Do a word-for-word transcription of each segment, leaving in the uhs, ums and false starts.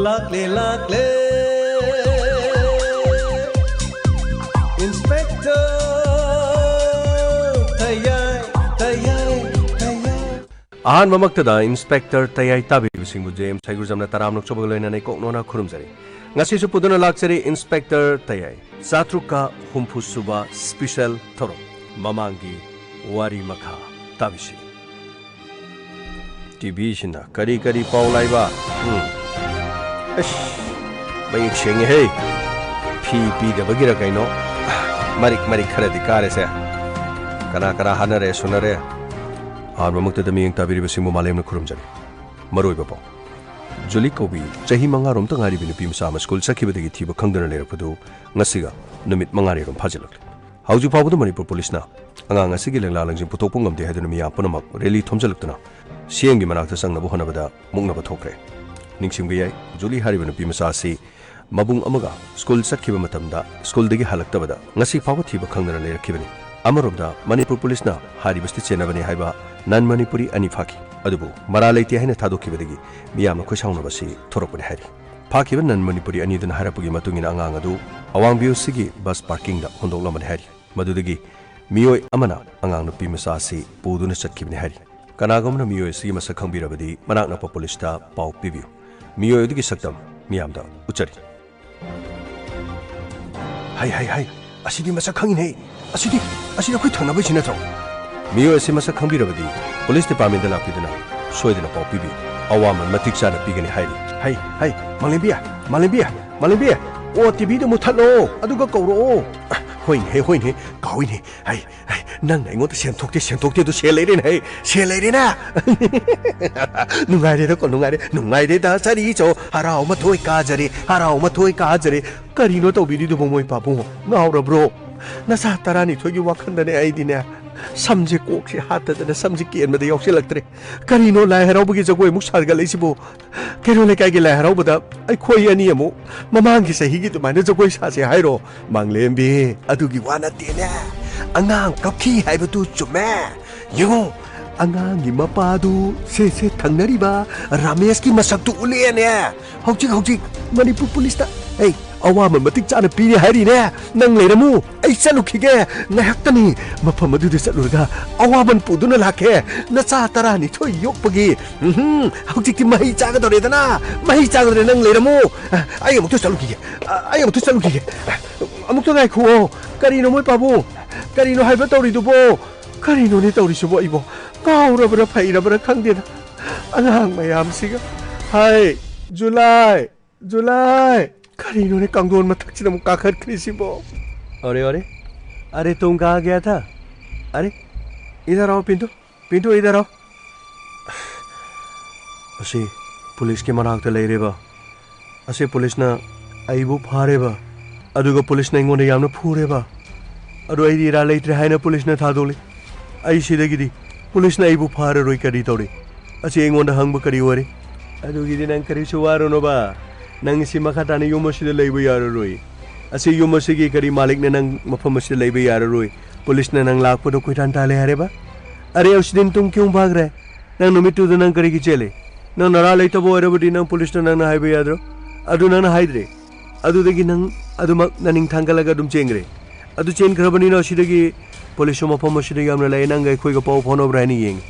ꯂꯥꯛꯂꯦ, ꯂꯥꯛꯂꯦ꯫ Inspector ꯇꯌꯥꯏ, ꯇꯌꯥꯏ, ꯇꯌꯥꯏ꯫ ꯑꯍꯥꯟꯕꯃꯛꯇꯗ Inspector ꯇꯌꯥꯏ ꯇꯥꯕꯤꯔꯤꯕꯁꯤꯡꯕꯨ J M ꯁꯩꯒꯨꯖꯝꯅ ꯇꯔꯥꯝꯅ ꯑꯣꯛꯆꯕꯒ ꯂꯣꯏꯅꯅ ꯏꯀꯣꯛ ꯅꯣꯟꯅ ꯈꯨꯔꯨꯝꯖꯔꯤ꯫ ꯉꯁꯤꯁꯨ ꯄꯨꯗꯨꯅ ꯂꯥꯛꯆꯔꯤ Inspector ꯇꯌꯥꯏ꯫ ꯆꯥꯇ꯭ꯔꯨꯛꯀ ꯍꯨꯝꯐꯨ ꯁꯨꯕ special ꯊꯧꯔꯝ꯫ ꯃꯃꯥꯡꯒꯤ ꯋꯥꯔꯤ ꯃꯈꯥ ꯇꯥꯕꯤꯁꯤ꯫ ꯇꯤꯚꯤꯁꯤꯅ ꯀꯔꯤ ꯀꯔꯤ ꯄꯥꯎ ꯂꯥꯏꯕ? ꯎꯝ꯫ ꯑꯁ, ꯃꯌꯦꯛ ꯁꯦꯡꯉꯦꯍꯦ꯫ ꯐꯤ ꯄꯤꯗꯕꯒꯤꯔ ꯀꯩꯅꯣ? ꯃꯔꯤꯛ ꯃꯔꯤꯛ ꯈꯔꯗꯤ ꯀꯥꯔꯦꯁꯦ꯫ ꯀꯅꯥ ꯀꯅꯥ ꯍꯥꯠꯅꯔꯦ, ꯁꯨꯅꯔꯦ? ꯑꯍꯥꯟꯕꯃꯛꯇꯗ ꯃꯤꯠꯌꯦꯡ ꯇꯥꯕꯤꯔꯤꯕꯁꯤꯡꯕꯨ ꯃꯥꯂꯦꯝꯅ ꯈꯨꯔꯨꯝꯖꯔꯤ꯫ ꯃꯔꯨꯑꯣꯏꯕ ꯄꯥꯎ꯫ ꯖꯨꯂꯤ ꯀꯧꯕꯤ ꯆꯍꯤ ꯃꯉꯥꯔꯣꯝꯇ ꯉꯥꯏꯔꯤꯕꯤ ꯅꯨꯄꯤ ꯃꯆꯥ ꯑꯃ ꯁ꯭ꯀꯨꯜ ꯆꯠꯈꯤꯕꯗꯒꯤ ꯊꯤꯕ ꯈꯪꯗꯅ ꯂꯩꯔꯛꯄꯗꯨ ꯉꯁꯤꯒ ꯅꯨꯃꯤꯠ ꯃꯉꯥꯅꯤꯔꯣꯝ ꯐꯥꯖꯤꯜꯂꯛꯂꯦ꯫ ꯍꯧꯖꯤꯛ ꯐꯥꯎꯕꯗ ꯃꯅꯤꯄꯨꯔ ꯄꯨꯂꯤꯁꯅ ꯑꯉꯥꯡ ꯑꯁꯤꯒꯤ ꯂꯦꯡꯂꯥ ꯂꯪꯖꯤꯡ ꯄꯨꯊꯣꯛꯄ ꯉꯝꯗꯦ ꯍꯥꯏꯗꯨꯅ ꯃꯤꯌꯥꯝ ꯄꯨꯝꯅꯃꯛ ꯔꯦꯂꯤ ꯊꯣꯝꯖꯤꯜꯂꯛꯇꯨꯅ ꯁꯤ ꯑꯦꯝꯒꯤ ꯃꯅꯥꯛꯇ ꯆꯪꯅꯕ ꯍꯣꯠꯅꯕꯗ ꯃꯨꯛꯅꯕ ꯊꯣꯛꯈ꯭ꯔꯦ꯫ ꯅꯤꯡꯁꯤꯡꯕ ꯌꯥꯏ, ꯖꯨꯂꯤ ꯍꯥꯏꯔꯤꯕ ꯅꯨꯄꯤ ꯃꯆꯥ ꯑꯁꯤ ꯃꯕꯨꯡ ꯑꯃꯒ ꯁ꯭ꯀꯨꯜ ꯆꯠꯈꯤꯕ ꯃꯇꯝꯗ ꯁ꯭ꯀꯨꯜꯗꯒꯤ ꯍꯜꯂꯛꯇꯕꯗ ꯉꯁꯤ ꯐꯥꯎꯕ ꯊꯤꯕ ꯈꯪꯗꯅ ꯂꯩꯔꯛꯈꯤꯕꯅꯤ꯫ ꯑꯃꯔꯣꯝꯗ ꯃꯅꯤꯄꯨꯔ ꯄꯨꯂꯤꯁꯅ ꯍꯥꯏꯔꯤꯕꯁꯤꯗꯤ ꯆꯦꯟꯅꯕꯅꯤ ꯍꯥꯏꯕ ꯅꯟ ꯃꯅꯤꯄꯨꯔꯤ ꯑꯅꯤ ꯐꯥꯈꯤ꯫ ꯑꯗꯨꯕꯨ ꯃꯔꯥꯜ ꯂꯩꯇꯦ ꯍꯥꯏꯅ ꯊꯥꯗꯣꯛꯈꯤꯕꯗꯒꯤ ꯃꯤꯌꯥꯝꯅ ꯈꯣꯏꯁꯥꯎꯅꯕꯁꯤ ꯊꯣꯔꯛꯄꯅꯤ ꯍꯥꯏꯔꯤ꯫ ꯐꯥꯈꯤꯕ ꯅꯟ ꯃꯅꯤꯄꯨꯔꯤ ꯑꯅꯤꯗꯨꯅ ꯍꯥꯏꯔꯛꯄꯒꯤ ꯃꯇꯨꯡ ꯏꯟꯅ ꯑꯉꯥꯡ ꯑꯗꯨ ꯑꯋꯥꯡ ꯕꯤ ꯑꯣ ꯁꯤꯒꯤ ꯕꯁ ꯄꯥꯔꯀꯤꯡꯗ ꯍꯨꯟꯗꯣꯛꯂꯝꯕꯅꯤ ꯍꯥꯏꯔꯤ꯫ ꯃꯗꯨꯗꯒꯤ ꯃꯤꯑꯣꯏ ꯑꯃꯅ ꯑꯉꯥꯡ ꯅꯨꯄꯤ ꯃꯆꯥ ꯑꯁꯤ ꯄꯨꯗꯨꯅ ꯆꯠꯈꯤꯕꯅꯤ ꯍꯥꯏꯔꯤ꯫ ꯀꯅꯥꯒꯨꯝꯕꯅ ꯃꯤꯑꯣꯏ ꯑꯁꯤꯒꯤ ꯃꯁꯛ ꯈꯪꯕꯤꯔꯕꯗꯤ ꯃꯅꯥꯛ ꯅꯛꯄ ꯄꯨꯂꯤꯁꯇ ꯄꯥꯎ ꯄꯤꯕꯤꯌꯨ꯫ ꯃꯤꯑꯣꯏ ꯑꯗꯨꯒꯤ ꯁꯛꯇꯝ ꯃꯤꯌꯥꯝꯗ ꯎꯠꯆꯔꯤ꯫ ꯍꯩ, ꯍꯩ, ꯍꯩ, ꯑꯁꯤꯗꯤ ꯃꯁꯛ ꯈꯪꯉꯤꯅꯦ꯫ ꯑꯁꯤꯗꯤ, ꯑꯁꯤꯗꯤ ꯑꯩꯈꯣꯏ ꯊꯪꯅꯕꯩꯁꯤ ꯅꯠꯇ꯭ꯔꯣ? ꯃꯤꯑꯣꯏ ꯑꯁꯤ ꯃꯁꯛ ꯈꯪꯕꯤꯔꯕꯗꯤ ꯄꯨꯂꯤꯁ ꯗꯤꯄꯥꯔꯠꯃꯦꯟꯗ ꯂꯥꯛꯄꯤꯗꯨꯅ ꯁꯣꯏꯗꯅ ꯄꯥꯎ ꯄꯤꯕꯤꯌꯨ꯫ ꯑꯋꯥꯃꯟ ꯃꯇꯤꯛ ꯆꯥꯅ ꯄꯤꯒꯅꯤ ꯍꯥꯏꯔꯤ꯫ ꯍꯩ, ꯍꯩ, ꯃꯥꯂꯦꯝꯕꯤ, ꯃꯥꯂꯦꯝꯕꯤ, ꯃꯥꯂꯦꯝꯕꯤ, ꯑꯣ, ꯇꯤꯚꯤꯗꯨ ꯃꯨꯠꯊꯠꯂꯣ, ꯑꯗꯨꯒ ꯀꯧꯔꯛꯑꯣ꯫ ꯍꯣꯏꯅꯦ, ꯍꯣꯏꯅꯦ, ꯀꯥꯎꯏꯅꯦ꯫ ꯍꯩ, ꯍꯩ, ꯅꯪꯅ ꯑꯩꯉꯣꯟꯗ ꯁꯦꯟ ꯊꯣꯛꯇꯦ, ꯁꯦꯟ ꯊꯣꯛꯇꯦ ꯑꯗꯨ ꯁꯦꯜ ꯂꯩꯔꯦꯅꯦ, ꯍꯩ, ꯁꯦꯜ ꯂꯩꯔꯦꯅꯦ꯫ ꯅꯨꯡꯉꯥꯏꯔꯦꯗꯀꯣ, ꯅꯨꯡꯉꯥꯏꯔꯦ, ꯅꯨꯡꯉꯥꯏꯔꯦꯗ, ꯆꯔꯤ ꯆꯧ, ꯍꯔꯥꯎ ꯃꯊꯣꯏ ꯀꯥꯖꯔꯦ, ꯍꯔꯥꯎ ꯃꯊꯣꯏ ꯀꯥꯖꯔꯦ꯫ ꯀꯔꯤꯅꯣ ꯇꯧꯕꯤꯔꯤꯗꯨꯕꯣ ꯃꯣꯏ ꯄꯥꯕꯨꯡ? ꯉꯥꯎꯔꯕ꯭ꯔꯣ? ꯅꯆꯥ ꯇꯔꯥꯅꯤꯊꯣꯏꯒꯤ ꯋꯥꯈꯜꯗꯅꯦ ꯑꯩꯗꯤꯅꯦ, ꯁꯝꯁꯦ, ꯀꯣꯛꯁꯦ ꯍꯥꯠꯇꯗꯅ ꯁꯝꯁꯦ ꯀꯦꯟꯕꯗ ꯌꯥꯎꯁꯤꯜꯂꯛꯇ꯭ꯔꯦ꯫ ꯀꯔꯤꯅꯣ ꯂꯥꯏ ꯍꯔꯥꯎꯕꯒꯤ ꯖꯒꯣꯏ ꯑꯃꯨꯛ ꯁꯥꯒꯠꯂꯛꯏꯁꯤꯕꯣ? ꯀꯩꯔꯣꯜ ꯂꯩꯀꯥꯏꯒꯤ ꯂꯥꯏ ꯍꯔꯥꯎꯕꯗ ꯑꯩꯈꯣꯏ ꯑꯅꯤ ꯑꯃꯨꯛ ꯃꯃꯥꯡꯒꯤ ꯆꯍꯤꯒꯤ ꯑꯗꯨꯃꯥꯏꯅ ꯖꯒꯣꯏ ꯁꯥꯁꯦ ꯍꯥꯏꯔꯣ? ꯃꯥꯡꯂꯦꯝꯕꯤ, ꯑꯗꯨꯒꯤ ꯋꯥ ꯅꯠꯇꯦꯅꯦ꯫ ꯑꯉꯥꯡ ꯀꯞꯈꯤ ꯍꯥꯏꯕꯗꯨ ꯆꯨꯝꯃꯦ꯫ ꯌꯦꯡꯉꯨ, ꯑꯉꯥꯡꯒꯤ ꯃꯄꯥꯗꯨ ꯁꯦ ꯁꯦ ꯊꯪꯅꯔꯤꯕ ꯔꯥꯃꯦꯁꯀꯤ ꯃꯁꯛꯇꯨ ꯎꯠꯂꯛꯑꯦꯅꯦ꯫ ꯍꯧꯖꯤꯛ ꯍꯧꯖꯤꯛ ꯃꯅꯤꯄꯨꯔ ꯄꯨꯂꯤꯁꯇ, ꯑꯩ ꯑꯋꯥꯃꯟ ꯃꯇꯤꯛ ꯆꯥꯅ ꯄꯤꯔꯦ ꯍꯥꯏꯔꯤꯅꯦ꯫ ꯅꯪ ꯂꯩꯔꯝꯃꯨ, ꯑꯩ ꯆꯠꯂꯨꯈꯤꯒꯦ꯫ ꯉꯥꯏꯍꯥꯛꯇꯅꯤ꯫ ꯃꯐꯝ ꯑꯗꯨꯗ ꯆꯠꯂꯨꯔꯒ ꯑꯋꯥꯃꯟ ꯄꯨꯗꯨꯅ ꯂꯥꯛꯀꯦ꯫ ꯅꯆꯥ ꯇꯔꯥꯅꯤꯊꯣꯏ ꯌꯣꯛꯄꯒꯤ, ꯎꯝꯍꯨꯝ, ꯍꯧꯖꯤꯛꯇꯤ ꯃꯍꯩ ꯆꯥꯒꯗꯧꯔꯦꯗꯅ꯫ ꯃꯍꯩ ꯆꯥꯒꯗꯧꯔꯦ, ꯅꯪ ꯂꯩꯔꯝꯃꯨ꯫ ꯑꯩ ꯑꯃꯨꯛꯇ ꯆꯠꯂꯨꯈꯤꯒꯦ꯫ ꯑꯩ ꯑꯃꯨꯛꯇ ꯆꯠꯂꯨꯈꯤꯒꯦ꯫ ꯑꯃꯨꯛꯇ ꯉꯥꯏꯈꯨꯑꯣ꯫ ꯀꯔꯤꯅꯣ ꯃꯣꯏ ꯄꯥꯕꯨꯡ? ꯀꯔꯤꯅꯣ ꯍꯥꯏꯕ ꯇꯧꯔꯤꯗꯨꯕꯣ? ꯀꯔꯤꯅꯣꯅꯦ ꯇꯧꯔꯤꯁꯤꯕꯣ? ꯑꯩꯕꯣ ꯉꯥꯎꯔꯕ꯭ꯔꯥ ꯐꯩꯔꯕ꯭ꯔꯥ ꯈꯪꯗꯦꯗ꯫ ꯑꯉꯥꯡ ꯃꯌꯥꯝꯁꯤꯒ꯫ ꯍꯥꯏ, ꯖꯨꯂꯥꯏ, ꯖꯨꯂꯥꯏ꯫ ꯀꯔꯤꯅꯣꯅꯦ ꯀꯥꯡꯊꯣꯟ ꯃꯊꯛꯁꯤꯗ ꯑꯃꯨꯛ ꯀꯥꯈꯠꯈ꯭ꯔꯤꯁꯤꯕꯣ? अरे, अरे, अरे, तुम कहाँ गया था? अरे, इधर आओ पिंटू, पिंटू, इधर आओ। ꯑꯁꯤ ꯄꯨꯂꯤꯁꯀꯤ ꯃꯅꯥꯛꯇ ꯂꯩꯔꯦꯕ꯫ ꯑꯁꯤ ꯄꯨꯂꯤꯁꯅ ꯑꯩꯕꯨ ꯐꯥꯔꯦꯕ꯫ ꯑꯗꯨꯒ ꯄꯨꯂꯤꯁꯅ ꯑꯩꯉꯣꯟꯗ ꯌꯥꯝꯅ ꯐꯨꯔꯦꯕ꯫ ꯑꯗꯨ ꯑꯩꯗꯤ ꯏꯔꯥꯜ ꯂꯩꯇ꯭ꯔꯦ ꯍꯥꯏꯅ ꯄꯨꯂꯤꯁꯅ ꯊꯥꯗꯣꯛꯂꯤ꯫ ꯑꯩ ꯁꯤꯗꯒꯤꯗꯤ ꯄꯨꯂꯤꯁꯅ ꯑꯩꯕꯨ ꯐꯥꯔꯔꯣꯏ꯫ ꯀꯔꯤ ꯇꯧꯔꯤ? ꯑꯁꯤ ꯑꯩꯉꯣꯟꯗ ꯍꯪꯕ ꯀꯔꯤ ꯑꯣꯏꯔꯤ? ꯑꯗꯨꯒꯤꯗꯤ ꯅꯪ ꯀꯔꯤꯁꯨ ꯋꯥꯔꯨꯅꯣꯕ꯫ ꯅꯪ ꯁꯤ ꯃꯈꯥ ꯇꯥꯅ ꯌꯨꯝ ꯑꯁꯤꯗ ꯂꯩꯕ ꯌꯥꯔꯔꯣꯏ꯫ ꯑꯁꯤ ꯌꯨꯝ ꯑꯁꯤꯒꯤ ꯀꯔꯤ ꯃꯥꯂꯤꯛꯅ ꯅꯪ ꯃꯐꯝ ꯑꯁꯤꯗ ꯂꯩꯕ ꯌꯥꯔꯔꯣꯏ꯫ ꯄꯨꯂꯤꯁꯅ ꯅꯪ ꯂꯥꯛꯄꯗꯣ ꯀꯣꯏꯇꯥꯟ ꯇꯥꯜꯂꯦ ꯍꯥꯏꯔꯦꯕ꯫ ꯑꯔꯦ, ꯎꯁ ꯗꯤꯟ ꯇꯨꯝ ꯀ꯭ꯌꯨꯡ ꯚꯥꯒ ꯔꯍꯦ? ꯅꯪ ꯅꯨꯃꯤꯠꯇꯨꯗ ꯅꯪ ꯀꯔꯤꯒꯤ ꯆꯦꯜꯂꯤ? ꯅꯪ ꯅꯔꯥ ꯂꯩꯇꯕ ꯑꯣꯏꯔꯕꯗꯤ ꯅꯪ ꯄꯨꯂꯤꯁꯇ ꯅꯪꯅ ꯍꯥꯏꯕ ꯌꯥꯗ꯭ꯔꯣ? ꯑꯗꯨ ꯅꯪꯅ ꯍꯥꯏꯗ꯭ꯔꯦ꯫ ꯑꯗꯨꯗꯒꯤ ꯅꯪ ꯑꯗꯨꯃꯛ ꯅꯅꯤꯡ ꯊꯥꯡꯒꯠꯂꯒ ꯑꯗꯨꯝ ꯆꯦꯟꯈ꯭ꯔꯦ꯫ ꯑꯗꯨ ꯆꯦꯟꯈ꯭ꯔꯕꯅꯤꯅ ꯑꯁꯤꯗꯒꯤ ꯄꯨꯂꯤꯁꯁꯨ ꯃꯐꯝ ꯑꯁꯤꯗ ꯌꯥꯝꯅ ꯂꯩ, ꯅꯪꯒ ꯑꯩꯈꯣꯏꯒ ꯄꯥꯎ ꯐꯥꯎꯅꯕ꯭ꯔꯥ ꯍꯥꯏꯅ ꯌꯦꯡꯉꯤ꯫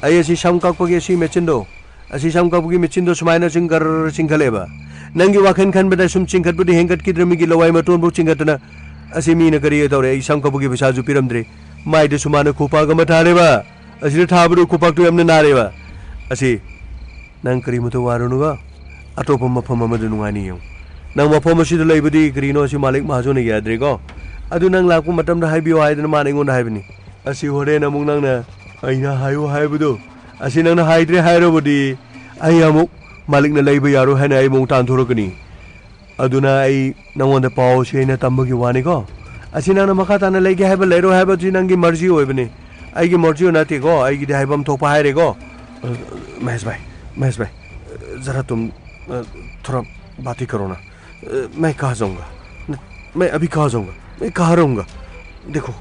ꯑꯩ ꯑꯁꯤ ꯁꯝ ꯀꯛꯄꯒꯤ ꯑꯁꯤ ꯃꯦꯆꯤꯟꯗꯣ, ꯑꯁꯤ ꯁꯝ ꯀꯛꯄꯒꯤ ꯃꯦꯆꯤꯟꯗꯣ ꯁꯨꯃꯥꯏꯅ ꯁꯨꯝ ꯒꯔ ꯆꯤꯡꯈꯠꯂꯦꯕ꯫ ꯅꯪꯒꯤ ꯋꯥꯈꯜ ꯈꯟꯕꯗ ꯁꯨꯝ ꯆꯤꯡꯈꯠꯄꯗꯤ ꯍꯦꯟꯒꯠꯈꯤꯗ꯭ꯔꯦ, ꯃꯤꯒꯤ ꯂꯋꯥꯏ ꯃꯇꯣꯟꯐꯥꯎ ꯆꯤꯡꯈꯠꯇꯅ꯫ ꯑꯁꯤ ꯃꯤꯅ ꯀꯔꯤ ꯇꯧꯔꯦ? ꯑꯩ ꯁꯝ ꯀꯛꯄꯒꯤ ꯄꯩꯁꯥꯁꯨ ꯄꯤꯔꯝꯗ꯭ꯔꯦ꯫ ꯃꯥꯏꯗꯁꯨ ꯃꯥꯅ ꯈꯨꯄꯥꯛ ꯑꯃ ꯊꯥꯔꯦꯕ꯫ ꯑꯁꯤꯗ ꯊꯥꯕꯗꯨ ꯈꯨꯄꯥꯛꯇꯨ ꯌꯥꯝꯅ ꯅꯥꯔꯦꯕ꯫ ꯑꯁꯤ ꯅꯪ ꯀꯔꯤꯃꯇ ꯋꯥꯔꯨꯅꯨꯕ꯫ ꯑꯇꯣꯞꯄ ꯃꯐꯝ ꯑꯃꯗ ꯅꯨꯡꯉꯥꯏꯅ ꯌꯦꯡꯉꯨ꯫ ꯅꯪ ꯃꯐꯝ ꯑꯁꯤꯗ ꯂꯩꯕꯗꯤ ꯀꯔꯤꯅꯣ ꯑꯁꯤ ꯃꯥꯂꯤꯛ ꯃꯍꯥꯖꯣꯟꯅ ꯌꯥꯗ꯭ꯔꯦꯀꯣ? ꯑꯗꯨ ꯅꯪ ꯂꯥꯛꯄ ꯃꯇꯝꯗ ꯍꯥꯏꯕꯤꯌꯨ ꯍꯥꯏꯗꯅ ꯃꯥꯅ ꯑꯩꯉꯣꯟꯗ ꯍꯥꯏꯕꯅꯤ꯫ ꯑꯁꯤ ꯍꯣꯔꯦꯟ ꯑꯃꯨꯛ ꯅꯪꯅ ꯑꯩꯅ ꯍꯥꯏꯌꯨ ꯍꯥꯏꯕꯗꯨ, ꯑꯁꯤ ꯅꯪꯅ ꯍꯥꯏꯗ꯭ꯔꯦ ꯍꯥꯏꯔꯕꯗꯤ ꯑꯩ ꯑꯃꯨꯛ ꯃꯥꯂꯤꯛꯅ ꯂꯩꯕ ꯌꯥꯔꯣꯏ ꯍꯥꯏꯅ ꯑꯩ ꯑꯃꯨꯛ ꯇꯥꯟꯊꯣꯔꯛꯀꯅꯤ꯫ ꯑꯗꯨꯅ ꯑꯩ ꯅꯪꯉꯣꯟꯗ ꯄꯥꯎ ꯑꯁꯤ ꯑꯩꯅ ꯇꯝꯕꯒꯤ ꯋꯥꯅꯤꯀꯣ꯫ ꯑꯁꯤ ꯅꯪꯅ ꯃꯈꯥ ꯇꯥꯅ ꯂꯩꯒꯦ ꯍꯥꯏꯕ ꯂꯩꯔꯣꯏ ꯍꯥꯏꯕꯁꯤ ꯅꯪꯒꯤ ꯃꯔꯖꯤ ꯑꯣꯏꯕꯅꯤ꯫ ꯑꯩꯒꯤ ꯃꯔꯖꯤ ꯅꯠꯇꯦꯀꯣ, ꯑꯩꯒꯤꯗꯤ ꯍꯥꯏꯐꯝ ꯊꯣꯛꯄ ꯍꯥꯏꯔꯦꯀꯣ꯫ ꯑ, ꯃꯍꯦꯁ ꯚꯥꯏ, ꯃꯍꯦꯁ ꯚꯥꯏ, ꯖꯔꯥ ꯇꯨꯝ, ꯑ, ꯊꯣꯔꯥ ꯕꯥꯇꯤ ꯀꯔꯣꯅꯥ꯫ मैं कहाँ जाऊंगा? मैं अभी कहाँ जाऊंगा? मैं कहाँ रहूंगा? देखो,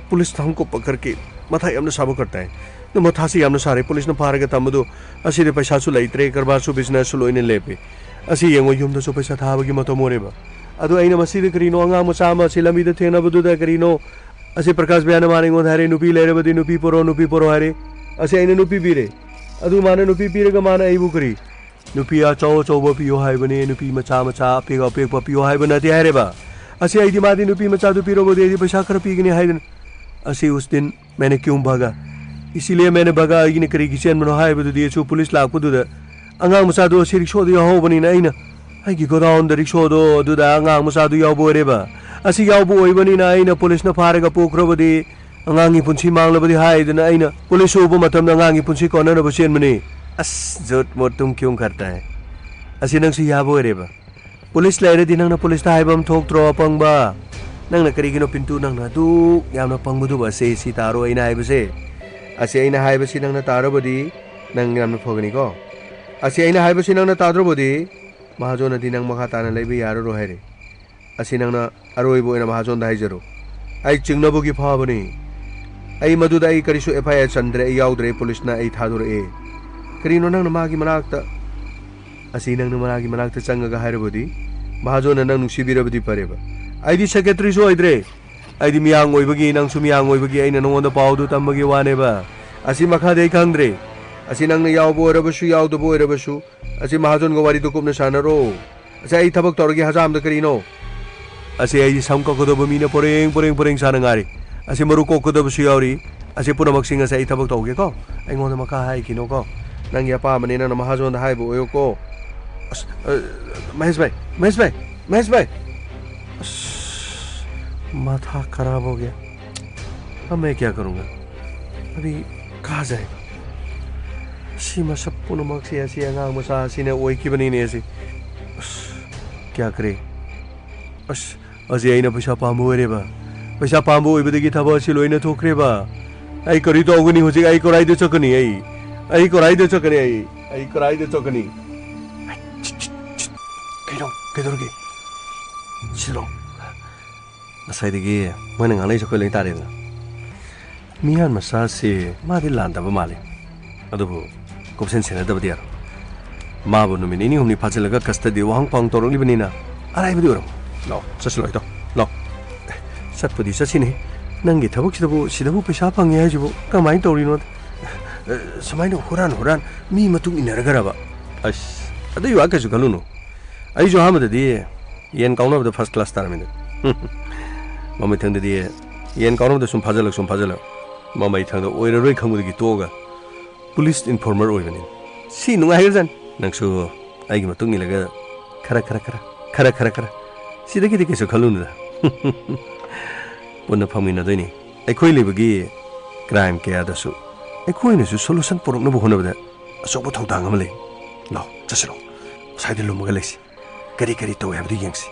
पुलिस हमको पकड़ के माथा यमना साबो करता है। ꯃꯊꯥꯁꯤ ꯌꯥꯝꯅ ꯁꯥꯔꯦ꯫ ꯄꯨꯂꯤꯁꯅ ꯐꯥꯔꯒ ꯊꯝꯕꯗꯨ ꯑꯁꯤꯗ ꯄꯩꯁꯥꯁꯨ ꯂꯩꯇ꯭ꯔꯦ, ꯀꯔꯕꯥꯔꯁꯨ, ꯕꯤꯖꯤꯅꯦꯁꯁꯨ ꯂꯣꯏꯅ ꯂꯦꯞꯄꯦ꯫ ꯑꯁꯤ ꯌꯦꯡꯉꯣ, ꯌꯨꯝꯗꯁꯨ ꯄꯩꯁꯥ ꯊꯥꯕꯒꯤ ꯃꯇꯝ ꯑꯣꯏꯔꯦꯕ꯫ ꯑꯗꯨ ꯑꯩꯅ ꯃꯁꯤꯗ ꯀꯔꯤꯅꯣ, ꯑꯉꯥꯡ ꯃꯆꯥ ꯑꯃ ꯑꯁꯤ ꯂꯝꯕꯤꯗ ꯊꯦꯡꯅꯕꯗꯨꯗ ꯀꯔꯤꯅꯣ, ꯑꯁꯤ ꯄ꯭ꯔꯀꯥꯁ ꯚꯩꯌꯥꯅ ꯃꯥꯅ ꯑꯩꯉꯣꯟꯗ ꯍꯥꯏꯔꯦ, "ꯅꯨꯄꯤ ꯂꯩꯔꯕꯗꯤ ꯅꯨꯄꯤ ꯄꯨꯔꯛꯑꯣ, ꯅꯨꯄꯤ ꯄꯨꯔꯛꯑꯣ" ꯍꯥꯏꯔꯦ꯫ ꯑꯁꯤ ꯑꯩꯅ ꯅꯨꯄꯤ ꯄꯤꯔꯦ꯫ ꯑꯗꯨ ꯃꯥꯅ ꯅꯨꯄꯤ ꯄꯤꯔꯒ ꯃꯥꯅ ꯑꯩꯕꯨ ꯀꯔꯤ, ꯅꯨꯄꯤ ꯑꯆꯧ ꯑꯆꯧꯕ ꯄꯤꯌꯣ ꯍꯥꯏꯕꯅꯦ, ꯅꯨꯄꯤ ꯃꯆꯥ ꯃꯆꯥ ꯑꯄꯤꯛ ꯑꯄꯤꯛꯄ ꯄꯤꯌꯣ ꯍꯥꯏꯕ ꯅꯠꯇꯦ ꯍꯥꯏꯔꯦꯕ꯫ ꯑꯁꯤ ꯑꯩꯗꯤ, ꯃꯥꯗꯤ ꯅꯨꯄꯤ ꯃꯆꯥꯗꯨ ꯄꯤꯔꯕꯗꯤ ꯑꯩꯗꯤ ꯄꯩꯁꯥ ꯈꯔ ꯄꯤꯒꯅꯤ ꯍꯥꯏꯗꯅ꯫ ꯑꯁꯤ ꯎꯁ ꯗꯤꯟ ꯃꯩꯅ ꯀ꯭ꯌꯨ ꯚꯥꯒꯥ? ꯏꯁꯤꯂꯤꯌꯦ ꯃꯩꯅ ꯚꯥꯒꯥ, ꯑꯩꯒꯤꯅ ꯀꯔꯤꯒꯤ ꯆꯦꯟꯕꯅꯣ ꯍꯥꯏꯕꯗꯨꯗꯤ, ꯑꯁꯨ ꯄꯨꯂꯤꯁ ꯂꯥꯛꯄꯗꯨꯗ ꯑꯉꯥꯡ ꯃꯆꯥꯗꯨ ꯑꯁꯤ ꯔꯤꯛꯁꯣꯗ ꯌꯥꯎꯍꯧꯕꯅꯤꯅ ꯑꯩꯅ, ꯑꯩꯒꯤ ꯒꯣꯗꯥꯎꯟꯗ ꯔꯤꯛꯁꯣꯗꯣ ꯑꯗꯨꯗ ꯑꯉꯥꯡ ꯃꯆꯥꯗꯨ ꯌꯥꯎꯕ ꯑꯣꯏꯔꯦꯕ꯫ ꯑꯁꯤ ꯌꯥꯎꯕ ꯑꯣꯏꯕꯅꯤꯅ ꯑꯩꯅ ꯄꯨꯂꯤꯁꯅ ꯐꯥꯔꯒ ꯄꯨꯈ꯭ꯔꯕꯗꯤ ꯑꯉꯥꯡꯒꯤ ꯄꯨꯟꯁꯤ ꯃꯥꯡꯂꯕꯗꯤ ꯍꯥꯏꯗꯨꯅ ꯑꯩꯅ ꯄꯨꯂꯤꯁ ꯎꯕ ꯃꯇꯝꯗ ꯑꯉꯥꯡꯒꯤ ꯄꯨꯟꯁꯤ ꯀꯣꯟꯅꯅꯕ ꯆꯦꯟꯕꯅꯤ꯫ ꯑꯁ, ꯖꯨꯠ ꯃꯨꯠ ꯇꯨꯝ ꯀ꯭ꯌꯨ ꯀꯔꯇꯥ ꯍꯦ? ꯑꯁꯤ ꯅꯪꯁꯨ ꯌꯥꯕ ꯑꯣꯏꯔꯦꯕ? ꯄꯨꯂꯤꯁ ꯂꯩꯔꯗꯤ ꯅꯪꯅ ꯄꯨꯂꯤꯁꯇ ꯍꯥꯏꯕ ꯑꯃ ꯊꯣꯛꯇ꯭ꯔꯣ, ꯑꯄꯪꯕ? ꯅꯪꯅ ꯀꯔꯤꯒꯤꯅꯣ ꯄꯤꯟꯇꯨ, ꯅꯪꯅ ꯑꯗꯨꯛ ꯌꯥꯝꯅ ꯄꯪꯕꯗꯨꯕꯨ? ꯑꯁꯤ, ꯁꯤ ꯇꯥꯔꯣ ꯑꯩꯅ ꯍꯥꯏꯕꯁꯦ꯫ ꯑꯁꯤ ꯑꯩꯅ ꯍꯥꯏꯕꯁꯤ ꯅꯪꯅ ꯇꯥꯔꯕꯗꯤ ꯅꯪ ꯌꯥꯝꯅ ꯐꯒꯅꯤꯀꯣ꯫ ꯑꯁꯤ ꯑꯩꯅ ꯍꯥꯏꯕꯁꯤ ꯅꯪꯅ ꯇꯥꯗ꯭ꯔꯕꯗꯤ ꯃꯍꯥꯖꯣꯟꯅꯗꯤ ꯅꯪ ꯃꯈꯥ ꯇꯥꯅ ꯂꯩꯕ ꯌꯥꯔꯔꯣꯏ ꯍꯥꯏꯔꯦ꯫ ꯑꯁꯤ ꯅꯪꯅ ꯑꯔꯣꯏꯕ ꯑꯣꯏꯅ ꯃꯍꯥꯖꯣꯟꯗ ꯍꯥꯏꯖꯔꯣ꯫ ꯑꯩ ꯆꯤꯡꯅꯕꯒꯤ ꯐꯥꯕꯅꯤ꯫ ꯑꯩ ꯃꯗꯨꯗ ꯑꯩ ꯀꯔꯤꯁꯨ ꯑꯦꯐ ꯑꯥꯏ ꯑꯥꯔ ꯆꯟꯗ꯭ꯔꯦ, ꯑꯩ ꯌꯥꯎꯗ꯭ꯔꯦ, ꯄꯨꯂꯤꯁꯅ ꯑꯩ ꯊꯥꯗꯣꯔꯛꯑꯦ꯫ ꯀꯔꯤꯅꯣ ꯅꯪꯅ ꯃꯥꯒꯤ ꯃꯅꯥꯛꯇ, ꯑꯁꯤ ꯅꯪꯅ ꯃꯥꯒꯤ ꯃꯅꯥꯛꯇ ꯆꯪꯉꯒ ꯍꯥꯏꯔꯕꯗꯤ? ꯃꯍꯥꯖꯣꯟꯅ ꯅꯪ ꯅꯨꯡꯁꯤꯕꯤꯔꯕꯗꯤ ꯐꯔꯦꯕ꯫ ꯑꯩꯗꯤ ꯁꯦꯀ꯭ꯔꯦꯇꯔꯤꯁꯨ ꯑꯣꯏꯗ꯭ꯔꯦ꯫ ꯑꯩꯗꯤ ꯃꯤꯌꯥꯝ ꯑꯣꯏꯕꯒꯤ, ꯅꯪꯁꯨ ꯃꯤꯌꯥꯝ ꯑꯣꯏꯕꯒꯤ ꯑꯩꯅ ꯅꯉꯣꯟꯗ ꯄꯥꯎꯗꯨ ꯇꯝꯕꯒꯤ ꯋꯥꯅꯦꯕ꯫ ꯑꯁꯤ ꯃꯈꯥꯗꯤ ꯑꯩ ꯈꯪꯗ꯭ꯔꯦ꯫ ꯑꯁꯤ ꯅꯪꯅ ꯌꯥꯎꯕ ꯑꯣꯏꯔꯕꯁꯨ ꯌꯥꯎꯗꯕ ꯑꯣꯏꯔꯕꯁꯨ, ꯑꯁꯤ ꯃꯍꯥꯖꯣꯟꯒ ꯋꯥꯔꯤꯗꯨ ꯀꯨꯞꯅ ꯁꯥꯟꯅꯔꯣ꯫ ꯑꯁꯤ ꯑꯩ ꯊꯕꯛ ꯇꯧꯔꯒꯦ ꯍꯖꯥꯝꯗ ꯀꯔꯤꯅꯣ? ꯑꯁꯤ ꯑꯩꯗꯤ ꯁꯝ ꯀꯛꯀꯗꯕ ꯃꯤꯅ ꯄꯣꯔꯦꯡ, ꯄꯣꯔꯦꯡ, ꯄꯣꯔꯦꯡ ꯁꯥꯅ ꯉꯥꯏꯔꯤ꯫ ꯑꯁꯤ ꯃꯔꯨ ꯀꯣꯛꯀꯗꯕꯁꯨ ꯌꯥꯎꯔꯤ꯫ ꯑꯁꯤ ꯄꯨꯝꯅꯃꯛꯁꯤꯡ ꯑꯁꯤ ꯑꯩ ꯊꯕꯛ ꯇꯧꯒꯦꯀꯣ꯫ ꯑꯩꯉꯣꯟꯗ ꯃꯈꯥ ꯍꯥꯏꯈꯤꯅꯣꯀꯣ꯫ ꯅꯪꯒꯤ ꯑꯄꯥꯝꯕꯅꯤ, ꯅꯪꯅ ꯃꯍꯥꯖꯣꯟꯗ ꯍꯥꯏꯕ ꯑꯣꯏꯌꯨꯀꯣ꯫ ꯑꯁ, ꯑ, ꯃꯍꯦꯁ ꯚꯥꯏ, ꯃꯍꯦꯁ ꯚꯥꯏ, ꯃꯍꯦꯁ ꯚꯥꯏ꯫ ꯑꯁ, ꯃꯥꯊꯥ ꯈꯔꯥꯕ ꯍꯣ ꯒꯌꯥ꯫ ꯑꯕ ꯃꯩ ꯀꯌꯥ ꯀꯔꯨꯡꯒꯥ? ꯑꯕꯤ ꯀꯍꯥ ꯖꯥꯌꯦꯒꯥ? ꯁꯤ ꯃꯁꯛ ꯄꯨꯝꯅꯃꯛꯁꯦ ꯑꯁꯤ ꯑꯉꯥꯡ ꯃꯆꯥ ꯑꯁꯤꯅ ꯑꯣꯏꯈꯤꯕꯅꯤꯅꯦ ꯑꯁꯤ꯫ ꯑꯁ, ꯀꯌꯥ ꯀꯔꯦ? ꯑꯁ, ꯑꯁꯤ ꯑꯩꯅ ꯄꯩꯁꯥ ꯄꯥꯝꯕ ꯑꯣꯏꯔꯦꯕ꯫ ꯄꯩꯁꯥ ꯄꯥꯝꯕ ꯑꯣꯏꯕꯗꯒꯤ ꯊꯕꯛ ꯑꯁꯤ ꯂꯣꯏꯅ ꯊꯣꯛꯈ꯭ꯔꯦꯕ꯫ ꯑꯩ ꯀꯔꯤ ꯇꯧꯒꯅꯤ ꯍꯧꯖꯤꯛ? ꯑꯩ ꯀꯗꯥꯏꯗ ꯆꯠꯀꯅꯤ? ꯑꯩ, ꯑꯩ ꯀꯗꯥꯏꯗ ꯆꯠꯀꯅꯤ? ꯑꯩ, ꯑꯩ ꯀꯗꯥꯏꯗ ꯆꯠꯀꯅꯤ? ꯀꯩꯅꯣ? ꯀꯩꯗꯧꯔꯒꯦ? ꯁꯤꯗ꯭ꯔꯣ? ꯉꯁꯥꯏꯗꯒꯤ ꯃꯣꯏꯅ ꯉꯥꯡꯅꯩꯁꯦ ꯑꯩꯈꯣꯏ ꯂꯣꯏ ꯇꯥꯔꯦꯗꯅ꯫ ꯃꯤꯌꯥꯟ ꯃꯆꯥꯁꯤ ꯃꯥꯗꯤ ꯂꯥꯟꯗꯕ ꯃꯥꯜꯂꯤ꯫ ꯑꯗꯨꯕꯨ ꯀꯨꯞꯁꯦꯟ ꯁꯦꯟꯅꯗꯕꯗꯤ ꯌꯥꯔꯣꯏ꯫ ꯃꯥꯕꯨ ꯅꯨꯃꯤꯠ ꯅꯤꯅꯤ ꯍꯨꯝꯅꯤ ꯐꯥꯖꯤꯜꯂꯒ ꯀꯁꯇꯗꯤ ꯋꯥꯍꯪ ꯄꯥꯎꯍꯪ ꯇꯧꯔꯛꯂꯤꯕꯅꯤꯅ ꯑꯔꯥꯏꯕꯗꯤ ꯑꯣꯏꯔꯝꯃꯣꯏ꯫ ꯂꯥꯛꯑꯣ, ꯆꯠꯁꯤ ꯂꯥꯛꯑꯣ, ꯏꯇꯥꯎ꯫ ꯂꯥꯛꯑꯣ꯫ ꯑꯦ, ꯆꯠꯄꯨꯗꯤ ꯆꯠꯁꯤꯅꯦ꯫ ꯅꯪꯒꯤ ꯊꯕꯛꯁꯤꯗꯕꯨ, ꯁꯤꯗꯕꯨ ꯄꯩꯁꯥ ꯐꯪꯉꯦ ꯍꯥꯏꯁꯤꯕꯨ ꯀꯃꯥꯏꯅ ꯇꯧꯔꯤꯅꯣ? ꯑꯦ, ꯁꯨꯃꯥꯏꯅ ꯍꯨꯔꯥꯟ ꯍꯨꯔꯥꯟ ꯃꯤ ꯃꯇꯨꯡ ꯏꯟꯅꯔꯒꯔꯕ? ꯑꯁ, ꯑꯗꯨꯒꯤ ꯋꯥ ꯀꯩꯁꯨ ꯈꯜꯂꯨꯅꯨ꯫ ꯑꯩꯁꯨ ꯑꯍꯥꯟꯕꯗꯗꯤ ꯌꯦꯟ ꯀꯥꯎꯅꯕꯗ first class ꯇꯥꯔꯝꯃꯤꯗ꯫ ꯃꯃꯩꯊꯪꯗꯗꯤ ꯌꯦꯟ ꯀꯥꯎꯅꯕꯗ ꯁꯨꯝ ꯐꯥꯖꯤꯜꯂꯛ, ꯁꯨꯝ ꯐꯥꯖꯤꯜꯂꯛ, ꯃꯃꯩꯊꯪꯗ ꯑꯣꯏꯔꯔꯣꯏ ꯈꯪꯕꯗꯒꯤ ꯇꯣꯛꯑꯒ police informer ꯑꯣꯏꯕꯅꯤ꯫ ꯁꯤ ꯅꯨꯡꯉꯥꯏꯈ꯭ꯔꯖꯥꯠꯅꯤ꯫ ꯅꯪꯁꯨ ꯑꯩꯒꯤ ꯃꯇꯨꯡ ꯏꯜꯂꯒ ꯈꯔ, ꯈꯔ, ꯈꯔ, ꯈꯔ, ꯈꯔ, ꯈꯔ, ꯁꯤꯗꯒꯤꯗꯤ ꯀꯩꯁꯨ ꯈꯜꯂꯨꯅꯨꯗ꯫ ꯄꯨꯟꯅ ꯐꯝꯃꯤꯟꯅꯗꯣꯏꯅꯤ꯫ ꯑꯩꯈꯣꯏ ꯂꯩꯕꯒꯤ crime ꯀꯌꯥꯗꯁꯨ ꯑꯩꯈꯣꯏꯅꯁꯨ solution ꯄꯨꯔꯛꯅꯕ ꯍꯣꯠꯅꯕꯗ ꯑꯆꯧꯕ ꯊꯧꯗꯥꯡ ꯑꯃ ꯂꯩ꯫ ꯂꯥꯎ, ꯆꯠꯁꯤꯂꯣ꯫ ꯑꯁ꯭ꯋꯥꯏꯗ ꯂꯨꯝꯃꯒ ꯂꯩꯁꯤ꯫ ꯀꯔꯤ ꯀꯔꯤ ꯇꯧꯏ ꯍꯥꯏꯕꯗꯨ ꯌꯦꯡꯁꯤ꯫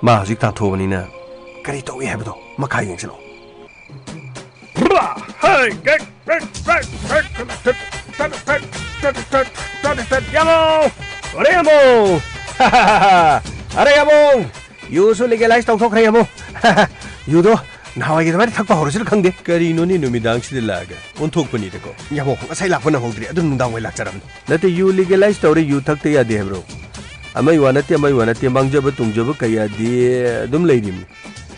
ꯃꯥ ꯍꯧꯖꯤꯛ ꯇꯥꯟꯊꯣꯛꯑꯕꯅꯤꯅ ꯀꯔꯤ ꯇꯧꯏ ꯍꯥꯏꯕꯗꯣ ꯃꯈꯥ ꯌꯦꯡꯁꯤꯂꯣ꯫ ꯌꯥꯃꯣ! ꯑꯔꯦ ꯌꯥꯃꯣ! ꯌꯨꯁꯨ legalize ꯇꯧꯊꯣꯛꯈ꯭ꯔꯦ, ꯌꯥꯃꯣ꯫ ꯌꯨꯗꯣ ꯅꯍꯥꯟꯋꯥꯏꯒꯤ ꯑꯗꯨꯃꯥꯏꯅ ꯊꯛꯄ ꯍꯧꯔꯁꯤꯔ ꯈꯪꯗꯦ꯫ ꯀꯔꯤꯅꯣꯅꯦ, ꯅꯨꯃꯤꯗꯥꯡꯁꯤꯗ ꯂꯥꯛꯑꯒ ꯑꯣꯟꯊꯣꯛꯄꯅꯤꯗꯀꯣ꯫ ꯌꯥꯃꯣ, ꯉꯁꯥꯏ ꯂꯥꯛꯄ ꯅꯪꯍꯧꯗ꯭ꯔꯤ, ꯑꯗꯨꯝ ꯅꯨꯡꯗꯥꯡ ꯋꯥꯏ ꯂꯥꯛꯆꯔꯝꯅꯤ꯫ ꯅꯠꯇꯦ, ꯌꯨ legalize ꯇꯧꯔꯦ, ꯌꯨ ꯊꯛꯇ ꯌꯥꯗꯦ ꯍꯥꯏꯕ꯭ꯔꯣ? ꯑꯃꯒꯤ ꯋꯥ ꯅꯠꯇꯦ, ꯑꯃꯒꯤ ꯋꯥ ꯅꯠꯇꯦ, ꯃꯥꯡꯖꯕ ꯇꯣꯡꯖꯕ ꯀꯌꯥꯗꯤ ꯑꯗꯨꯝ ꯂꯩꯔꯤꯕꯅꯤ꯫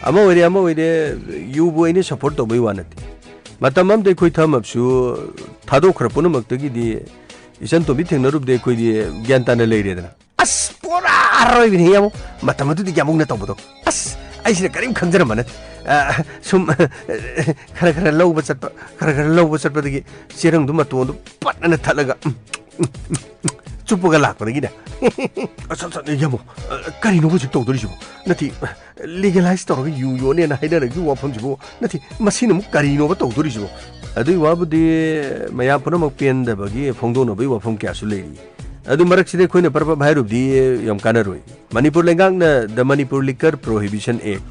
ꯑꯃ ꯑꯣꯏꯔꯦ, ꯑꯃ ꯑꯣꯏꯔꯦ, ꯌꯨꯕꯨ ꯑꯩꯅ support ꯇꯧꯕꯩ ꯋꯥ ꯅꯠꯇꯦ꯫ ꯃꯇꯝ ꯑꯃꯗ ꯑꯩꯈꯣꯏ ꯊꯝꯃꯕꯁꯨ ꯊꯥꯗꯣꯛꯈ꯭ꯔ ꯄꯨꯝꯅꯃꯛꯇꯒꯤꯗꯤ ꯏꯆꯟ ꯇꯣꯝꯕꯤ ꯊꯦꯡꯅꯔꯨꯕꯗꯤ ꯑꯩꯈꯣꯏꯗꯤ ꯒ꯭ꯌꯥꯟ ꯇꯥꯅ ꯂꯩꯔꯦꯗꯅ꯫ ꯑꯁ, ꯄꯨꯔꯥ ꯑꯔꯣꯏꯕꯤꯅꯤ ꯌꯥꯃꯣ꯫ ꯃꯇꯝ ꯑꯗꯨꯗꯤ ꯌꯥꯃꯣꯅ ꯇꯧꯕꯗꯣ꯫ ꯑꯁ, ꯑꯩꯁꯤꯅ ꯀꯔꯤꯝ ꯈꯪꯖꯔꯝꯕ ꯅꯠꯇꯦ꯫ ꯑ, ꯁꯨꯝ, ꯈꯔ ꯈꯔ ꯂꯧꯕ ꯆꯠꯄ, ꯈꯔ ꯈꯔ ꯂꯧꯕ ꯆꯠꯄꯗꯒꯤ ꯆꯦꯔꯪꯗꯨ ꯃꯇꯣꯟꯗꯨ ꯄꯠ ꯑꯅ ꯊꯠꯂꯒ, ꯎꯝ, ꯎꯝ, ꯎꯝ, ꯎꯝ, ꯆꯨꯞꯄꯒ ꯂꯥꯛꯄꯗꯒꯤꯅꯦ꯫ ꯑꯁ, ꯑꯁ, ꯌꯥꯃꯣ, ꯑ, ꯀꯔꯤꯅꯣ ꯍꯧꯖꯤꯛ ꯇꯧꯗꯣꯔꯤꯁꯤꯕꯣ? ꯅꯠꯇꯦ, legalize ꯇꯧꯔꯒ ꯌꯨ ꯌꯣꯟꯅꯦꯅ ꯍꯥꯏꯅꯔꯛꯏꯕ ꯋꯥꯐꯝꯁꯤꯕꯨ, ꯅꯠꯇꯦ, ꯃꯁꯤꯅ ꯑꯃꯨꯛ ꯀꯔꯤꯅꯣꯕ ꯇꯧꯗꯣꯔꯤꯁꯤꯕꯣ? ꯑꯗꯨꯏ ꯋꯥꯕꯨꯗꯤ ꯃꯌꯥꯝ ꯄꯨꯝꯅꯃꯛ ꯄꯦꯟꯗꯕꯒꯤ ꯐꯣꯡꯗꯣꯛꯅꯕꯒꯤ ꯋꯥꯐꯝ ꯀꯌꯥꯁꯨ ꯂꯩꯔꯤ꯫ ꯑꯗꯨ ꯃꯔꯛꯁꯤꯗ ꯑꯩꯈꯣꯏꯅ ꯄꯔꯞ ꯄꯔꯞ ꯍꯥꯏꯔꯨꯕꯗꯤ ꯌꯥꯝ ꯀꯥꯟꯅꯔꯣꯏ꯫ ꯃꯅꯤꯄꯨꯔ ꯂꯩꯉꯥꯛꯅ The Manipur Liquor Prohibition Act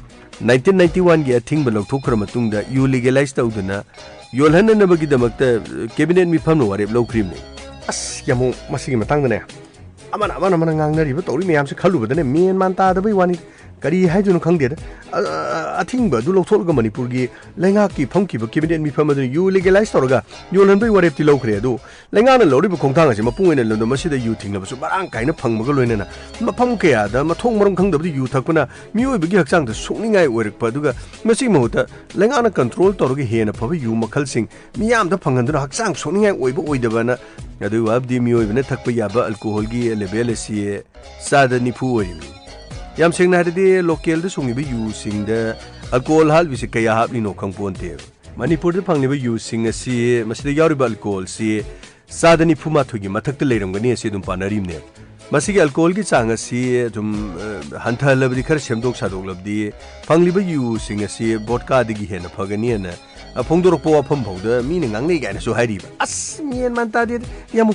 nineteen ninety one ꯒꯤ ꯑꯊꯤꯡꯕ ꯂꯧꯊꯣꯛꯈ꯭ꯔ ꯃꯇꯨꯡꯗ ꯌꯨ legalize ꯇꯧꯗꯅ ꯌꯣꯜꯍꯟꯅꯅꯕꯒꯤꯗꯃꯛꯇ cabinet ꯃꯤꯐꯝꯅ ꯋꯥꯔꯦꯞ ꯂꯧꯈ꯭ꯔꯤꯕꯅꯤ꯫ ꯑꯁ, ꯌꯥꯃꯣ, ꯃꯁꯤꯒꯤ ꯃꯇꯥꯡꯗꯅꯦ, ꯑꯃꯅ ꯑꯃꯅ ꯑꯃꯅ ꯉꯥꯡꯅꯔꯤꯕ ꯇꯧꯔꯤ ꯃꯌꯥꯝꯁꯦ ꯈꯜꯂꯨꯕꯗꯅꯦ ꯃꯦꯟ ꯃꯥꯟ ꯇꯥꯗꯕꯩ ꯋꯥꯅꯤ꯫ ꯀꯔꯤ ꯍꯥꯏꯗꯣꯏꯅꯣ ꯈꯪꯗꯦꯗ꯫ ꯑ, ꯑ, ꯑꯊꯤꯡꯕ ꯑꯗꯨ ꯂꯧꯊꯣꯛꯂꯒ ꯃꯅꯤꯄꯨꯔꯒꯤ ꯂꯩꯉꯥꯛꯀꯤ ꯐꯝꯈꯤꯕ cabinet ꯃꯤꯐꯝ ꯑꯗꯨꯅ ꯌꯨ legalize ꯇꯧꯔꯒ ꯌꯣꯜꯍꯟꯕꯒꯤ ꯋꯥꯔꯦꯞꯇꯤ ꯂꯧꯈ꯭ꯔꯦ꯫ ꯑꯗꯨ ꯂꯩꯉꯥꯛꯅ ꯂꯧꯔꯤꯕ ꯈꯣꯡꯊꯥꯡ ꯑꯁꯤ ꯃꯄꯨꯡ ꯑꯣꯏꯅ ꯂꯝꯗꯝ ꯑꯁꯤꯗ ꯌꯨ ꯊꯤꯡꯂꯕꯁꯨ ꯃꯔꯥꯡ ꯀꯥꯏꯅ ꯐꯪꯕꯒ ꯂꯣꯏꯅꯅ ꯃꯐꯝ ꯀꯌꯥꯗ ꯃꯊꯣꯡ ꯃꯔꯝ ꯈꯪꯗꯕꯗ ꯌꯨ ꯊꯛꯄꯅ ꯃꯤꯑꯣꯏꯕꯒꯤ ꯍꯛꯆꯥꯡꯗ ꯁꯣꯛꯅꯤꯡꯉꯥꯏ ꯑꯣꯏꯔꯛꯄ, ꯑꯗꯨꯒ ꯃꯁꯤꯒꯤ ꯃꯍꯨꯠꯇ ꯂꯩꯉꯥꯛꯅ control ꯇꯧꯔꯒ ꯍꯦꯟꯅ ꯐꯕ ꯌꯨ ꯃꯈꯜꯁꯤꯡ ꯃꯤꯌꯥꯝꯗ ꯐꯪꯍꯟꯗꯨꯅ ꯍꯛꯆꯥꯡ ꯁꯣꯛꯅꯤꯡꯉꯥꯏ ꯑꯣꯏꯕ ꯑꯣꯏꯗꯕꯅ, ꯑꯗꯨꯒꯤ ꯋꯥꯕꯨꯗꯤ ꯃꯤꯑꯣꯏꯕꯅ ꯊꯛꯄ ꯌꯥꯕ alcoholꯒꯤ level ꯑꯁꯤ ꯆꯥꯗ ꯅꯤꯐꯨ ꯑꯣꯏꯔꯤꯕꯅꯤ꯫ ꯌꯥꯝ ꯁꯦꯡꯅ ꯍꯥꯏꯔꯗꯤ, localꯗ ꯁꯨꯡꯉꯤꯕ ꯌꯨꯁꯤꯡꯗ alcohol ꯍꯥꯞꯂꯤꯕꯁꯤ ꯀꯌꯥ ꯍꯥꯞꯂꯤꯅꯣ ꯈꯪꯄꯣꯟꯇꯦꯕ꯫ ꯃꯅꯤꯄꯨꯔꯗ ꯐꯪꯂꯤꯕ ꯌꯨꯁꯤꯡ ꯑꯁꯤ, ꯃꯁꯤꯗ ꯌꯥꯎꯔꯤꯕ alcoholꯁꯤ ꯆꯥꯗ ꯅꯤꯐꯨ ꯃꯥꯊꯣꯏꯒꯤ ꯃꯊꯛꯇ ꯂꯩꯔꯝꯒꯅꯤ ꯑꯁꯤ ꯑꯗꯨꯝ ꯄꯥꯅꯔꯤꯕꯅꯦꯕ꯫ ꯃꯁꯤꯒꯤ alcoholꯒꯤ ꯆꯥꯡ ꯑꯁꯤ ꯑꯗꯨꯝ, ꯑ, ꯍꯟꯊꯍꯜꯂꯕꯗꯤ, ꯈꯔ ꯁꯦꯝꯗꯣꯛ ꯁꯥꯗꯣꯛꯂꯕꯗꯤ, ꯐꯪꯂꯤꯕ ꯌꯨꯁꯤꯡ ꯑꯁꯤ vodkaꯗꯒꯤ ꯍꯦꯟꯅ ꯐꯒꯅꯤ ꯍꯥꯏꯅ, ꯑ, ꯐꯣꯡꯗꯣꯔꯛꯄ ꯋꯥꯐꯝ ꯐꯥꯎꯗ ꯃꯤꯅ ꯉꯥꯡꯅꯩ ꯀꯥꯏꯅꯁꯨ ꯍꯥꯏꯔꯤꯕ꯫ ꯑꯁ, ꯃꯦꯟ ꯃꯥꯟ ꯇꯥꯗꯦꯗ꯫ ꯌꯦꯡꯉꯨ,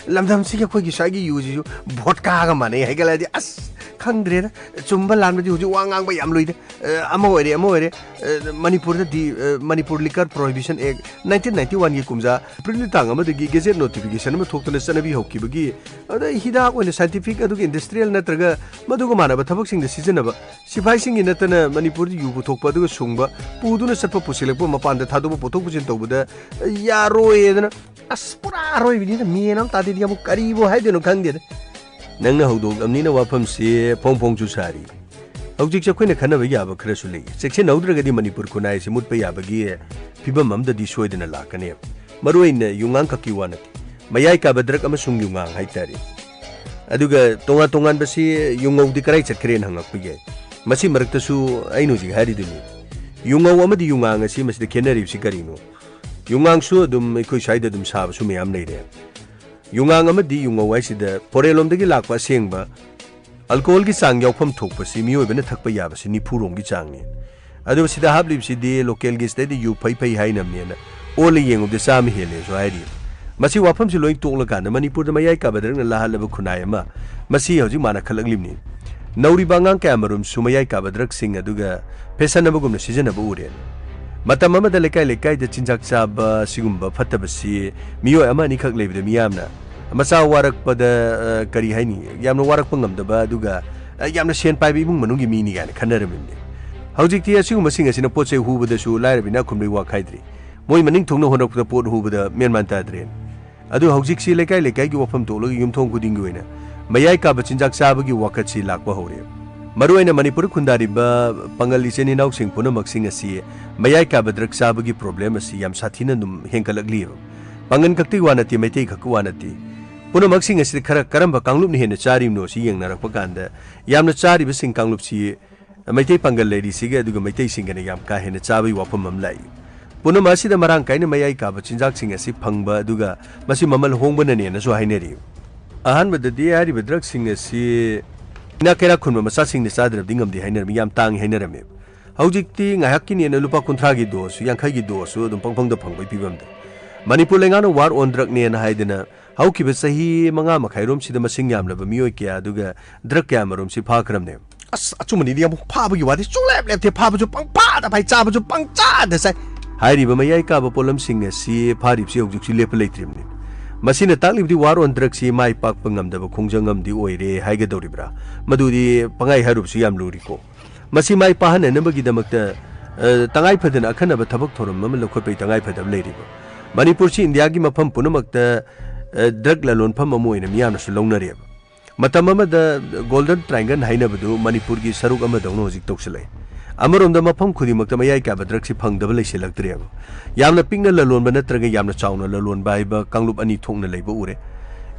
ꯂꯝꯗꯝꯁꯤꯒꯤ ꯑꯩꯈꯣꯏꯒꯤ ꯁ꯭ꯋꯥꯏꯒꯤ ꯌꯨꯁꯤꯁꯨ vodkaꯒ ꯃꯥꯟꯅꯩ ꯍꯥꯏꯒꯠꯂꯛꯑꯗꯤ, ꯑꯁ, ꯈꯪꯗ꯭ꯔꯦꯗ꯫ ꯆꯨꯝꯕ ꯂꯥꯟꯕꯗꯤ ꯍꯧꯖꯤꯛ ꯋꯥ ꯉꯥꯡꯕ ꯌꯥꯝ ꯂꯨꯏꯗ꯫ ꯑ, ꯑꯃ ꯑꯣꯏꯔꯦ, ꯑꯃ ꯑꯣꯏꯔꯦ꯫ ꯑ, ꯃꯅꯤꯄꯨꯔꯗꯗꯤ, ꯑ, Manipur Liquor Prohibition Act nineteen ninety oneꯒꯤ ꯀꯨꯝꯖꯥ April ꯇꯥꯡ ꯑꯃꯗꯒꯤ gazette notification ꯑꯃ ꯊꯣꯛꯇꯨꯅ ꯆꯠꯅꯕꯤ ꯍꯧꯈꯤꯕꯒꯤ, ꯑꯗ ꯍꯤꯗꯥꯛ ꯑꯣꯏꯅ scientific ꯑꯗꯨꯒ industrial ꯅꯠꯇ꯭ꯔꯒ ꯃꯗꯨꯒ ꯃꯥꯟꯅꯕ ꯊꯕꯛꯁꯤꯡꯗ ꯁꯤꯖꯤꯟꯅꯕ ꯁꯤꯐꯥꯏꯁꯤꯡꯒꯤ ꯅꯠꯇꯅ ꯃꯅꯤꯄꯨꯔꯗ ꯌꯨ ꯄꯨꯊꯣꯛꯄ ꯑꯗꯨꯒ ꯁꯨꯡꯕ, ꯄꯨꯗꯨꯅ ꯆꯠꯄ, ꯄꯨꯁꯤꯜꯂꯛꯄ, ꯃꯄꯥꯟꯗ ꯊꯥꯗꯣꯛꯄ, ꯄꯨꯊꯣꯛ ꯄꯨꯁꯤꯟ ꯇꯧꯕꯗ, ꯑ, ꯌꯥꯔꯣꯏꯗꯅ꯫ ꯑꯁ, ꯄꯨꯔꯥ ꯑꯔꯣꯏꯕꯅꯤꯗ, ꯃꯦꯟ ꯑꯃ ꯇꯥꯗꯦꯗ, ꯌꯥꯝ ꯀꯔꯤꯕꯨ ꯍꯥꯏꯗꯣꯏꯅꯣ ꯈꯪꯗꯦꯗ꯫ ꯅꯪꯅ ꯍꯧꯗꯣꯛꯂꯕꯅꯤꯅ ꯋꯥꯐꯝꯁꯤ ꯐꯣꯡ ꯐꯣꯡꯁꯨ ꯁꯥꯔꯤ꯫ ꯍꯧꯖꯤꯛꯁꯦ ꯑꯩꯈꯣꯏꯅ ꯈꯟꯅꯕ ꯌꯥꯕ ꯈꯔꯁꯨ ꯂꯩ꯫ ꯆꯦꯛꯁꯤꯟꯍꯧꯗ꯭ꯔꯒꯗꯤ ꯃꯅꯤꯄꯨꯔ ꯈꯨꯟꯅꯥꯏ ꯑꯁꯤ ꯃꯨꯠꯄ ꯌꯥꯕꯒꯤ ꯐꯤꯕꯝ ꯑꯃꯗꯗꯤ ꯁꯣꯏꯗꯅ ꯂꯥꯛꯀꯅꯦꯕ꯫ ꯃꯔꯨ ꯑꯣꯏꯅ ꯌꯨꯉꯥꯡ ꯈꯛꯀꯤ ꯋꯥ ꯅꯠꯇꯦ, ꯃꯌꯥꯏ ꯀꯥꯕ drug ꯑꯃꯁꯨꯡ ꯌꯨꯉꯥꯡ ꯍꯥꯏꯇꯥꯔꯦ꯫ ꯑꯗꯨꯒ ꯇꯣꯉꯥꯟ ꯇꯣꯉꯥꯟꯕꯁꯤ, ꯌꯨꯉꯧꯗꯤ ꯀꯔꯥꯏ ꯆꯠꯈ꯭ꯔꯦꯅ ꯍꯪꯉꯛꯄ ꯌꯥꯏ꯫ ꯃꯁꯤ ꯃꯔꯛꯇꯁꯨ ꯑꯩꯅ ꯍꯧꯖꯤꯛ ꯍꯥꯏꯔꯤꯗꯨꯅꯤ, ꯌꯨꯉꯧ ꯑꯃꯗꯤ ꯌꯨꯉꯥꯡ ꯑꯁꯤ ꯃꯁꯤꯗ ꯈꯦꯠꯅꯔꯤꯕꯁꯤ ꯀꯔꯤꯅꯣ? ꯌꯨꯉꯥꯡꯁꯨ ꯑꯗꯨꯝ ꯑꯩꯈꯣꯏ ꯁ꯭ꯋꯥꯏꯗ ꯑꯗꯨꯝ ꯁꯥꯕꯁꯨ ꯃꯌꯥꯝ ꯂꯩꯔꯦ꯫ ꯌꯨꯉꯥꯡ ꯑꯃꯗꯤ ꯌꯨꯉꯧ ꯍꯥꯏꯁꯤꯗ foreign ꯂꯣꯝꯗꯒꯤ ꯂꯥꯛꯄ ꯑꯁꯦꯡꯕ alcoholꯒꯤ ꯆꯥꯡ ꯌꯥꯎꯐꯝ ꯊꯣꯛꯄꯁꯤ, ꯃꯤꯑꯣꯏꯕꯅ ꯊꯛꯄ ꯌꯥꯕꯁꯤ ꯅꯤꯐꯨ ꯔꯣꯝꯒꯤ ꯆꯥꯡꯅꯤ꯫ ꯑꯗꯨꯒ ꯁꯤꯗ ꯍꯥꯞꯂꯤꯕꯁꯤꯗꯤ localꯒꯤ ꯁꯤꯗꯩꯗ ꯌꯨ ꯐꯩ ꯐꯩ ꯍꯥꯏꯅꯕꯅꯦꯅ ꯑꯣꯜꯂ ꯌꯦꯡꯉꯨꯕꯗ ꯆꯥꯝꯃ ꯍꯦꯜꯂꯦꯁꯨ ꯍꯥꯏꯔꯤ꯫ ꯃꯁꯤ ꯋꯥꯐꯝꯁꯤ ꯂꯣꯏ ꯇꯣꯛꯂꯀꯥꯟꯗ ꯃꯅꯤꯄꯨꯔꯗ ꯃꯌꯥꯏ ꯀꯥꯕ drugꯅ ꯂꯥꯍꯜꯂꯕ ꯈꯨꯟꯅꯥꯏ ꯑꯃ, ꯃꯁꯤ ꯍꯧꯖꯤꯛ ꯃꯥꯟꯅꯈꯠꯂꯛꯂꯤꯕꯅꯤ꯫ ꯅꯧꯔꯤꯕ ꯑꯉꯥꯡ ꯀꯌꯥꯃꯔꯨꯝꯁꯨ ꯃꯌꯥꯏ ꯀꯥꯕ drugꯁꯤꯡ ꯑꯗꯨꯒ fashion ꯑꯃꯒꯨꯝꯅ ꯁꯤꯖꯤꯟꯅꯕ ꯎꯔꯦ꯫ ꯃꯇꯝ ꯑꯃꯗ ꯂꯩꯀꯥꯏ ꯂꯩꯀꯥꯏꯗ ꯆꯤꯟꯖꯥꯛ ꯆꯥꯕ ꯁꯤꯒꯨꯝꯕ ꯐꯠꯇꯕꯁꯤ ꯃꯤꯑꯣꯏ ꯑꯃ ꯑꯅꯤꯈꯛ ꯂꯩꯕꯗ ꯃꯤꯌꯥꯝꯅ ꯃꯆꯥ ꯋꯥꯔꯛꯄꯗ, ꯑ, ꯀꯔꯤ ꯍꯥꯏꯅꯤ, ꯌꯥꯝꯅ ꯋꯥꯔꯛꯄ ꯉꯝꯗꯕ, ꯑꯗꯨꯒ ꯑ, ꯌꯥꯝꯅ ꯁꯦꯟ ꯄꯥꯏꯕ ꯏꯃꯨꯡ ꯃꯅꯨꯡꯒꯤ ꯃꯤꯅꯤ ꯀꯥꯏꯅ ꯈꯟꯅꯔꯝꯃꯤꯕꯅꯤ꯫ ꯍꯧꯖꯤꯛꯇꯤ ꯑꯁꯤꯒꯨꯝꯕꯁꯤꯡ ꯑꯁꯤꯅ ꯄꯣꯠ ꯆꯩ ꯍꯨꯕꯗꯁꯨ ꯂꯥꯏꯔꯕ ꯏꯅꯥꯛ ꯈꯨꯟꯕꯒꯤ ꯋꯥ ꯈꯥꯏꯗ꯭ꯔꯤ꯫ ꯃꯣꯏ ꯃꯅꯤꯡ ꯊꯨꯡꯅ ꯍꯣꯠꯅꯔꯛꯄꯗ ꯄꯣꯠ ꯍꯨꯕꯗ ꯃꯦꯟ ꯃꯥꯟ ꯇꯥꯗ꯭ꯔꯦ꯫ ꯑꯗꯨ ꯍꯧꯖꯤꯛꯁꯤ ꯂꯩꯀꯥꯏ ꯂꯩꯀꯥꯏꯒꯤ ꯋꯥꯐꯝ ꯊꯣꯛꯂꯒ ꯌꯨꯝꯊꯣꯡ ꯈꯨꯗꯤꯡꯒꯤ ꯑꯣꯏꯅ ꯃꯌꯥꯏ ꯀꯥꯕ ꯆꯤꯟꯖꯥꯛ ꯆꯥꯕꯒꯤ ꯋꯥꯀꯠꯁꯤ ꯂꯥꯛꯄ ꯍꯧꯔꯦ꯫ ꯃꯔꯨꯑꯣꯏꯅ ꯃꯅꯤꯄꯨꯔꯗ ꯈꯨꯟꯗꯥꯔꯤꯕ ꯄꯥꯡꯒꯜ ꯏꯆꯤꯟ ꯏꯅꯥꯎꯁꯤꯡ ꯄꯨꯝꯅꯃꯛꯁꯤꯡ ꯑꯁꯤ ꯃꯌꯥꯏ ꯀꯥꯕ ꯗ꯭ꯔꯒ ꯆꯥꯕꯒꯤ ꯄ꯭ꯔꯣꯕ꯭ꯂꯦꯝ ꯑꯁꯤ ꯌꯥꯝ ꯁꯥꯊꯤꯅ ꯑꯗꯨꯝ ꯍꯦꯟꯒꯠꯂꯛꯂꯤꯕ꯫ ꯄꯥꯡꯒꯜ ꯈꯛꯇꯒꯤ ꯋꯥ ꯅꯠꯇꯦ, ꯃꯩꯇꯩ ꯈꯛꯀꯤ ꯋꯥ ꯅꯠꯇꯦ꯫ ꯄꯨꯝꯅꯃꯛꯁꯤꯡ ꯑꯁꯤꯗ ꯈꯔ ꯀꯔꯝꯕ ꯀꯥꯡꯂꯨꯞꯅ ꯍꯦꯟꯅ ꯆꯥꯔꯤꯕꯅꯣ ꯁꯤ ꯌꯦꯡꯅꯔꯛꯄ ꯀꯥꯟꯗ ꯌꯥꯝꯅ ꯆꯥꯔꯤꯕꯁꯤꯡ ꯀꯥꯡꯂꯨꯞꯁꯤ ꯃꯩꯇꯩ ꯄꯥꯡꯒꯜ ꯂꯩꯔꯤꯁꯤꯒ ꯑꯗꯨꯒ ꯃꯩꯇꯩꯁꯤꯡꯒꯅ ꯌꯥꯝ ꯀꯥ ꯍꯦꯟꯅ ꯆꯥꯕꯒꯤ ꯋꯥꯐꯝ ꯑꯃ ꯂꯥꯛꯏ꯫ ꯄꯨꯝꯅꯃꯛ ꯑꯁꯤꯗ ꯃꯔꯥꯡ ꯀꯥꯏꯅ ꯃꯌꯥꯏ ꯀꯥꯕ ꯆꯤꯟꯖꯥꯛꯁꯤꯡ ꯑꯁꯤ ꯐꯪꯕ ꯑꯗꯨꯒ ꯃꯁꯤ ꯃꯃꯜ ꯍꯣꯡꯕꯅꯅꯦꯅꯁꯨ ꯍꯥꯏꯅꯔꯤ꯫ ꯑꯍꯥꯟꯕꯗꯗꯤ ꯍꯥꯏꯔꯤꯕ ꯗ꯭ꯔꯒꯁꯤꯡ ꯑꯁꯤ ꯏꯅꯥꯛ ꯀꯩꯔꯥꯛ ꯈꯨꯟꯕ ꯃꯆꯥꯁꯤꯡꯅ ꯆꯥꯗ꯭ꯔꯕꯗꯤ ꯉꯝꯗꯦ ꯍꯥꯏꯅꯔꯝꯃꯤ, ꯌꯥꯝ ꯇꯥꯡꯉꯤ ꯍꯥꯏꯅꯔꯝꯃꯤ꯫ ꯍꯧꯖꯤꯛꯇꯤ ꯉꯥꯏꯍꯥꯛꯀꯤꯅꯦꯅ ꯂꯨꯄꯥ ꯀꯨꯟꯊ꯭ꯔꯥꯒꯤ ꯗꯣꯁꯁꯨ, ꯌꯥꯡꯈꯩꯒꯤ ꯗꯣꯁꯁꯨ ꯑꯗꯨꯝ ꯄꯪꯐꯪꯗ ꯐꯪꯕꯒꯤ ꯐꯤꯕꯝꯗ꯫ ꯃꯅꯤꯄꯨꯔ ꯂꯩꯉꯥꯛꯅ ꯋꯥꯔ ꯑꯣꯟ ꯗ꯭ꯔꯒꯅꯦꯅ ꯍꯥꯏꯗꯅ ꯍꯧꯈꯤꯕ ꯆꯍꯤ ꯃꯉꯥ ꯃꯈꯥꯏꯔꯣꯝꯁꯤꯗ ꯃꯁꯤꯡ ꯌꯥꯝꯂꯕ ꯃꯤꯑꯣꯏ ꯀꯌꯥ ꯑꯗꯨꯒ ꯗ꯭ꯔꯒ ꯀꯌꯥ ꯑꯃꯔꯣꯝꯁꯤ ꯐꯥꯈ꯭ꯔꯕꯅꯦ꯫ ꯑꯁ, ꯑꯆꯨꯝꯕꯅꯤꯗꯤ ꯑꯃꯨꯛ ꯐꯥꯕꯒꯤ ꯋꯥꯗꯤ ꯁꯨꯡꯂꯦꯞ ꯂꯦꯞꯇꯦ, ꯐꯥꯕꯁꯨ ꯄꯪꯐꯥꯗ ꯐꯥꯏ, ꯆꯥꯕꯁꯨ ꯄꯪꯆꯥꯗ ꯆꯥꯏ꯫ ꯍꯥꯏꯔꯤꯕ ꯃꯌꯥꯏ ꯀꯥꯕ ꯄꯣꯠꯂꯝꯁꯤꯡ ꯑꯁꯤ ꯐꯥꯔꯤꯕꯁꯤ ꯍꯧꯖꯤꯛꯁꯨ ꯂꯦꯞꯄ ꯂꯩꯇ꯭ꯔꯤꯕꯅꯤ꯫ ꯃꯁꯤꯅ ꯇꯥꯛꯂꯤꯕꯗꯤ ꯋꯥꯔ ꯑꯣꯟ ꯗ꯭ꯔꯒꯁꯤ ꯃꯥꯏ ꯄꯥꯛꯄ ꯉꯝꯗꯕ ꯈꯣꯡꯖꯪ ꯑꯃꯗꯤ ꯑꯣꯏꯔꯦ ꯍꯥꯏꯒꯗꯧꯔꯤꯕ꯭ꯔꯥ? ꯃꯗꯨꯗꯤ ꯄꯪꯍꯥꯏ ꯍꯥꯏꯔꯨꯕꯁꯨ ꯌꯥꯝ ꯂꯨꯔꯤꯀꯣ꯫ ꯃꯁꯤ ꯃꯥꯏ ꯄꯥꯛꯍꯟꯅꯅꯕꯒꯤꯗꯃꯛꯇ, ꯑ, ꯇꯉꯥꯏ ꯐꯗꯅ ꯑꯈꯟꯅꯕ ꯊꯕꯛ ꯊꯧꯔꯝ ꯑꯃ ꯂꯧꯈꯠꯄꯒꯤ ꯇꯉꯥꯏ ꯐꯗꯕ ꯂꯩꯔꯤꯕ꯫ ꯃꯅꯤꯄꯨꯔꯁꯤ ꯏꯟꯗꯤꯌꯥꯒꯤ ꯃꯐꯝ ꯄꯨꯝꯅꯃꯛꯇ, ꯑ, ꯗ꯭ꯔꯒ ꯂꯂꯣꯟꯐꯝ ꯑꯃ ꯑꯣꯏꯅ ꯃꯤꯌꯥꯝꯅꯁꯨ ꯂꯧꯅꯔꯦꯕ꯫ ꯃꯇꯝ ꯑꯃꯗ ꯒꯣꯜꯗꯟ ꯇ꯭ꯔꯥꯏꯡꯒꯜ ꯍꯥꯏꯅꯕꯗꯨ ꯃꯅꯤꯄꯨꯔꯒꯤ ꯁꯔꯨꯛ ꯑꯃꯗꯧꯅ ꯍꯧꯖꯤꯛ ꯇꯧꯁꯤꯜꯂꯛꯏ꯫ ꯑꯃꯔꯣꯝꯗ ꯃꯐꯝ ꯈꯨꯗꯤꯡꯃꯛꯇ ꯃꯌꯥꯏ ꯀꯥꯕ ꯗ꯭ꯔꯒꯁꯤ ꯐꯪꯗꯕ ꯂꯩꯁꯤꯜꯂꯛꯇ꯭ꯔꯦꯕ꯫ ꯌꯥꯝꯅ ꯄꯤꯛꯅ ꯂꯂꯣꯟꯕ ꯅꯠꯇ꯭ꯔꯒ ꯌꯥꯝꯅ ꯆꯥꯎꯅ ꯂꯂꯣꯟꯕ ꯍꯥꯏꯕ ꯀꯥꯡꯂꯨꯞ ꯑꯅꯤ ꯊꯣꯛꯅ ꯂꯩꯕ ꯎꯔꯦ꯫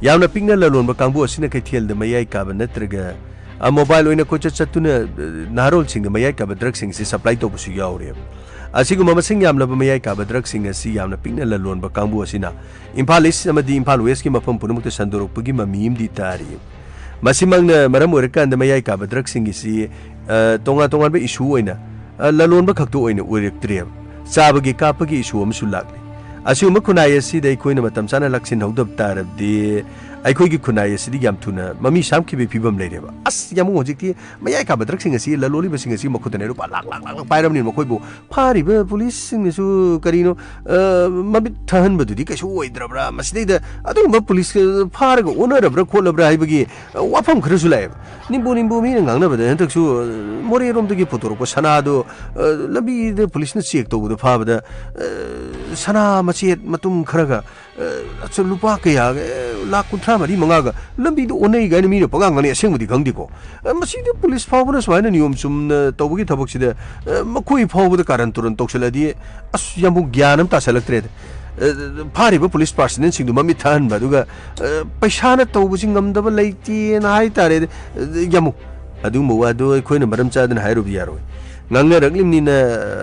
ꯌꯥꯝꯅ ꯄꯤꯛꯅ ꯂꯂꯣꯟꯕ ꯀꯥꯡꯕꯨ ꯑꯁꯤꯅ ꯀꯩꯊꯦꯜꯗ ꯃꯌꯥꯏ ꯀꯥꯕ ꯅꯠꯇ꯭ꯔꯒ, ꯑ, ꯃꯣꯕꯥꯏꯜ ꯑꯣꯏꯅ ꯀꯣꯏꯆꯠ ꯆꯠꯇꯨꯅ, ꯑ, ꯅꯍꯥꯔꯣꯜꯁꯤꯡꯗ ꯃꯌꯥꯏ ꯀꯥꯕ ꯗ꯭ꯔꯒꯁꯤꯡꯁꯤ ꯁꯄ꯭ꯂꯥꯏ ꯇꯧꯕꯁꯨ ꯌꯥꯎꯔꯦꯕ꯫ ꯑꯁꯤꯒꯨꯝꯕ ꯃꯁꯤꯡ ꯌꯥꯝꯂꯕ ꯃꯌꯥꯏ ꯀꯥꯕ ꯗ꯭ꯔꯒꯁꯤꯡ ꯑꯁꯤ ꯌꯥꯝꯅ ꯄꯤꯛꯅ ꯂꯂꯣꯟꯕ ꯀꯥꯡꯕꯨ ꯑꯁꯤꯅ ꯏꯝꯐꯥꯜ ꯏꯁ ꯑꯃꯗꯤ ꯏꯝꯐꯥꯜ ꯋꯦꯁꯀꯤ ꯃꯐꯝ ꯄꯨꯝꯅꯃꯛꯇ ꯁꯟꯗꯣꯔꯛꯄꯒꯤ ꯃꯃꯤ ꯑꯃꯗꯤ ꯇꯥꯔꯤ꯫ ꯃꯁꯤꯃꯛꯅ ꯃꯔꯝ ꯑꯣꯏꯔꯀꯥꯟꯗ ꯃꯌꯥꯏ ꯀꯥꯕ ꯗ꯭ꯔꯒꯁꯤꯡꯒꯤꯁꯤ, ꯑ, ꯇꯣꯉꯥꯟ ꯇꯣꯉꯥꯟꯕ ꯏꯁꯨ ꯑꯣꯏꯅ, ꯑ, ꯂꯂꯣꯟꯕ ꯈꯛꯇ ꯑꯣꯏꯅ ꯑꯣꯏꯔꯛꯇ꯭ꯔꯦꯕ꯫ ꯆꯥꯕꯒꯤ ꯀꯥꯞꯄꯒꯤ ꯏꯁꯨ ꯑꯃꯁꯨ ꯂꯥꯛꯂꯤ꯫ ꯑꯁꯤꯒꯨꯝꯕ ꯈꯨꯟꯅꯥꯏ ꯑꯁꯤꯗ ꯑꯩꯈꯣꯏꯅ ꯃꯇꯝ ꯆꯥꯅ ꯂꯥꯛꯁꯤꯟꯍꯧꯗꯕ ꯇꯥꯔꯕꯗꯤ ꯑꯩꯈꯣꯏꯒꯤ ꯈꯨꯟꯅꯥꯏ ꯑꯁꯤꯗꯤ ꯌꯥꯝ ꯊꯨꯅ ꯃꯃꯤ ꯁꯥꯝꯈꯤꯕꯒꯤ ꯐꯤꯕꯝ ꯂꯩꯔꯦꯕ꯫ ꯑꯁ, ꯌꯥꯝꯕꯨꯡ, ꯍꯧꯖꯤꯛꯇꯤ ꯃꯌꯥꯏ ꯀꯥꯕ ꯗ꯭ꯔꯛꯁꯤꯡ ꯑꯁꯤ, ꯂꯂꯣꯜꯂꯤꯕꯁꯤꯡ ꯑꯁꯤ ꯃꯈꯨꯠꯇꯅꯦ ꯂꯨꯄꯥ ꯂꯥꯛ, ꯂꯥꯛ, ꯂꯥꯛ, ꯂꯥꯛ ꯄꯥꯏꯔꯕꯅꯤꯅ ꯃꯈꯣꯏꯕꯨ ꯐꯥꯔꯤꯕ ꯄꯨꯂꯤꯁꯁꯤꯡꯅꯁꯨ ꯀꯔꯤꯅꯣ, ꯑ, ꯃꯃꯤꯠ ꯊꯍꯟꯕꯗꯨꯗꯤ ꯀꯩꯁꯨ ꯑꯣꯏꯗ꯭ꯔꯕ꯭ꯔꯥ? ꯃꯁꯤꯗꯩꯗ ꯑꯗꯨꯒꯨꯝꯕ ꯄꯨꯂꯤꯁ ꯐꯥꯔꯒ ꯑꯣꯟꯅꯔꯕ꯭ꯔꯥ ꯈꯣꯠꯂꯕ꯭ꯔꯥ ꯍꯥꯏꯕꯒꯤ, ꯑ, ꯋꯥꯐꯝ ꯈꯔꯁꯨ ꯂꯥꯛꯑꯦꯕ꯫ ꯅꯤꯝꯕꯨ ꯅꯤꯝꯕꯨ ꯃꯤꯅ ꯉꯥꯡꯅꯕꯗ ꯍꯟꯗꯛꯁꯨ, ꯑ, ꯃꯣꯔꯦꯔꯣꯝꯗꯒꯤ ꯄꯨꯊꯣꯔꯛꯄ ꯁꯅꯥꯗꯣ, ꯑ, ꯂꯝꯕꯤꯗ ꯄꯨꯂꯤꯁꯅ ꯆꯦꯛ ꯇꯧꯕꯗ ꯐꯥꯕꯗ, ꯑ, ꯁꯅꯥ ꯃꯆꯦꯠ ꯃꯇꯨꯝ ꯈꯔꯒ, ꯑ, ꯑꯆ-, ꯂꯨꯄꯥ ꯀꯌꯥ, ꯑ, ꯂꯥꯛ ꯀꯨꯟꯊ꯭ꯔꯥ ꯃꯔꯤ ꯃꯉꯥꯒ ꯂꯝꯕꯤꯗ ꯑꯣꯟꯅꯩ ꯀꯥꯏꯅ ꯃꯤꯅ ꯄꯉꯥꯡ ꯉꯥꯡꯅꯩ, ꯑꯁꯦꯡꯕꯗꯤ ꯈꯪꯗꯦꯀꯣ꯫ ꯑ, ꯃꯁꯤꯗ ꯄꯨꯂꯤꯁ ꯐꯥꯎꯕꯅ ꯁꯨꯃꯥꯏꯅ ꯅꯤꯌꯣꯝ ꯆꯨꯝꯅ ꯇꯧꯕꯒꯤ ꯊꯕꯛꯁꯤꯗ, ꯑ, ꯃꯈꯣꯏ ꯐꯥꯎꯕꯗ ꯀꯥꯔꯟ ꯇꯨꯔꯟ ꯇꯧꯁꯤꯜꯂꯗꯤ, ꯑꯁ, ꯌꯥꯝꯕꯨꯡ, ꯒ꯭ꯌꯥꯟ ꯑꯃ ꯇꯥꯁꯜꯂꯛꯇ꯭ꯔꯦꯗ꯫ ꯑ, ꯐꯥꯔꯤꯕ ꯄꯨꯂꯤꯁ ꯄꯥꯔꯁꯅꯦꯜꯁꯤꯡꯗꯨ ꯃꯃꯤꯠ ꯊꯛꯍꯟꯕ, ꯑꯗꯨꯒ, ꯑ, ꯄꯩꯁꯥꯅ ꯇꯧꯕꯁꯤ ꯉꯝꯗꯕ ꯂꯩꯇꯦꯅ ꯍꯥꯏ ꯇꯥꯔꯦ, ꯑ, ꯌꯥꯝꯕꯨꯡ꯫ ꯑꯗꯨꯒꯨꯝꯕ ꯋꯥꯗꯨ ꯑꯩꯈꯣꯏꯅ ꯃꯔꯝ ꯆꯥꯗꯅ ꯍꯥꯏꯔꯨꯕ ꯌꯥꯔꯣꯏ꯫ ꯉꯥꯡꯅꯔꯛꯂꯤꯕꯅꯤꯅ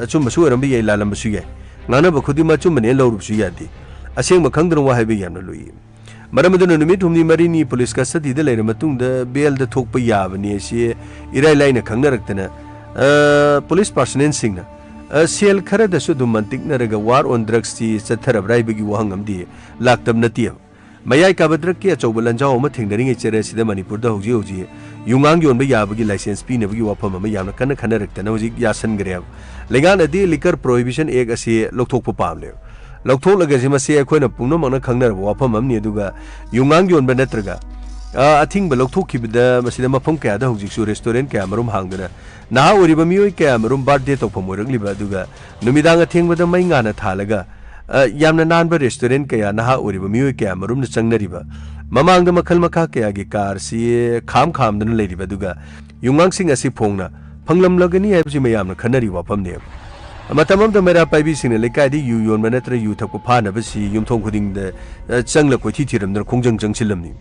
ꯑꯆꯨꯝꯕꯁꯨ ꯑꯣꯏꯔꯝꯕ ꯌꯥꯏ, ꯂꯥꯜꯂꯝꯕꯁꯨ ꯌꯥꯏ꯫ ꯉꯥꯡꯅꯕ ꯈꯨꯗꯤꯡꯃꯛ ꯑꯆꯨꯝꯕꯅꯦꯅ ꯂꯧꯔꯨꯕꯁꯨ ꯌꯥꯗꯦ꯫ ꯑꯁꯦꯡꯕ ꯈꯪꯗꯅ ꯋꯥ ꯍꯥꯏꯕ ꯌꯥꯝꯅ ꯂꯨꯏ꯫ ꯃꯔꯝ ꯑꯗꯨꯅ ꯅꯨꯃꯤꯠ ꯍꯨꯝꯅꯤ ꯃꯔꯤꯅꯤ ꯄꯨꯂꯤꯁ ꯀꯁꯇꯗꯤꯗ ꯂꯩꯔ ꯃꯇꯨꯡꯗ ꯕꯦꯜꯗ ꯊꯣꯛꯄ ꯌꯥꯕꯅꯤ ꯑꯁꯤ ꯏꯔꯥꯏ ꯂꯥꯏꯅ ꯈꯪꯅꯔꯛꯇꯅ, ꯑ, ꯄꯨꯂꯤꯁ ꯄꯥꯔꯁꯅꯦꯜꯁꯤꯡꯅ, ꯑ, ꯁꯦꯜ ꯈꯔꯗꯁꯨ ꯑꯗꯨꯝ ꯃꯟꯇꯤꯛꯅꯔꯒ war on drugsꯁꯤ ꯆꯠꯊꯔꯕ꯭ꯔꯥ ꯍꯥꯏꯕꯒꯤ ꯋꯥꯍꯪ ꯑꯃꯗꯤ ꯂꯥꯛꯇꯕ ꯅꯠꯇꯦꯕ꯫ ꯃꯌꯥꯏ ꯀꯥꯕ ꯗ꯭ꯔꯛꯀꯤ ꯑꯆꯧꯕ ꯂꯥꯟꯖꯥꯎ ꯑꯃ ꯊꯦꯡꯅꯔꯤꯉꯩ ꯆꯦꯔꯦ ꯑꯁꯤꯗ ꯃꯅꯤꯄꯨꯔꯗ ꯍꯧꯖꯤꯛ ꯍꯧꯖꯤꯛ ꯌꯨꯉꯥꯡ ꯌꯣꯟꯕ ꯌꯥꯕꯒꯤ ꯂꯥꯏꯁꯦꯟꯁ ꯄꯤꯅꯕꯒꯤ ꯋꯥꯐꯝ ꯑꯃ ꯌꯥꯝꯅ ꯀꯟꯅ ꯈꯟꯅꯔꯛꯇꯅ ꯍꯧꯖꯤꯛ ꯌꯥꯁꯟꯈ꯭ꯔꯦꯕ꯫ ꯂꯩꯉꯥꯛꯅꯗꯤ Liquor Prohibition Act ꯑꯁꯤ ꯂꯧꯊꯣꯛꯄ ꯄꯥꯝꯂꯦꯕ꯫ ꯂꯧꯊꯣꯛꯂꯒꯁꯤ ꯃꯁꯤ ꯑꯩꯈꯣꯏꯅ ꯄꯨꯝꯅꯃꯛꯅ ꯈꯪꯅꯔꯕ ꯋꯥꯐꯝ ꯑꯃꯅꯤ꯫ ꯑꯗꯨꯒ ꯌꯨꯉꯥꯡ ꯌꯣꯟꯕ ꯅꯠꯇ꯭ꯔꯒ, ꯑ, ꯑꯊꯤꯡꯕ ꯂꯧꯊꯣꯛꯈꯤꯕꯗ ꯃꯁꯤꯗ ꯃꯐꯝ ꯀꯌꯥꯗ ꯍꯧꯖꯤꯛꯁꯨ restaurant ꯀꯌꯥ ꯃꯔꯨꯝ ꯍꯥꯡꯗꯅ ꯅꯍꯥ ꯑꯣꯏꯔꯤꯕ ꯃꯤꯑꯣꯏ ꯀꯌꯥ ꯃꯔꯨꯝ birthday ꯇꯧꯐꯝ ꯑꯣꯏꯔꯛꯂꯤꯕ, ꯑꯗꯨꯒ ꯅꯨꯃꯤꯗꯥꯡ ꯑꯊꯦꯡꯕꯗ ꯃꯩ ꯉꯥꯟꯅ ꯊꯥꯜꯂꯒ, ꯑ, ꯌꯥꯝꯅ ꯅꯥꯟꯕ restaurant ꯀꯌꯥ ꯅꯍꯥ ꯑꯣꯏꯔꯤꯕ ꯃꯤꯑꯣꯏ ꯀꯌꯥ ꯃꯔꯨꯝꯅ ꯆꯪꯅꯔꯤꯕ, ꯃꯃꯥꯡꯗ ꯃꯈꯜ ꯃꯈꯥ ꯀꯌꯥꯒꯤ ꯀꯥꯔꯁꯤ ꯈꯥꯝ ꯈꯥꯝꯗꯨꯅ ꯂꯩꯔꯤꯕ, ꯑꯗꯨꯒ ꯌꯨꯉꯥꯡꯁꯤꯡ ꯑꯁꯤ ꯐꯣꯡꯅ ꯐꯪꯂꯝꯂꯒꯅꯤ ꯍꯥꯏꯕꯁꯤ ꯃꯌꯥꯝꯅ ꯈꯟꯅꯔꯤꯕ ꯋꯥꯐꯝꯅꯦꯕ꯫ ꯃꯇꯝ ꯑꯃꯗ ꯃꯩꯔꯥ ꯄꯥꯏꯕꯤꯁꯤꯡꯅ ꯂꯩꯀꯥꯏꯗ ꯌꯨ ꯌꯣꯟꯕ ꯅꯠꯇ꯭ꯔꯒ ꯌꯨ ꯊꯛꯄ ꯐꯥꯅꯕꯁꯤ ꯌꯨꯝꯊꯣꯡ ꯈꯨꯗꯤꯡꯗ, ꯑ, ꯆꯪꯂ ꯀꯣꯏꯊꯤ ꯊꯤꯔꯝꯗꯅ ꯈꯣꯡꯖꯪ ꯆꯪꯁꯤꯜꯂꯝꯃꯤ꯫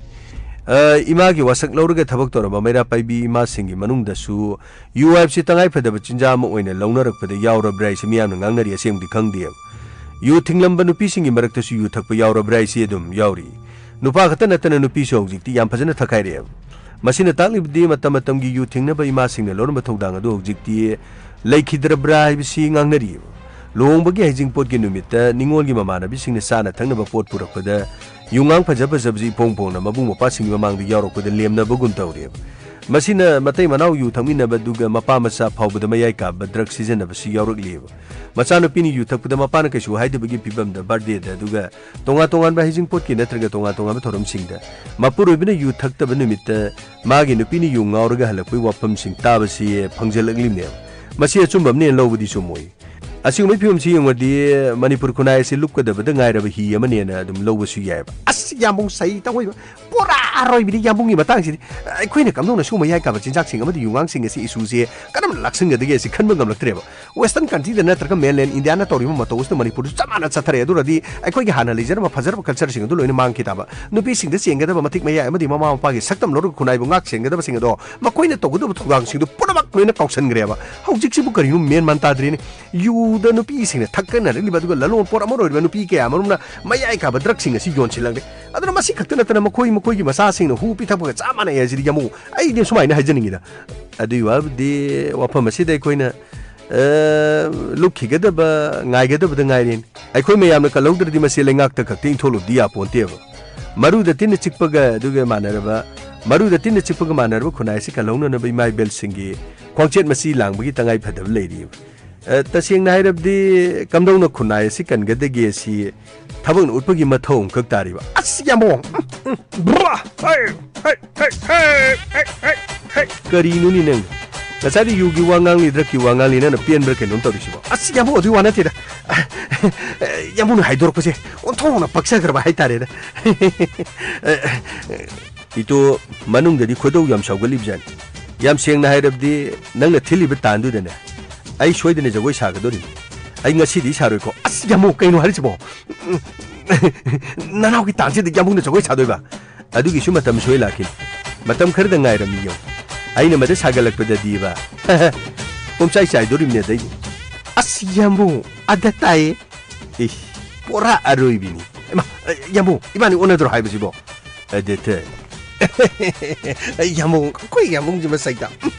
ꯑ, ꯏꯃꯥꯒꯤ ꯋꯥꯁꯛ ꯂꯧꯔꯒ ꯊꯕꯛ ꯇꯧꯔꯝꯕ ꯃꯩꯔꯥ ꯄꯥꯏꯕꯤ ꯏꯃꯥꯁꯤꯡꯒꯤ ꯃꯅꯨꯡꯗꯁꯨ ꯌꯨ ꯍꯥꯏꯕꯁꯤ ꯇꯉꯥꯏ ꯐꯗꯕ ꯆꯤꯟꯖꯥꯛ ꯑꯃ ꯑꯣꯏꯅ ꯂꯧꯅꯔꯛꯄꯗ ꯌꯥꯎꯔꯕ꯭ꯔꯥ ꯍꯥꯏꯁꯤ ꯃꯤꯌꯥꯝꯅ ꯉꯥꯡꯅꯔꯤ, ꯑꯁꯦꯡꯕꯗꯤ ꯈꯪꯗꯦꯕ꯫ ꯌꯨ ꯊꯤꯡꯂꯝꯕ ꯅꯨꯄꯤꯁꯤꯡꯒꯤ ꯃꯔꯛꯇꯁꯨ ꯌꯨ ꯊꯛꯄ ꯌꯥꯎꯔꯕ꯭ꯔꯥ ꯍꯥꯏꯁꯤ ꯑꯗꯨꯝ ꯌꯥꯎꯔꯤ꯫ ꯅꯨꯄꯥ ꯈꯛꯇ ꯅꯠꯇꯅ ꯅꯨꯄꯤꯁꯨ ꯍꯧꯖꯤꯛꯇꯤ ꯌꯥꯝ ꯐꯖꯅ ꯊꯛꯈꯥꯏꯔꯛꯑꯦꯕ꯫ ꯃꯁꯤꯅ ꯇꯥꯛꯂꯤꯕꯗꯤ ꯃꯇꯝ ꯃꯇꯝꯒꯤ ꯌꯨ ꯊꯤꯡꯅꯕ ꯏꯃꯥꯁꯤꯡꯅ ꯂꯧꯔꯝꯕ ꯊꯧꯗꯥꯡ ꯑꯗꯨ ꯍꯧꯖꯤꯛꯇꯤ ꯂꯩꯈꯤꯗ꯭ꯔꯕ꯭ꯔꯥ ꯍꯥꯏꯕꯁꯤ ꯉꯥꯡꯅꯔꯤꯑꯕ꯫ ꯂꯨꯍꯣꯡꯕꯒꯤ ꯍꯩꯖꯤꯡꯄꯣꯠꯀꯤ ꯅꯨꯃꯤꯠꯇ ꯅꯤꯉꯣꯜꯒꯤ ꯃꯃꯥꯟꯅꯕꯤꯁꯤꯡꯅ ꯆꯥꯅ ꯊꯛꯅꯕ ꯄꯣꯠ ꯄꯨꯔꯛꯄꯗ ꯌꯨꯉꯥꯡ ꯐꯖ ꯐꯖꯕꯁꯤ ꯏꯐꯣꯡ ꯐꯣꯡꯅ ꯃꯕꯨꯡ ꯃꯧꯄ꯭ꯋꯥꯁꯤꯡꯒꯤ ꯃꯃꯥꯡꯗ ꯌꯥꯎꯔꯛꯄꯗ ꯂꯦꯝꯅꯕꯒꯨꯝ ꯇꯧꯔꯦꯕ꯫ ꯃꯁꯤꯅ ꯃꯇꯩ ꯃꯅꯥꯎ ꯌꯨ ꯊꯛꯃꯤꯟꯅꯕ ꯑꯗꯨꯒ ꯃꯄꯥ ꯃꯆꯥ ꯐꯥꯎꯕꯗ ꯃꯌꯥꯏ ꯀꯥꯕ ꯗ꯭ꯔꯒ ꯁꯤꯖꯤꯟꯅꯕꯁꯨ ꯌꯥꯎꯔꯛꯂꯤꯕ꯫ ꯃꯆꯥꯅꯨꯄꯤꯅ ꯌꯨ ꯊꯛꯄꯗ ꯃꯄꯥꯅ ꯀꯩꯁꯨ ꯍꯥꯏꯗꯕꯒꯤ ꯐꯤꯕꯝꯗ ꯕꯥꯔꯗꯦꯗ ꯑꯗꯨꯒ ꯇꯣꯉꯥꯟ ꯇꯣꯉꯥꯟꯕ ꯍꯩꯖꯤꯡꯄꯣꯠꯀꯤ ꯅꯠꯇ꯭ꯔꯒ ꯇꯣꯉꯥꯟ ꯇꯣꯉꯥꯟꯕ ꯊꯧꯔꯝꯁꯤꯡꯗ ꯃꯄꯨꯔꯣꯏꯕꯅ ꯌꯨ ꯊꯛꯇꯕ ꯅꯨꯃꯤꯠꯇ ꯃꯥꯒꯤ ꯅꯨꯄꯤꯅ ꯌꯨ ꯉꯥꯎꯔꯒ ꯍꯜꯂꯛꯄꯒꯤ ꯋꯥꯐꯝꯁꯤꯡ ꯇꯥꯕꯁꯤ ꯐꯪꯖꯜꯂꯛꯂꯤꯕꯅꯦꯕ꯫ ꯃꯁꯤ ꯑꯆꯨꯝꯕ ꯑꯃꯅꯦꯅ ꯂꯧꯕꯗꯤ ꯆꯨꯝꯃꯣꯏ꯫ ꯑꯁꯤꯒꯨꯝꯕꯒꯤ ꯐꯤꯕꯝꯁꯤ ꯌꯦꯡꯉꯨꯔꯗꯤ ꯃꯅꯤꯄꯨꯔ ꯈꯨꯟꯅꯥꯏ ꯑꯁꯤ ꯂꯨꯞꯀꯗꯕꯗ ꯉꯥꯏꯔꯕ ꯍꯤ ꯑꯃꯅꯦꯅ ꯑꯗꯨꯝ ꯂꯧꯕꯁꯨ ꯌꯥꯏꯑꯕ꯫ ꯑꯁ, ꯌꯥꯝꯕꯨꯡ ꯁꯩ ꯇꯧꯏꯕ꯫ ꯄꯨꯔꯥ ꯑꯔꯣꯏꯕꯤꯗꯤ ꯌꯥꯝꯕꯨꯡꯒꯤ ꯃꯇꯥꯡꯁꯤꯗꯤ꯫ ꯑꯩꯈꯣꯏꯅ ꯀꯝꯗꯧꯅ ꯁꯨꯝꯕ ꯌꯥꯏ ꯀꯥꯕ ꯆꯤꯟꯖꯥꯛꯁꯤꯡ ꯑꯃꯗꯤ ꯌꯨꯉꯥꯡꯁꯤꯡ ꯑꯁꯤ ꯏꯁꯨꯁꯦ ꯀꯔꯝꯅ ꯂꯥꯛꯁꯤꯟꯒꯗꯒꯦ ꯑꯁꯤ ꯈꯟꯕ ꯉꯝꯂꯛꯇ꯭ꯔꯦꯕ꯫ ꯋꯦꯁꯇꯔꯟ ꯀꯟꯇ꯭ꯔꯤꯗ ꯅꯠꯇ꯭ꯔꯒ ꯃꯦꯟꯂꯦꯟ ꯏꯟꯗꯤꯌꯥꯅ ꯇꯧꯔꯤꯕ ꯃꯇꯧ ꯑꯁꯤꯗ ꯃꯅꯤꯄꯨꯔꯁꯨ ꯆꯞ ꯃꯥꯟꯅ ꯆꯠꯊꯔꯦ꯫ ꯑꯗꯨꯔꯗꯤ ꯑꯩꯈꯣꯏꯒꯤ ꯍꯥꯟꯅ ꯂꯩꯖꯔꯝꯕ ꯐꯖꯔꯕ ꯀꯜꯆꯔꯁꯤꯡ ꯑꯗꯨ ꯂꯣꯏꯅ ꯃꯥꯡꯈꯤ ꯇꯥꯕ꯫ ꯅꯨꯄꯤꯁꯤꯡꯗ ꯆꯦꯟꯒꯗꯕ ꯃꯇꯤꯛ ꯃꯌꯥꯏ ꯑꯃꯗꯤ ꯃꯃꯥ ꯃꯄꯥꯒꯤ ꯁꯛꯇꯝ ꯂꯧꯔꯒ ꯈꯨꯟꯅꯥꯏꯕꯨ ꯉꯥꯛ ꯁꯦꯟꯒꯗꯕꯁꯤꯡ ꯑꯗꯣ ꯃꯈꯣꯏꯅ ꯇꯧꯒꯗꯕ ꯊꯧꯗꯥꯡꯁꯤꯡꯗꯨ ꯄꯨꯝꯅꯃꯛ ꯂꯣꯏꯅ ꯀꯥꯎꯁꯟꯈ꯭ꯔꯦꯕ꯫ ꯍꯧꯖꯤꯛꯁꯤꯕꯨ ꯀꯔꯤꯅꯣ ꯃꯦꯟ ꯃꯥꯟ ꯇꯥꯗ꯭ꯔꯦꯅꯦ꯫ ꯌꯨꯗ ꯅꯨꯄꯤꯁꯤꯡꯅ ꯊꯛꯀꯠꯅꯔꯛꯂꯤꯕ ꯑꯗꯨꯒ ꯂꯂꯣꯟ ꯄꯣꯠ ꯑꯃ ꯑꯣꯏꯔꯤꯕ ꯅꯨꯄꯤ ꯀꯌꯥ ꯑꯃꯔꯣꯝꯅ ꯃꯌꯥꯏ ꯀꯥꯕ ꯗ꯭ꯔꯒꯁꯤꯡ ꯑꯁꯤ ꯌꯣꯟꯁꯤꯜꯂꯛꯂꯦ꯫ ꯑꯗꯨꯅ ꯃꯁꯤ ꯈꯛꯇ ꯅꯠꯇꯅ ꯃꯈꯣꯏ ꯃꯈꯣꯏꯒꯤ ꯃꯆꯥꯁꯤꯡꯅ ꯍꯨ ꯄꯤꯊꯛꯄꯒ ꯆꯞ ꯃꯥꯟꯅꯩ ꯍꯥꯏꯁꯤꯗꯤ ꯌꯥꯝꯕꯨꯡ꯫ ꯑꯩꯗꯤ ꯁꯨꯃꯥꯏꯅ ꯍꯥꯏꯖꯅꯤꯡꯉꯤꯗ꯫ ꯑꯗꯨꯒꯤ ꯋꯥꯕꯨꯗꯤ ꯋꯥꯐꯝ ꯑꯁꯤꯗ ꯑꯩꯈꯣꯏꯅ, ꯑ, ꯂꯨꯞꯈꯤꯒꯗꯕ, ꯉꯥꯏꯒꯗꯕꯗ ꯉꯥꯏꯔꯦꯅꯦ꯫ ꯑꯩꯈꯣꯏ ꯃꯌꯥꯝꯅ ꯀꯜꯍꯧꯗ꯭ꯔꯗꯤ ꯃꯁꯤ ꯂꯩꯉꯥꯛꯇ ꯈꯛꯇ ꯏꯟꯊꯣꯛꯂꯨꯕꯗꯤ ꯌꯥꯄꯣꯟꯇꯦꯕ꯫ ꯃꯔꯨꯗ ꯇꯤꯟꯅ ꯆꯤꯛꯄꯒ ꯑꯗꯨꯒ ꯃꯥꯟꯅꯔꯕ, ꯃꯔꯨꯗ ꯇꯤꯟꯅ ꯆꯤꯛꯄꯒ ꯃꯥꯟꯅꯔꯕ ꯈꯨꯟꯅꯥꯏ ꯑꯁꯤ ꯀꯜꯍꯧꯅꯅꯕ ꯏꯃꯥ ꯏꯕꯦꯜꯁꯤꯡꯒꯤ ꯈꯣꯡꯆꯦꯠ ꯃꯁꯤ ꯂꯥꯡꯕꯒꯤ ꯇꯉꯥꯏ ꯐꯗꯕ ꯂꯩꯔꯤꯕ꯫ ꯑ, ꯇꯁꯦꯡꯅ ꯍꯥꯏꯔꯕꯗꯤ ꯀꯝꯗꯧꯅ ꯈꯨꯟꯅꯥꯏ ꯑꯁꯤ ꯀꯟꯒꯗꯒꯦ ꯑꯁꯤ ꯊꯕꯛꯅ ꯎꯠꯄꯒꯤ ꯃꯊꯧ ꯑꯃꯈꯛ ꯇꯥꯔꯤꯕ꯫ ꯑꯁ, ꯌꯥꯝꯕꯨꯡ! ꯕ꯭ꯔꯥ! ꯍꯩ! ꯍꯩ! ꯍꯩ! ꯍꯩ! ꯍꯩ! ꯍꯩ! ꯀꯔꯤꯅꯣꯅꯦ ꯅꯪ? ꯉꯁꯥꯏꯗꯤ ꯌꯨꯒꯤ ꯋꯥ ꯉꯥꯡꯂꯤ, ꯗ꯭ꯔꯒꯀꯤ ꯋꯥ ꯉꯥꯡꯂꯤ, ꯅꯪꯅ ꯄꯦꯟꯕ꯭ꯔꯥ ꯀꯩꯅꯣꯝ ꯇꯧꯔꯤꯁꯤꯕꯣ? ꯑꯁ, ꯌꯥꯝꯕꯨꯡ, ꯑꯗꯨꯒꯤ ꯋꯥ ꯅꯠꯇꯦꯗ꯫ ꯌꯥꯝꯕꯨꯡꯅ ꯍꯥꯏꯗꯣꯔꯛꯄꯁꯦ ꯑꯣꯟꯊꯣꯛꯅ ꯄꯛꯆꯈ꯭ꯔꯕ ꯍꯥꯏꯇꯥꯔꯦꯗ꯫ ꯏꯇꯣ, ꯃꯅꯨꯡꯗꯗꯤ ꯈꯣꯏꯗꯧ ꯌꯥꯝ ꯁꯥꯎꯒꯠꯂꯤꯕꯖꯥꯠꯅꯤ꯫ ꯌꯥꯝ ꯁꯦꯡꯅ ꯍꯥꯏꯔꯕꯗꯤ, ꯅꯪꯅ ꯊꯤꯜꯂꯤꯕ ꯇꯥꯟꯗꯨꯗꯅꯦ, ꯑꯩ ꯁꯣꯏꯗꯅ ꯖꯒꯣꯏ ꯁꯥꯒꯗꯧꯔꯤꯅꯤ꯫ ꯑꯩ ꯉꯁꯤꯗꯤ ꯁꯥꯔꯣꯏꯀꯣ꯫ ꯑꯁ, ꯌꯥꯝꯕꯨꯡ, ꯀꯩꯅꯣ ꯍꯥꯏꯔꯤꯁꯤꯕꯣ? ꯅꯅꯥꯎꯒꯤ ꯇꯥꯟꯁꯤꯗ ꯌꯥꯝꯕꯨꯡꯅ ꯖꯒꯣꯏ ꯁꯥꯗꯣꯏꯕ? ꯑꯗꯨꯒꯤꯁꯨ ꯃꯇꯝ ꯁꯣꯏ ꯂꯥꯛꯈꯤꯅꯤ꯫ ꯃꯇꯝ ꯈꯔꯗ ꯉꯥꯏꯔꯝꯃꯤꯌꯣ꯫ ꯑꯩꯅ ꯃꯗ ꯁꯥꯒꯠꯂꯛꯄꯗꯗꯤꯕ꯫ ꯄꯨꯝꯆꯥꯏ ꯆꯥꯏꯗꯣꯔꯤꯕꯅꯤ ꯑꯗꯩꯗꯤ꯫ ꯑꯁ, ꯌꯥꯝꯕꯨꯡ, ꯑꯗ ꯇꯥꯏꯌꯦ꯫ ꯏꯁ, ꯄꯨꯔꯥ ꯑꯔꯣꯏꯕꯤꯅꯤ꯫ ꯏꯃꯥ, ꯌꯥꯝꯕꯨꯡ, ꯏꯕꯥꯅꯤ ꯑꯣꯟꯅꯗ꯭ꯔꯣ ꯍꯥꯏꯕꯁꯤꯕꯣ? ꯑꯗꯨꯗ꯫ ꯌꯥꯝꯕꯨꯡ, ꯑꯩꯈꯣꯏ ꯌꯥꯝꯕꯨꯡꯁꯤ ꯃꯁꯛꯇ꯫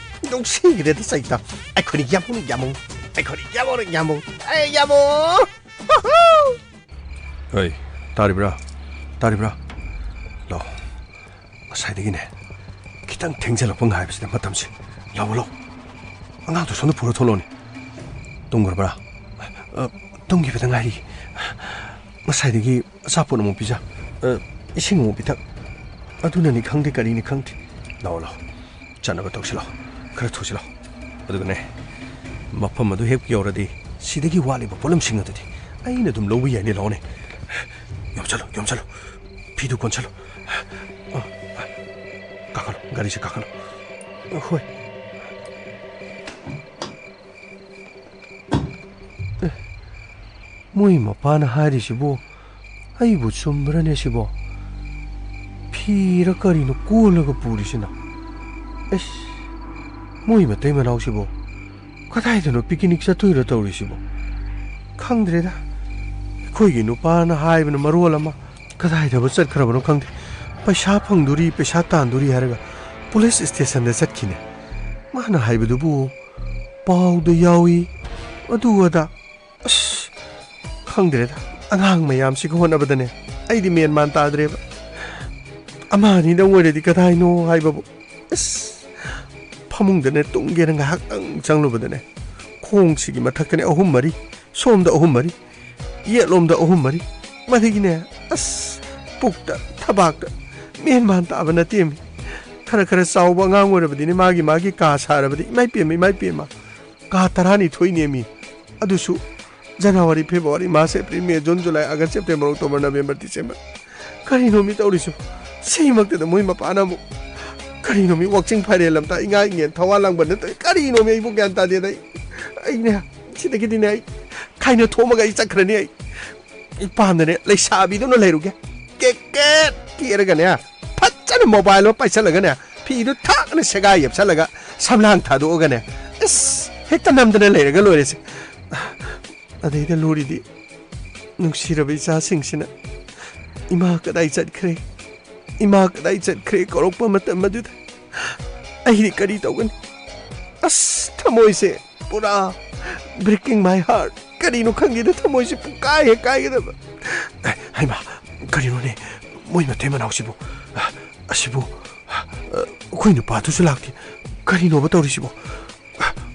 ꯅꯨꯡꯁꯤꯈ꯭ꯔꯦꯗ ꯁꯛꯇ꯫ ꯑꯩꯈꯣꯏꯅ ꯌꯥꯝꯕꯨꯡ, ꯌꯥꯝꯕꯨꯡ꯫ ꯑꯩꯈꯣꯏꯗꯤ ꯌꯥꯝꯃꯧꯔꯦ, ꯌꯥꯝꯃꯧ꯫ ꯑꯩ ꯌꯥꯝꯃꯧ꯫ ꯍꯣꯏ, ꯇꯥꯔꯤꯕ꯭ꯔꯥ? ꯇꯥꯔꯤꯕ꯭ꯔꯥ? ꯂꯥꯛꯑꯣ꯫ ꯉꯁꯥꯏꯗꯒꯤꯅꯦ, ꯈꯤꯇꯪ ꯊꯦꯡꯖꯤꯜꯂꯛꯄ ꯉꯥꯏꯕꯁꯤꯗ ꯃꯇꯝꯁꯦ꯫ ꯂꯥꯛꯑꯣ, ꯂꯥꯛꯑꯣ꯫ ꯑꯉꯥꯡꯗꯣ ꯁꯣꯝꯗ ꯄꯨꯔ ꯊꯣꯛꯂꯛꯑꯣꯅꯦ꯫ ꯇꯨꯝꯈ꯭ꯔꯕ꯭ꯔꯥ? ꯑ, ꯇꯨꯝꯈꯤꯕꯗ ꯉꯥꯏꯔꯤ꯫ ꯉꯁꯥꯏꯗꯒꯤ ꯑꯆꯥꯄꯣꯠ ꯑꯃꯨꯛ ꯄꯤꯖ, ꯑ, ꯏꯁꯤꯡ ꯑꯃꯨꯛ ꯄꯤꯊꯛ꯫ ꯑꯗꯨꯅꯅꯤ ꯈꯪꯗꯦ, ꯀꯔꯤꯅꯤ ꯈꯪꯗꯦ꯫ ꯂꯥꯛꯑꯣ, ꯂꯥꯛꯑꯣ꯫ ꯆꯠꯅꯕ ꯇꯧꯁꯤꯜꯂꯣ꯫ ꯈꯔ ꯊꯨꯁꯤꯜꯂꯣ꯫ ꯑꯗꯨꯒꯅꯦ, ꯃꯐꯝ ꯑꯗꯨ ꯍꯦꯛ ꯌꯧꯔꯗꯤ, ꯁꯤꯗꯒꯤ ꯋꯥꯠꯂꯤꯕ ꯄꯣꯠꯂꯝꯁꯤꯡ ꯑꯗꯨꯗꯤ ꯑꯩꯅ ꯑꯗꯨꯝ ꯂꯧꯕ ꯌꯥꯏꯅꯦ꯫ ꯂꯥꯛꯑꯣꯅꯦ꯫ ꯌꯣꯝꯁꯜꯂꯣ, ꯌꯣꯝꯁꯜꯂꯣ꯫ ꯐꯤꯗꯨ ꯀꯣꯟꯁꯜꯂꯣ꯫ ꯑ, ꯑ, ꯀꯥꯈꯠꯂꯣ, ꯒꯥꯔꯤꯁꯦ ꯀꯥꯈꯠꯂꯣ꯫ ꯍꯣꯏ꯫ ꯑꯦ, ꯃꯣꯏ ꯃꯄꯥꯅ ꯍꯥꯏꯔꯤꯁꯤꯕꯨ ꯑꯩꯕꯨ ꯆꯨꯝꯕ꯭ꯔꯅꯦ ꯁꯤꯕꯣ? ꯐꯤꯔ ꯀꯔꯤꯅꯣ ꯀꯣꯜꯂꯒ ꯄꯨꯔꯤꯁꯤꯅ? ꯑꯦꯁ, ꯃꯣꯏ ꯃꯇꯩ ꯃꯅꯥꯎꯁꯤꯕꯨ ꯀꯗꯥꯏꯗꯅꯣ ꯄꯤꯀꯤꯅꯤꯛ ꯆꯠꯇꯣꯏꯔꯣ ꯇꯧꯔꯤꯁꯤꯕꯣ? ꯈꯪꯗ꯭ꯔꯦꯗ꯫ ꯑꯩꯈꯣꯏꯒꯤ ꯅꯨꯄꯥꯅ ꯍꯥꯏꯕꯅ ꯃꯔꯣꯜ ꯑꯃ, ꯀꯗꯥꯏꯗꯕꯨ ꯆꯠꯈ꯭ꯔꯕꯅꯣ ꯈꯪꯗꯦ꯫ ꯄꯩꯁꯥ ꯐꯪꯗꯣꯔꯤ, ꯄꯩꯁꯥ ꯇꯥꯟꯗꯣꯔꯤ ꯍꯥꯏꯔꯒ ꯄꯨꯂꯤꯁ ꯁ꯭ꯇꯦꯁꯟꯗ ꯆꯠꯈꯤꯅꯦ꯫ ꯃꯥꯅ ꯍꯥꯏꯕꯗꯨꯕꯨ ꯄꯥꯎꯗ ꯌꯥꯎꯏ, ꯑꯗꯨ ꯑꯗꯥ꯫ ꯑꯁ, ꯈꯪꯗ꯭ꯔꯦꯗ, ꯑꯉꯥꯡ ꯃꯌꯥꯝꯁꯤꯒ ꯍꯣꯠꯅꯕꯗꯅꯦ ꯑꯩꯗꯤ ꯃꯦꯟ ꯃꯥꯟ ꯇꯥꯗ꯭ꯔꯦꯕ꯫ ꯑꯃ ꯑꯅꯤꯗꯪ ꯑꯣꯏꯔꯗꯤ ꯀꯗꯥꯏꯅꯣ ꯍꯥꯏꯕꯕꯨ꯫ ꯑꯁ, ꯐꯃꯨꯡꯗꯅꯦ ꯇꯨꯝꯒꯦꯅ ꯉꯥꯏꯍꯥꯛꯇꯪ ꯆꯪꯂꯨꯕꯗꯅꯦ, ꯈꯣꯡꯁꯤꯒꯤ ꯃꯊꯛꯇꯅꯦ ꯑꯍꯨꯝ ꯃꯔꯤ, ꯁꯣꯝꯗ ꯑꯍꯨꯝ ꯃꯔꯤ, ꯌꯦꯠꯂꯣꯝꯗ ꯑꯍꯨꯝ ꯃꯔꯤ, ꯃꯗꯒꯤꯅꯦ, ꯑꯁ, ꯄꯨꯛꯇ, ꯊꯕꯥꯛꯇ, ꯃꯦꯟ ꯃꯥꯟ ꯇꯥꯕ ꯅꯠꯇꯦꯃꯤ꯫ ꯈꯔ ꯈꯔ ꯆꯥꯎꯕ ꯑꯉꯥꯡ ꯑꯣꯏꯔꯕꯗꯤꯅꯦ, ꯃꯥꯒꯤ ꯃꯥꯒꯤ ꯀꯥ ꯁꯥꯔꯕꯗꯤ, ꯏꯃꯥꯏ ꯄꯦꯝꯃ, ꯏꯃꯥꯏ ꯄꯦꯝꯃ꯫ ꯀꯥ ꯇꯔꯥꯅꯤꯊꯣꯏꯅꯦꯃꯤ꯫ ꯑꯗꯨꯁꯨ January, February, March, April, May, June, July, August, September, October, November, December꯫ ꯀꯔꯤꯅꯣꯃꯤ ꯇꯧꯔꯤꯁꯤꯕꯣ? ꯁꯤꯃꯛꯇꯗ ꯃꯣꯏ ꯃꯄꯥꯅ ꯑꯃꯨꯛ, ꯀꯔꯤꯅꯣꯃꯤ, ꯋꯥꯛꯆꯤꯡ ꯐꯥꯏꯔꯦꯜ ꯂꯝꯇꯥ ꯏꯉꯥ ꯏꯉꯦꯟ ꯊꯋꯥ ꯂꯥꯡꯕꯟ ꯅꯠꯇ꯭ꯔ ꯀꯔꯤꯅꯣꯃꯤ? ꯑꯩꯕꯨ ꯒ꯭ꯌꯥꯟ ꯇꯥꯗꯦꯗ꯫ ꯑꯩ, ꯑꯩꯅꯦ, ꯁꯤꯗꯒꯤꯗꯤꯅꯦ, ꯑꯩ ꯈꯥꯏꯅ ꯊꯣꯛꯑꯝꯃꯒ ꯑꯩ ꯆꯠꯈ꯭ꯔꯅꯤ꯫ ꯑꯩ ꯏꯄꯥꯝꯗꯅꯦ ꯂꯩꯁꯥꯕꯤꯗꯨꯅ ꯂꯩꯔꯨꯒꯦ꯫ ꯀꯦꯛ ꯀꯦꯠ ꯀꯦꯔꯒꯅꯦ, ꯐꯖꯅ mobile ꯑꯃ ꯄꯥꯏꯁꯜꯂꯒꯅꯦ, ꯐꯤꯗꯨ ꯊꯥꯛꯅ ꯁꯦꯒꯥꯏ ꯌꯦꯞꯁꯜꯂꯒ, ꯁꯝꯂꯥꯡ ꯊꯥꯗꯣꯛꯑꯒꯅꯦ, ꯑꯁ, ꯍꯦꯛꯇ ꯅꯝꯗꯅ ꯂꯩꯔꯒ ꯂꯣꯏꯔꯦꯁꯦ꯫ ꯑꯗꯩꯗ ꯂꯨꯔꯤꯗꯤ, ꯅꯨꯡꯁꯤꯔꯕ ꯏꯆꯥꯁꯤꯡꯁꯤꯅ "ꯏꯃꯥ ꯀꯗꯥꯏ ꯆꯠꯈ꯭ꯔꯦ? ꯏꯃꯥ ꯀꯗꯥꯏ ꯆꯠꯈ꯭ꯔꯦ?" ꯀꯧꯔꯛꯄ ꯃꯇꯝ ꯑꯗꯨꯗ ꯑꯩꯗꯤ ꯀꯔꯤ ꯇꯧꯒꯅꯤ? ꯑꯁ, ꯊꯃꯣꯏꯁꯦ ꯄꯨꯔꯥ Breaking my heart. ꯀꯔꯤꯅꯣ ꯈꯪꯗꯦꯗ, ꯊꯃꯣꯏꯁꯦ ꯄꯨꯡꯀꯥꯏ ꯍꯦꯛ ꯀꯥꯏꯒꯗꯕ꯫ ꯑꯦ, ꯍꯩꯃꯥ, ꯀꯔꯤꯅꯣꯅꯦ? ꯃꯣꯏ ꯃꯇꯩ ꯃꯅꯥꯎꯁꯤꯕꯨ, ꯑꯁꯤꯕꯨ, ꯑꯩꯈꯣꯏ ꯅꯨꯄꯥꯗꯨꯁꯨ ꯂꯥꯛꯇꯦ꯫ ꯀꯔꯤꯅꯣꯕ ꯇꯧꯔꯤꯁꯤꯕꯣ?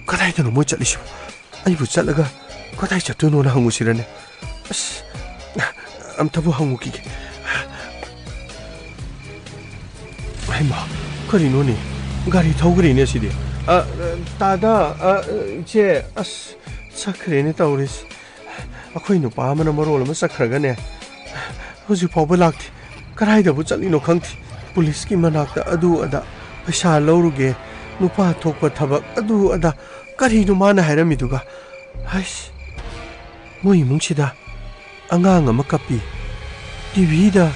ꯀꯗꯥꯏꯗꯅꯣ ꯃꯣꯏ ꯆꯠꯂꯤꯁꯤꯕꯣ? ꯑꯩꯕꯨ ꯆꯠꯂꯒ ꯀꯗꯥꯏ ꯆꯠꯇꯣꯏꯅꯣꯅ ꯍꯪꯉꯨꯁꯤꯔꯅꯦ? ꯑꯁ, ꯑꯝꯇꯕꯨ ꯍꯪꯉꯨꯈꯤꯒꯦ꯫ ꯍꯩꯃꯥ, ꯀꯔꯤꯅꯣꯅꯦ? ꯒꯥꯔꯤ ꯊꯧꯈ꯭ꯔꯦꯅꯦ ꯁꯤꯗꯤ꯫ ꯑ, ꯇꯥꯗ, ꯑ, ꯏꯆꯦ, ꯑꯁ, ꯆꯠꯈ꯭ꯔꯦꯅꯦ ꯇꯧꯔꯤꯁꯦ꯫ ꯑꯩꯈꯣꯏ ꯅꯨꯄꯥ ꯑꯃꯅ ꯃꯔꯣꯜ ꯑꯃ ꯆꯠꯈ꯭ꯔꯒꯅꯦ, ꯍꯧꯖꯤꯛ ꯐꯥꯎꯕ ꯂꯥꯛꯇꯦ꯫ ꯀꯗꯥꯏꯗꯕꯨ ꯆꯠꯂꯤꯅꯣ ꯈꯪꯗꯦ꯫ ꯄꯨꯂꯤꯁꯀꯤ ꯃꯅꯥꯛꯇ ꯑꯗꯨ ꯑꯗꯥ, ꯄꯩꯁꯥ ꯂꯧꯔꯨꯒꯦ, ꯅꯨꯄꯥ ꯊꯣꯛꯄ ꯊꯕꯛ, ꯑꯗꯨ ꯑꯗꯥ꯫ ꯀꯔꯤꯅꯣ ꯃꯥꯅ ꯍꯥꯏꯔꯝꯃꯤꯗꯨꯒ? ꯍꯩꯁ, ꯃꯣꯏ ꯏꯃꯨꯡꯁꯤꯗ ꯑꯉꯥꯡ ꯑꯃ ꯀꯞꯄꯤ꯫ ꯇꯤꯚꯤꯗ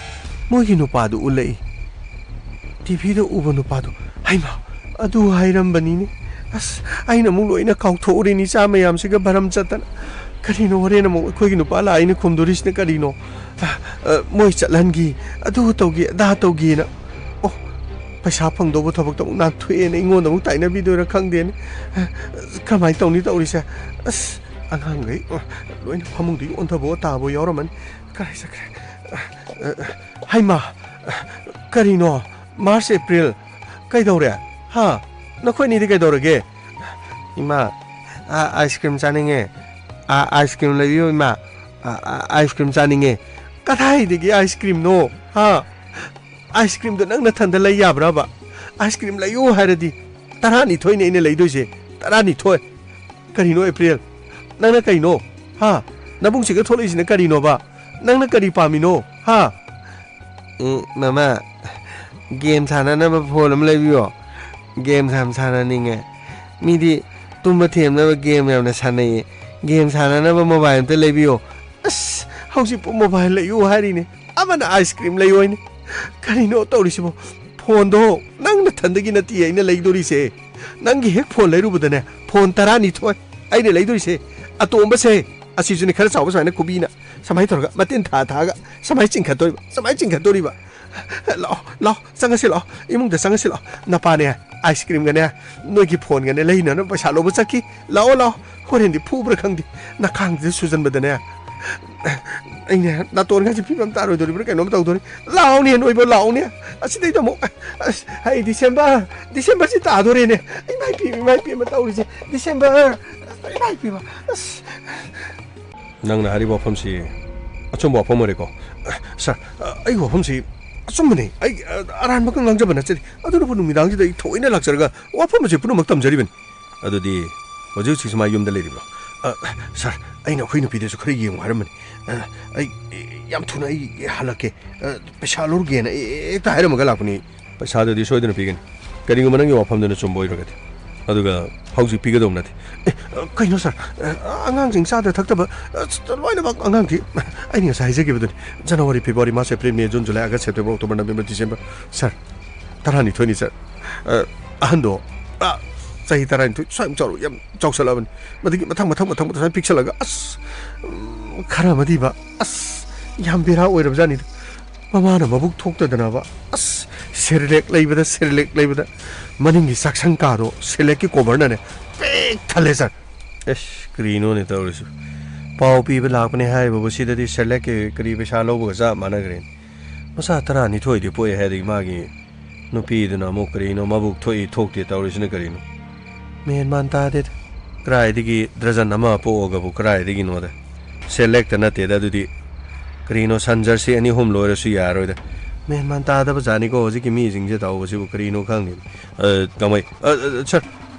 ꯃꯣꯏꯒꯤ ꯅꯨꯄꯥꯗꯨ ꯎꯠꯂꯛꯏ꯫ ꯇꯤꯚꯤꯗ ꯎꯕ ꯅꯨꯄꯥꯗꯣ, ꯍꯩꯃꯥ, ꯑꯗꯨ ꯍꯥꯏꯔꯝꯕꯅꯤꯅꯦ꯫ ꯑꯁ, ꯑꯩꯅ ꯑꯃꯨꯛ ꯂꯣꯏꯅ ꯀꯥꯎꯊꯣꯛꯎꯔꯤꯅꯤ, ꯏꯆꯥ ꯃꯌꯥꯝꯁꯤꯒ ꯚꯔꯝ ꯆꯠꯇꯅ꯫ ꯀꯔꯤꯅꯣ ꯍꯣꯔꯦꯟ ꯑꯃꯨꯛ ꯑꯩꯈꯣꯏꯒꯤ ꯅꯨꯄꯥ ꯂꯥꯛꯏꯅ ꯈꯨꯝꯗꯣꯔꯤꯁꯤꯅ ꯀꯔꯤꯅꯣ? ꯑ, ꯑ, ꯃꯣꯏ ꯆꯠꯍꯟꯈꯤ, ꯑꯗꯨ ꯇꯧꯈꯤ, ꯑꯗꯥ ꯇꯧꯈꯤꯅ꯫ ꯑꯣ, ꯄꯩꯁꯥ ꯐꯪꯗꯧꯕ ꯊꯕꯛꯇ ꯑꯃꯨꯛ ꯅꯥꯟꯊꯣꯛꯑꯦꯅ ꯑꯩꯉꯣꯟꯗ ꯑꯃꯨꯛ ꯇꯥꯏꯅꯕꯤꯗꯣꯏꯔꯥ ꯈꯪꯗꯦꯅꯦ꯫ ꯑ, ꯀꯃꯥꯏꯅ ꯇꯧꯅꯤ ꯇꯧꯔꯤꯁꯦ? ꯑꯁ, ꯑꯉꯥꯡꯈꯩ, ꯑ, ꯂꯣꯏꯅ ꯐꯃꯨꯡꯗꯒꯤ ꯑꯣꯟꯊꯕ ꯇꯥꯕ ꯌꯥꯎꯔꯝꯃꯅꯤ꯫ ꯀꯔꯥꯏ ꯆꯠꯈ꯭ꯔꯦ? ꯑ, ꯑ, ꯍꯩꯃꯥ! ꯀꯔꯤꯅꯣ? March, April? ꯀꯩꯗꯧꯔꯦ? ꯍꯥ? ꯅꯈꯣꯏꯅꯤꯗꯤ ꯀꯩꯗꯧꯔꯒꯦ? ꯏꯃꯥ, ꯑ, ꯑꯥꯏꯁ ꯀ꯭ꯔꯤꯝ ꯆꯥꯅꯤꯡꯉꯦ꯫ ꯑ, ꯑꯥꯏꯁ ꯀ꯭ꯔꯤꯝ ꯂꯩꯕꯤꯌꯨ, ꯏꯃꯥ꯫ ꯑ, ꯑ, ꯑꯥꯏꯁ ꯀ꯭ꯔꯤꯝ ꯆꯥꯅꯤꯡꯉꯦ꯫ ꯀꯗꯥꯏꯗꯒꯤ ꯑꯥꯏꯁ ꯀ꯭ꯔꯤꯝꯅꯣ? ꯍꯥ? ꯑꯥꯏꯁ ꯀ꯭ꯔꯤꯝꯗꯣ ꯅꯪ ꯅꯊꯟꯗ ꯂꯩ ꯌꯥꯕ꯭ꯔꯕ? ꯑꯥꯏꯁ ꯀ꯭ꯔꯤꯝ ꯂꯩꯌꯨ ꯍꯥꯏꯔꯗꯤ ꯇꯔꯥꯅꯤꯊꯣꯏꯅꯦ ꯑꯩꯅ ꯂꯩꯗꯣꯏꯁꯦ꯫ ꯇꯔꯥꯅꯤꯊꯣꯏ꯫ ꯀꯔꯤꯅꯣ, ꯑꯦꯄ꯭ꯔꯤꯜ? ꯅꯪꯅ ꯀꯩꯅꯣ? ꯍꯥ? ꯅꯕꯨꯡꯁꯤꯒ ꯊꯣꯛꯂꯛꯏꯁꯤꯅ ꯀꯔꯤꯅꯣꯕ? ꯅꯪꯅ ꯀꯔꯤ ꯄꯥꯝꯃꯤꯅꯣ? ꯍꯥ? ꯎꯝ, ꯃꯃꯥ, ꯒꯦꯝ ꯁꯥꯟꯅꯅꯕ ꯐꯣꯟ ꯑꯃ ꯂꯩꯕꯤꯌꯣ꯫ ꯒꯦꯝ ꯌꯥꯝ ꯁꯥꯟꯅꯅꯤꯡꯉꯦ꯫ ꯃꯤꯗꯤ ꯇꯨꯝꯕ ꯊꯦꯝꯅꯕ ꯒꯦꯝ ꯌꯥꯝꯅ ꯁꯥꯟꯅꯩꯌꯦ꯫ ꯒꯦꯝ ꯁꯥꯟꯅꯅꯕ ꯃꯣꯕꯥꯏꯜ ꯑꯝꯇ ꯂꯩꯕꯤꯌꯣ꯫ ꯑꯁ, ꯍꯧꯖꯤꯛꯄꯨ ꯃꯣꯕꯥꯏꯜ ꯂꯩꯌꯨ ꯍꯥꯏꯔꯤꯅꯦ꯫ ꯑꯃꯅ ꯑꯥꯏꯁ ꯀ꯭ꯔꯤꯝ ꯂꯩꯌꯣ ꯍꯥꯏꯅꯦ꯫ ꯀꯔꯤꯅꯣ ꯇꯧꯔꯤꯁꯤꯕꯣ? ꯐꯣꯟꯗꯣ ꯅꯪ ꯅꯊꯟꯗꯒꯤ ꯅꯠꯇꯤꯌꯦ ꯑꯩꯅ ꯂꯩꯗꯣꯔꯤꯁꯦ꯫ ꯅꯪꯒꯤ ꯍꯦꯛ ꯐꯣꯟ ꯂꯩꯔꯨꯕꯗꯅꯦ, ꯐꯣꯟ ꯇꯔꯥꯅꯤꯊꯣꯏ ꯑꯩꯅ ꯂꯩꯗꯣꯔꯤꯁꯦ꯫ ꯑꯇꯣꯝꯕꯁꯦ, ꯑꯁꯤꯁꯨꯅꯦ, ꯈꯔ ꯆꯥꯎꯕ ꯁꯨꯃꯥꯏꯅ ꯈꯨꯕꯤꯅ ꯁꯨꯃꯥꯏꯅ ꯇꯧꯔꯒ ꯃꯇꯤꯟ ꯊꯥ ꯊꯥꯒ ꯁꯨꯃꯥꯏꯅ ꯆꯤꯡꯈꯠꯇꯣꯔꯤꯕ, ꯁꯨꯃꯥꯏꯅ ꯆꯤꯡꯈꯠꯇꯣꯔꯤꯕ꯫ ꯂꯥꯛꯑꯣ, ꯂꯥꯛꯑꯣ, ꯆꯪꯉꯁꯤ ꯂꯥꯛꯑꯣ, ꯏꯃꯨꯡꯗ ꯆꯪꯉꯁꯤ ꯂꯥꯛꯑꯣ꯫ ꯅꯄꯥꯅꯦ ꯑꯥꯏꯁ ꯀ꯭ꯔꯤꯝꯒꯅꯦ ꯅꯣꯏꯒꯤ ꯐꯣꯟꯒꯅꯦ ꯂꯩꯅꯅꯕ ꯄꯩꯁꯥ ꯂꯧꯕ ꯆꯠꯈꯤ꯫ ꯂꯥꯛꯑꯣ, ꯂꯥꯛꯑꯣ, ꯀꯣꯔꯦꯟꯗꯤ ꯐꯨꯕ꯭ꯔꯥ ꯈꯪꯗꯦ, ꯅꯈꯥꯡꯁꯤꯗ ꯁꯨꯖꯟꯕꯗꯅꯦ꯫ ꯑꯩꯅꯦ ꯅꯥꯇꯣꯟꯒꯁꯦ ꯐꯤꯕꯝ ꯇꯥꯔꯣꯏꯗꯧꯔꯤꯕ꯭ꯔꯥ ꯀꯩꯅꯣꯝ ꯇꯧꯗꯣꯔꯤ꯫ ꯂꯥꯛꯑꯣꯅꯦ ꯅꯣꯏꯕ, ꯂꯥꯛꯑꯣꯅꯦ꯫ ꯑꯁꯤꯗꯩꯗ ꯑꯃꯨꯛ, ꯑꯁ, ꯑꯩ ꯗꯤꯁꯦꯝꯕꯔ, ꯗꯤꯁꯦꯝꯕꯔꯁꯤ ꯇꯥꯗꯣꯔꯦꯅꯦ꯫ ꯏꯃꯥꯏ ꯄꯦꯝꯃ, ꯏꯃꯥꯏ ꯄꯦꯝꯃ ꯇꯧꯔꯤꯁꯦ꯫ ꯗꯤꯁꯦꯝꯕꯔ, ꯏꯃꯥꯏ ꯄꯦꯝꯃ, ꯑꯁ꯫ ꯅꯪꯅ ꯍꯥꯏꯔꯤꯕ ꯋꯥꯐꯝꯁꯤ ꯑꯆꯨꯝꯕ ꯋꯥꯐꯝ ꯑꯣꯏꯔꯦꯀꯣ꯫ ꯁꯥꯔ, ꯑꯩꯒꯤ ꯋꯥꯐꯝꯁꯤ ꯑꯆꯨꯝꯕꯅꯤ꯫ ꯑꯩ ꯑꯔꯥꯟꯕꯒ ꯉꯥꯡꯖꯕ ꯅꯠꯆꯗꯦ꯫ ꯑꯗꯨꯅꯕꯨ ꯅꯨꯃꯤꯗꯥꯡꯁꯤꯗ ꯑꯩ ꯊꯑꯣꯏꯅ ꯂꯥꯛꯆꯔꯒ ꯋꯥꯐꯝ ꯑꯁꯤ ꯄꯨꯝꯅꯃꯛ ꯇꯝꯖꯔꯤꯕꯅꯤ꯫ ꯑꯗꯨꯗꯤ ꯍꯧꯖꯤꯛ ꯍꯧꯖꯤꯛꯁꯤ ꯃꯥ ꯌꯨꯝꯗ ꯂꯩꯔꯤꯕ꯭ꯔꯣ? ꯑ, ꯁꯥꯔ, ꯑꯩꯅ ꯑꯩꯈꯣꯏ ꯅꯨꯄꯤꯗꯁꯨ ꯈꯔ ꯌꯦꯡꯉꯨ ꯍꯥꯏꯔꯝꯕꯅꯤ꯫ ꯑ, ꯑꯩ, ꯑꯩ ꯌꯥꯝ ꯊꯨꯅ ꯑꯩ ꯍꯜꯂꯛꯀꯦ꯫ ꯑ, ꯄꯩꯁꯥ ꯂꯧꯔꯨꯒꯦꯅ ꯑꯩ ꯍꯦꯛꯇ ꯍꯥꯏꯔꯝꯃꯒ ꯂꯥꯛꯄꯅꯤ꯫ ꯄꯩꯁꯥꯗꯨꯗꯤ ꯁꯣꯏꯗꯅ ꯄꯤꯒꯅꯤ, ꯀꯔꯤꯒꯨꯝꯕ ꯅꯪꯒꯤ ꯋꯥꯐꯝꯗꯨꯅ ꯆꯨꯝꯕ ꯑꯣꯏꯔꯒꯗꯤ꯫ ꯑꯗꯨꯒ ꯍꯧꯖꯤꯛ ꯄꯤꯒꯗꯧꯕ ꯅꯠꯇꯦ꯫ ꯑꯦ, ꯀꯩꯅꯣ ꯁꯥꯔ? ꯑ, ꯑꯉꯥꯡꯁꯤꯡ ꯆꯥꯗ ꯊꯛꯇꯕ, ꯑ, ꯂꯣꯏꯅꯃꯛ ꯑꯉꯥꯡꯗꯤ, ꯑꯩꯅ ꯉꯁꯥꯏ ꯍꯥꯏꯖꯈꯤꯕꯗꯨꯅꯤ꯫ ꯖꯅꯋꯥꯔꯤ, ꯐꯦꯕ꯭ꯔꯨꯋꯥꯔꯤ, ꯃꯥꯔꯆ, ꯑꯦꯄ꯭ꯔꯤꯜ, ꯃꯦ, ꯖꯨꯟ, ꯖꯨꯂꯥꯏ, ꯑꯥꯒꯁ, ꯁꯦꯞꯇꯦꯝꯕꯔ, ꯑꯣꯛꯇꯣꯕꯔ, ꯅꯕꯦꯝꯕꯔ, ꯗꯤꯁꯦꯝꯕꯔ꯫ ꯁꯥꯔ, ꯇꯔꯥꯅꯤꯊꯣꯏꯅꯤ ꯁꯥꯔ꯫ ꯑ, ꯑꯍꯟꯗꯣ, ꯑ, ꯆꯍꯤ ꯇꯔꯥꯅꯤꯊꯣꯏ ꯁ꯭ꯋꯥꯏꯃꯨꯛ ꯆꯥꯎꯔ-, ꯌꯥꯝ ꯆꯥꯎꯁꯜꯂꯛꯑꯕꯅꯤ꯫ ꯃꯗꯒꯤ ꯃꯊꯪ, ꯃꯊꯪ, ꯃꯊꯪ, ꯃꯊꯪ ꯁꯨꯃꯥꯏꯅ ꯄꯤꯛꯁꯜꯂꯒ, ꯑꯁ, ꯎꯝ, ꯈꯔ ꯑꯃꯗꯤꯕ, ꯑꯁ, ꯌꯥꯝ ꯕꯦꯔꯥ ꯑꯣꯏꯔꯕꯖꯥꯠꯅꯤꯗ꯫ ꯃꯃꯥꯅ ꯃꯕꯨꯛ ꯊꯣꯛꯇꯗꯅꯕ, ꯑꯁ, ꯁꯦꯔꯤꯂꯦꯛ ꯂꯩꯕꯗ, ꯁꯦꯔꯤꯂꯦꯛ ꯂꯩꯕꯗ, ꯃꯅꯤꯡꯒꯤ ꯆꯥꯛꯁꯪ ꯀꯥꯗꯣ ꯁꯦꯔꯤꯂꯦꯛꯀꯤ ꯀꯣꯚꯔꯅꯅꯦ ꯄꯤꯛ ꯊꯜꯂꯦ ꯁꯥꯔ꯫ ꯑꯦꯁ, ꯀꯔꯤꯅꯣꯅꯦ ꯇꯧꯔꯤꯁꯤꯕꯨ? ꯄꯥꯎ ꯄꯤꯕ ꯂꯥꯛꯄꯅꯦ ꯍꯥꯏꯔꯤꯕꯕꯨ ꯁꯤꯗꯗꯤ ꯁꯦꯔꯤꯂꯦꯛꯀꯤ ꯀꯔꯤ ꯄꯩꯁꯥ ꯂꯧꯕꯒ ꯆꯞ ꯃꯥꯟꯅꯈ꯭ꯔꯦꯅꯦ꯫ ꯃꯆꯥ ꯇꯔꯥꯅꯤꯊꯣꯏꯗꯤ ꯄꯣꯛꯑꯦ ꯍꯥꯏꯔꯗꯤ ꯃꯥꯒꯤ ꯅꯨꯄꯤꯗꯨꯅ ꯑꯃꯨꯛ ꯀꯔꯤꯅꯣ ꯃꯕꯨꯛ ꯊꯣꯛꯏ ꯊꯣꯛꯇꯦ ꯇꯧꯔꯤꯁꯤꯅ ꯀꯔꯤꯅꯣ? ꯃꯦꯟ ꯃꯥꯟ ꯇꯥꯗꯦꯗ꯫ ꯀꯗꯥꯏꯗꯒꯤ ꯗ꯭ꯔꯖꯟ ꯑꯃ ꯄꯣꯛꯑꯒꯕꯨ ꯀꯗꯥꯏꯗꯒꯤꯅꯣꯗ? ꯁꯦꯂꯦꯛꯇ ꯅꯠꯇꯦꯗ ꯑꯗꯨꯗꯤ꯫ ꯀꯔꯤꯅꯣ ꯁꯟ ꯖꯔꯁꯤ ꯑꯅꯤ ꯑꯍꯨꯝ ꯂꯣꯏꯔꯁꯨ ꯌꯥꯔꯣꯏꯗ꯫ ꯃꯦꯟ ꯃꯥꯟ ꯇꯥꯗꯕ ꯖꯥꯠꯅꯤꯀꯣ ꯍꯧꯖꯤꯛꯀꯤ ꯃꯤꯁꯤꯡꯁꯦ ꯇꯧꯕꯁꯤꯕꯨ ꯀꯔꯤꯅꯣ ꯈꯪꯗꯦ꯫ ꯑ, ꯀꯃꯥꯏ-, ꯑ, ꯑ, ꯁꯥꯔ,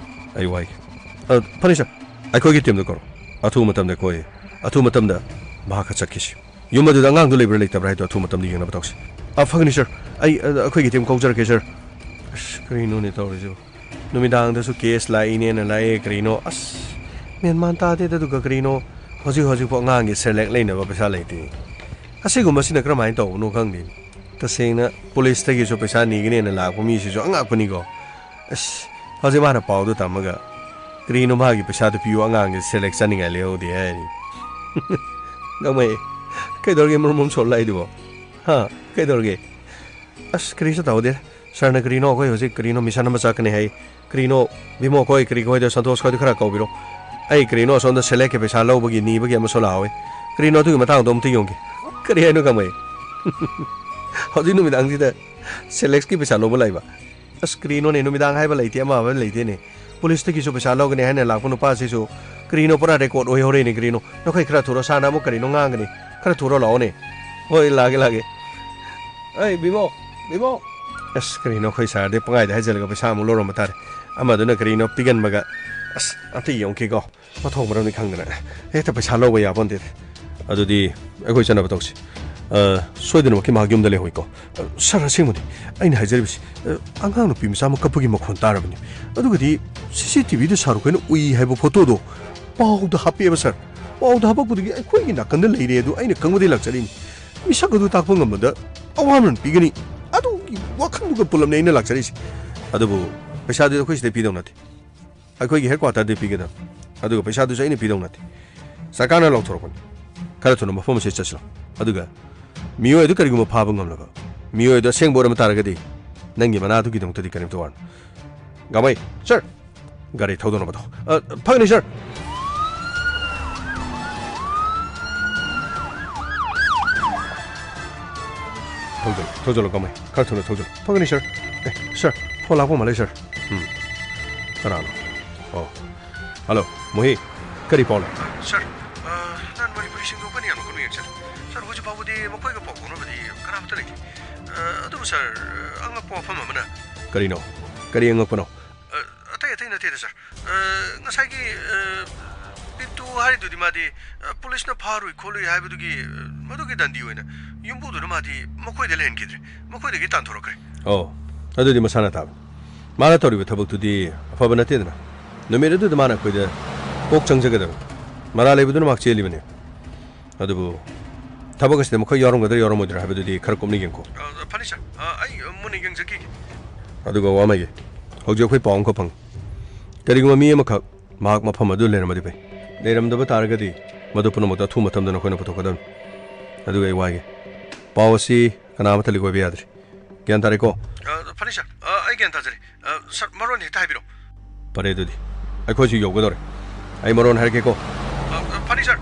ꯑꯩ ꯋꯥꯏꯒꯦ꯫ ꯑ, ꯐꯅꯤ ꯁꯥꯔ, ꯑꯩꯈꯣꯏꯒꯤ ꯇꯤꯝꯗ ꯀꯧꯔꯣ꯫ ꯑꯊꯨꯕ ꯃꯇꯝꯗ ꯑꯩꯈꯣꯏ, ꯑꯊꯨꯕ ꯃꯇꯝꯗ ꯃꯍꯥꯛꯀ ꯆꯠꯈꯤꯁꯤ꯫ ꯌꯨꯝ ꯑꯗꯨꯗ ꯑꯉꯥꯡꯗꯨ ꯂꯩꯕ꯭ꯔꯥ ꯂꯩꯇꯕ꯭ꯔꯥ ꯍꯥꯏꯗꯣ ꯑꯊꯨꯕ ꯃꯇꯝꯗ ꯌꯦꯡꯅꯕ ꯇꯧꯁꯤ꯫ ꯑ, ꯐꯒꯅꯤ ꯁꯥꯔ꯫ ꯑꯩ, ꯑ, ꯑꯩꯈꯣꯏꯒꯤ ꯇꯤꯝ ꯀꯧꯖꯔꯛꯀꯦ ꯁꯥꯔ꯫ ꯑꯁ, ꯀꯔꯤꯅꯣꯅꯦ ꯇꯧꯔꯤꯁꯤꯕꯨ? ꯅꯨꯃꯤꯗꯥꯡꯗꯁꯨ ꯀꯦꯁ ꯂꯥꯛꯏꯅꯦꯅ ꯂꯥꯛꯑꯦ, ꯀꯔꯤꯅꯣ? ꯑꯁ, ꯃꯦꯟ ꯃꯥꯟ ꯇꯥꯗꯦꯗ꯫ ꯑꯗꯨꯒ ꯀꯔꯤꯅꯣ, ꯍꯧꯖꯤꯛ ꯍꯧꯖꯤꯛꯄꯨ ꯑꯉꯥꯡꯒꯤ ꯁꯦꯔꯂꯦꯛ ꯂꯩꯅꯕ ꯄꯩꯁꯥ ꯂꯩꯇꯦ꯫ ꯑꯁꯤꯒꯨꯝꯕꯁꯤꯅ ꯀꯔꯝꯍꯥꯏꯅ ꯇꯧꯕꯅꯣ ꯈꯪꯗꯦ꯫ ꯇꯁꯦꯡꯅ ꯄꯨꯂꯤꯁꯇꯒꯤꯁꯨ ꯄꯩꯁꯥ ꯅꯤꯒꯅꯦꯅ ꯂꯥꯛꯄ ꯃꯤꯁꯤꯁꯨ ꯑꯉꯛꯄꯅꯤꯀꯣ꯫ ꯑꯁ, ꯍꯧꯖꯤꯛ ꯃꯥꯅ ꯄꯥꯎꯗꯣ ꯇꯝꯃꯒ, "ꯀꯔꯤꯅꯣ ꯃꯥꯒꯤ ꯄꯩꯁꯥꯗꯣ ꯄꯤꯌꯨ, ꯑꯉꯥꯡꯒꯤ ꯁꯦꯔꯂꯦꯛ ꯆꯥꯅꯤꯡꯉꯥꯏ ꯂꯩꯍꯧꯗꯦ" ꯍꯥꯏꯔꯤ꯫ ꯒꯥꯡꯃꯩ, ꯀꯩꯗꯧꯔꯒꯦ ꯃꯔꯨꯝ ꯃꯔꯨꯝ ꯁꯣꯜꯂ ꯂꯥꯛꯏꯗꯨꯕꯣ? ꯍꯥ? ꯀꯩꯗꯧꯔꯒꯦ? ꯑꯁ, ꯀꯔꯤꯁꯨ ꯇꯧꯗꯦ꯫ ꯁꯥꯔꯅ ꯀꯔꯤꯅꯣ ꯑꯩꯈꯣꯏ ꯍꯧꯖꯤꯛ ꯀꯔꯤꯅꯣ ꯃꯤꯁꯟ ꯑꯃ ꯆꯠꯀꯅꯤ ꯍꯥꯏ꯫ ꯀꯔꯤꯅꯣ ꯕꯤꯃꯣ ꯈꯣꯏ, ꯀꯔꯤ ꯈꯣꯏꯗꯣ, ꯁꯟꯇꯣꯁ ꯈꯣꯏꯗꯣ ꯈꯔ ꯀꯧꯕꯤꯔꯣ꯫ ꯑꯩ ꯀꯔꯤꯅꯣ ꯑꯁꯣꯝꯗ ꯁꯦꯂꯦꯛꯁꯀꯤ ꯄꯩꯁꯥ ꯂꯧꯕꯒꯤ ꯅꯤꯕꯒꯤ ꯑꯃꯁꯨ ꯂꯥꯛꯍꯧꯋꯤ꯫ ꯀꯔꯤꯅꯣ ꯑꯗꯨꯒꯤ ꯃꯇꯥꯡꯗꯣ ꯑꯝꯇ ꯌꯦꯡꯒꯦ꯫ ꯀꯔꯤ ꯍꯥꯏꯅꯣ ꯀꯃꯩ? ꯍꯧꯖꯤꯛ ꯅꯨꯃꯤꯗꯥꯡꯁꯤꯗ ꯁꯦꯂꯦꯛꯁꯀꯤ ꯄꯩꯁꯥ ꯂꯧꯕ ꯂꯥꯛꯏꯕ? ꯑꯁ, ꯀꯔꯤꯅꯣꯅꯦ, ꯅꯨꯃꯤꯗꯥꯡ ꯍꯥꯏꯕ ꯂꯩꯇꯦ, ꯑꯃ ꯍꯥꯏꯕ ꯂꯩꯇꯦꯅꯦ꯫ ꯄꯨꯂꯤꯁꯇꯒꯤꯁꯨ ꯄꯩꯁꯥ ꯂꯧꯒꯅꯤ ꯍꯥꯏꯅ ꯂꯥꯛꯄ ꯅꯨꯄꯥꯁꯤꯁꯨ ꯀꯔꯤꯅꯣ, ꯄꯨꯔꯥ ꯔꯦꯀꯣꯔꯗ ꯑꯣꯏꯍꯧꯔꯦꯅꯦ꯫ ꯀꯔꯤꯅꯣ? ꯅꯈꯣꯏ ꯈꯔ ꯊꯨꯔꯣ, ꯁꯥꯔꯅ ꯑꯃꯨꯛ ꯀꯔꯤꯅꯣ ꯉꯥꯡꯒꯅꯤ꯫ ꯈꯔ ꯊꯨꯔꯣ ꯂꯥꯛꯑꯣꯅꯦ꯫ ꯍꯣꯏ, ꯂꯥꯛꯑꯒꯦ, ꯂꯥꯛꯑꯒꯦ꯫ ꯑꯩ ꯕꯤꯃꯣ, ꯕꯤꯃꯣ꯫ ꯑꯁ, ꯀꯔꯤꯅꯣ, ꯑꯩꯈꯣꯏ ꯁꯥꯔꯗꯤ ꯄꯪꯍꯥꯏꯗ ꯍꯥꯏꯖꯤꯜꯂꯒ ꯄꯩꯁꯥ ꯑꯃꯨꯛ ꯂꯧꯔꯝꯕ ꯇꯥꯔꯦ꯫ ꯑꯃꯗꯨꯅ ꯀꯔꯤꯅꯣ ꯄꯤꯒꯟꯕꯒ꯫ ꯑꯁ, ꯑꯝꯇ ꯌꯦꯡꯉꯨꯈꯤꯀꯣ꯫ ꯃꯊꯣꯡ ꯃꯔꯝꯗꯤ ꯈꯪꯗꯅ ꯍꯦꯛꯇ ꯄꯩꯁꯥ ꯂꯧꯕ ꯌꯥꯕ ꯅꯠꯇꯦ꯫ ꯑꯗꯨꯗꯤ ꯑꯩꯈꯣꯏ ꯆꯠꯅꯕ ꯇꯧꯁꯤ꯫ ꯑ, ꯁꯣꯏꯗꯅꯃꯛꯀꯤ ꯃꯍꯥꯛ ꯌꯨꯝꯗ ꯂꯩꯍꯧꯏꯀꯣ꯫ ꯑ, ꯁꯥꯔ, ꯑꯁꯦꯡꯕꯅꯤ ꯑꯩꯅ ꯍꯥꯏꯖꯔꯤꯕꯁꯤ꯫ ꯑ, ꯑꯉꯥꯡ ꯅꯨꯄꯤ ꯃꯆꯥ ꯑꯃ ꯀꯞꯄꯒꯤ ꯃꯈꯣꯟ ꯇꯥꯔꯕꯅꯤ꯫ ꯑꯗꯨꯒꯗꯤ ꯁꯤ ꯁꯤ ꯇꯤ ꯚꯤꯗ ꯁꯥꯔꯨꯛ ꯈꯣꯏꯅ ꯎꯏ ꯍꯥꯏꯕ ꯐꯣꯇꯣꯗꯣ ꯄꯥꯎꯗ ꯍꯥꯞꯄꯛꯑꯦꯕ, ꯁꯥꯔ꯫ ꯄꯥꯎꯗ ꯍꯥꯞꯄꯛꯄꯗꯒꯤ ꯑꯩꯈꯣꯏꯒꯤ ꯅꯥꯀꯟꯗ ꯂꯩꯔꯦ ꯑꯗꯨ ꯑꯩꯅ ꯈꯪꯕꯗꯒꯤ ꯂꯥꯛꯆꯔꯤꯅꯤ꯫ ꯃꯤꯁꯛ ꯑꯗꯨ ꯇꯥꯛꯄ ꯉꯝꯕꯗ ꯑꯋꯥꯃꯟ ꯄꯤꯒꯅꯤ꯫ ꯑꯗꯨꯒꯤ ꯋꯥꯈꯜꯗꯨꯒ ꯄꯨꯜꯂꯞꯅꯦ ꯑꯩꯅ ꯂꯥꯛꯆꯔꯤꯁꯤ꯫ ꯑꯗꯨꯕꯨ ꯄꯩꯁꯥꯗꯨꯗꯤ ꯑꯩꯈꯣꯏ ꯁꯤꯗ ꯄꯤꯗꯧ ꯅꯠꯇꯦ꯫ ꯑꯩꯈꯣꯏꯒꯤ ꯍꯦꯗ ꯀ꯭ꯋꯥꯇꯔꯗ ꯄꯤꯒꯗꯕ꯫ ꯑꯗꯨꯒ ꯄꯩꯁꯥꯗꯨꯁꯨ ꯑꯩꯅ ꯄꯤꯗꯧ ꯅꯠꯇꯦ꯫ ꯁꯔꯀꯥꯔꯅ ꯂꯧꯊꯣꯔꯛꯄꯅꯤ꯫ ꯈꯔ ꯊꯨꯅ ꯃꯐꯝ ꯑꯁꯤꯗ ꯆꯠꯁꯤꯜꯂꯣ꯫ ꯑꯗꯨꯒ ꯃꯤꯑꯣꯏ ꯑꯗꯨ ꯀꯔꯤꯒꯨꯝꯕ ꯐꯥꯕ ꯉꯝꯂꯕ, ꯃꯤꯑꯣꯏ ꯑꯗꯨ ꯑꯁꯦꯡꯕ ꯑꯣꯏꯔꯝꯕ ꯇꯥꯔꯒꯗꯤ ꯅꯪꯒꯤ ꯃꯅꯥꯗꯨꯒꯤꯗꯃꯛꯇꯗꯤ ꯀꯔꯤꯝꯇ ꯋꯥꯔꯨꯅꯨ꯫ ꯒꯥꯃꯩ, ꯁꯥꯔ! ꯒꯥꯔꯤ ꯊꯧꯗꯅꯕ ꯇꯧ꯫ ꯑ, ꯐꯒꯅꯤ, ꯁꯥꯔ꯫ ꯊꯧꯖꯜꯂꯨ, ꯊꯧꯖꯜꯂꯨ, ꯒꯥꯃꯩ꯫ ꯈꯔ ꯊꯨꯅ ꯊꯧꯖꯜꯂꯨ꯫ ꯐꯒꯅꯤ, ꯁꯥꯔ꯫ ꯑꯦ, ꯁꯥꯔ, ꯐꯣꯟ ꯂꯥꯛꯄ ꯃꯥꯜꯂꯦ, ꯁꯥꯔ꯫ ꯎꯝ꯫ ꯀꯅꯥꯅꯣ? ꯑꯣ꯫ ꯍꯜꯂꯣ, ꯃꯣꯍꯤ꯫ ꯀꯔꯤ ꯄꯥꯎ ꯂꯩ? ꯁꯥꯔ, ꯑ, ꯅꯍꯥꯟ ꯃꯅꯤꯄꯨꯔꯤꯁꯤꯡꯗꯣ ꯑꯩꯈꯣꯏꯅ ꯌꯥꯝꯅ ꯀꯟꯅ ꯌꯦꯡꯁꯜꯂꯤ꯫ ꯁꯥꯔ, ꯍꯧꯖꯤꯛ ꯐꯥꯎꯕꯗꯤ ꯃꯈꯣꯏꯒ ꯄꯥꯎ ꯐꯥꯎꯅꯕꯗꯤ ꯀꯅꯥꯃꯠꯇ ꯂꯩꯇꯦ꯫ ꯑ, ꯑꯗꯨꯕꯨ ꯁꯥꯔ, ꯑꯉꯛꯄ ꯋꯥꯐꯝ ꯑꯃꯅ꯫ ꯀꯔꯤꯅꯣ? ꯀꯔꯤ ꯑꯉꯛꯄꯅꯣ? ꯑ, ꯑꯇꯩ ꯑꯇꯩ ꯅꯠꯇꯦꯗ, ꯁꯥꯔ꯫ ꯑ, ꯉꯁꯥꯏꯒꯤ, ꯑ, ꯄꯤꯟꯇꯨ ꯍꯥꯏꯔꯤꯗꯨꯗꯤ ꯃꯥꯗꯤ, ꯑ, ꯄꯨꯂꯤꯁꯅ ꯐꯥꯔꯨꯏ ꯈꯣꯠꯂꯨꯏ ꯍꯥꯏꯕꯗꯨꯒꯤ, ꯑ, ꯃꯗꯨꯒꯤ ꯗꯟꯗꯤ ꯑꯣꯏꯅ ꯌꯨꯝꯕꯨꯗꯨꯅ ꯃꯥꯗꯤ ꯃꯈꯣꯏꯗ ꯂꯩꯍꯟꯈꯤꯗ꯭ꯔꯦ꯫ ꯃꯈꯣꯏꯗꯒꯤ ꯇꯥꯟꯊꯣꯔꯛꯈ꯭ꯔꯦ꯫ ꯑꯣ, ꯑꯗꯨꯗꯤ ꯃꯁꯥꯅ ꯇꯥꯕꯅꯤ꯫ ꯃꯥꯅ ꯇꯧꯔꯤꯕ ꯊꯕꯛꯇꯨꯗꯤ ꯑꯐꯕ ꯅꯠꯇꯦꯗꯅ꯫ ꯅꯨꯃꯤꯠ ꯑꯗꯨꯗ ꯃꯥꯅ ꯑꯩꯈꯣꯏꯗ ꯀꯣꯛ ꯆꯪꯖꯒꯗꯕꯅꯤ꯫ ꯃꯔꯥꯜ ꯂꯩꯕꯗꯨꯅ ꯃꯍꯥꯛ ꯆꯦꯜꯂꯤꯕꯅꯤ꯫ ꯑꯗꯨꯕꯨ ꯊꯕꯛ ꯑꯁꯤꯗ ꯃꯈꯣꯏ ꯌꯥꯎꯔꯝꯒꯗ꯭ꯔꯥ ꯌꯥꯎꯔꯝꯃꯣꯏꯗ꯭ꯔꯥ ꯍꯥꯏꯕꯗꯨꯗꯤ ꯈꯔ ꯀꯨꯞꯅ ꯌꯦꯡꯈꯣ꯫ ꯑ, ꯐꯅꯤ, ꯁꯥꯔ꯫ ꯑ, ꯑꯩ, ꯑ, ꯃꯨꯟꯅ ꯌꯦꯡꯖꯈꯤꯒꯦ꯫ ꯑꯗꯨꯒ ꯋꯥꯃꯩꯒꯤ, ꯍꯧꯖꯤꯛ ꯑꯩꯈꯣꯏ ꯄꯥꯎ ꯑꯃꯈꯛ ꯐꯪꯉꯤ꯫ ꯀꯔꯤꯒꯨꯝꯕ ꯃꯤ ꯑꯃꯈꯛ ꯃꯍꯥꯛ ꯃꯐꯝ ꯑꯗꯨ ꯂꯩꯔꯝꯃꯗꯤ ꯐꯩ꯫ ꯂꯩꯔꯝꯗꯕ ꯇꯥꯔꯒꯗꯤ ꯃꯗꯨ ꯄꯨꯝꯅꯃꯛꯇ ꯑꯊꯨꯕ ꯃꯇꯝꯗ ꯅꯈꯣꯏꯅ ꯄꯨꯊꯣꯛꯀꯗꯕꯅꯤ꯫ ꯑꯗꯨꯒ ꯑꯩ ꯋꯥꯒꯦ꯫ ꯄꯥꯎ ꯑꯁꯤ ꯀꯅꯥ ꯑꯃꯠꯇ ꯂꯤꯛ ꯑꯣꯏꯕ ꯌꯥꯗ꯭ꯔꯤ꯫ ꯒ꯭ꯌꯥꯟ ꯇꯥꯔꯦꯀꯣ? ꯑ, ꯐꯅꯤ, ꯁꯥꯔ꯫ ꯑ, ꯑꯩ ꯒ꯭ꯌꯥꯟ ꯇꯥꯖꯔꯦ꯫ ꯑ, ꯁꯥꯔ, ꯃꯔꯣꯟ ꯍꯦꯛꯇ ꯍꯥꯏꯕꯤꯔꯛꯑꯣ꯫ ꯐꯔꯦ, ꯑꯗꯨꯗꯤ ꯑꯩꯈꯣꯏꯁꯨ ꯌꯧꯒꯗꯧꯔꯦ꯫ ꯑꯩ ꯃꯔꯣꯟ ꯍꯥꯏꯔꯛꯀꯦꯀꯣ꯫ ꯐꯅꯤ, ꯁꯥꯔ꯫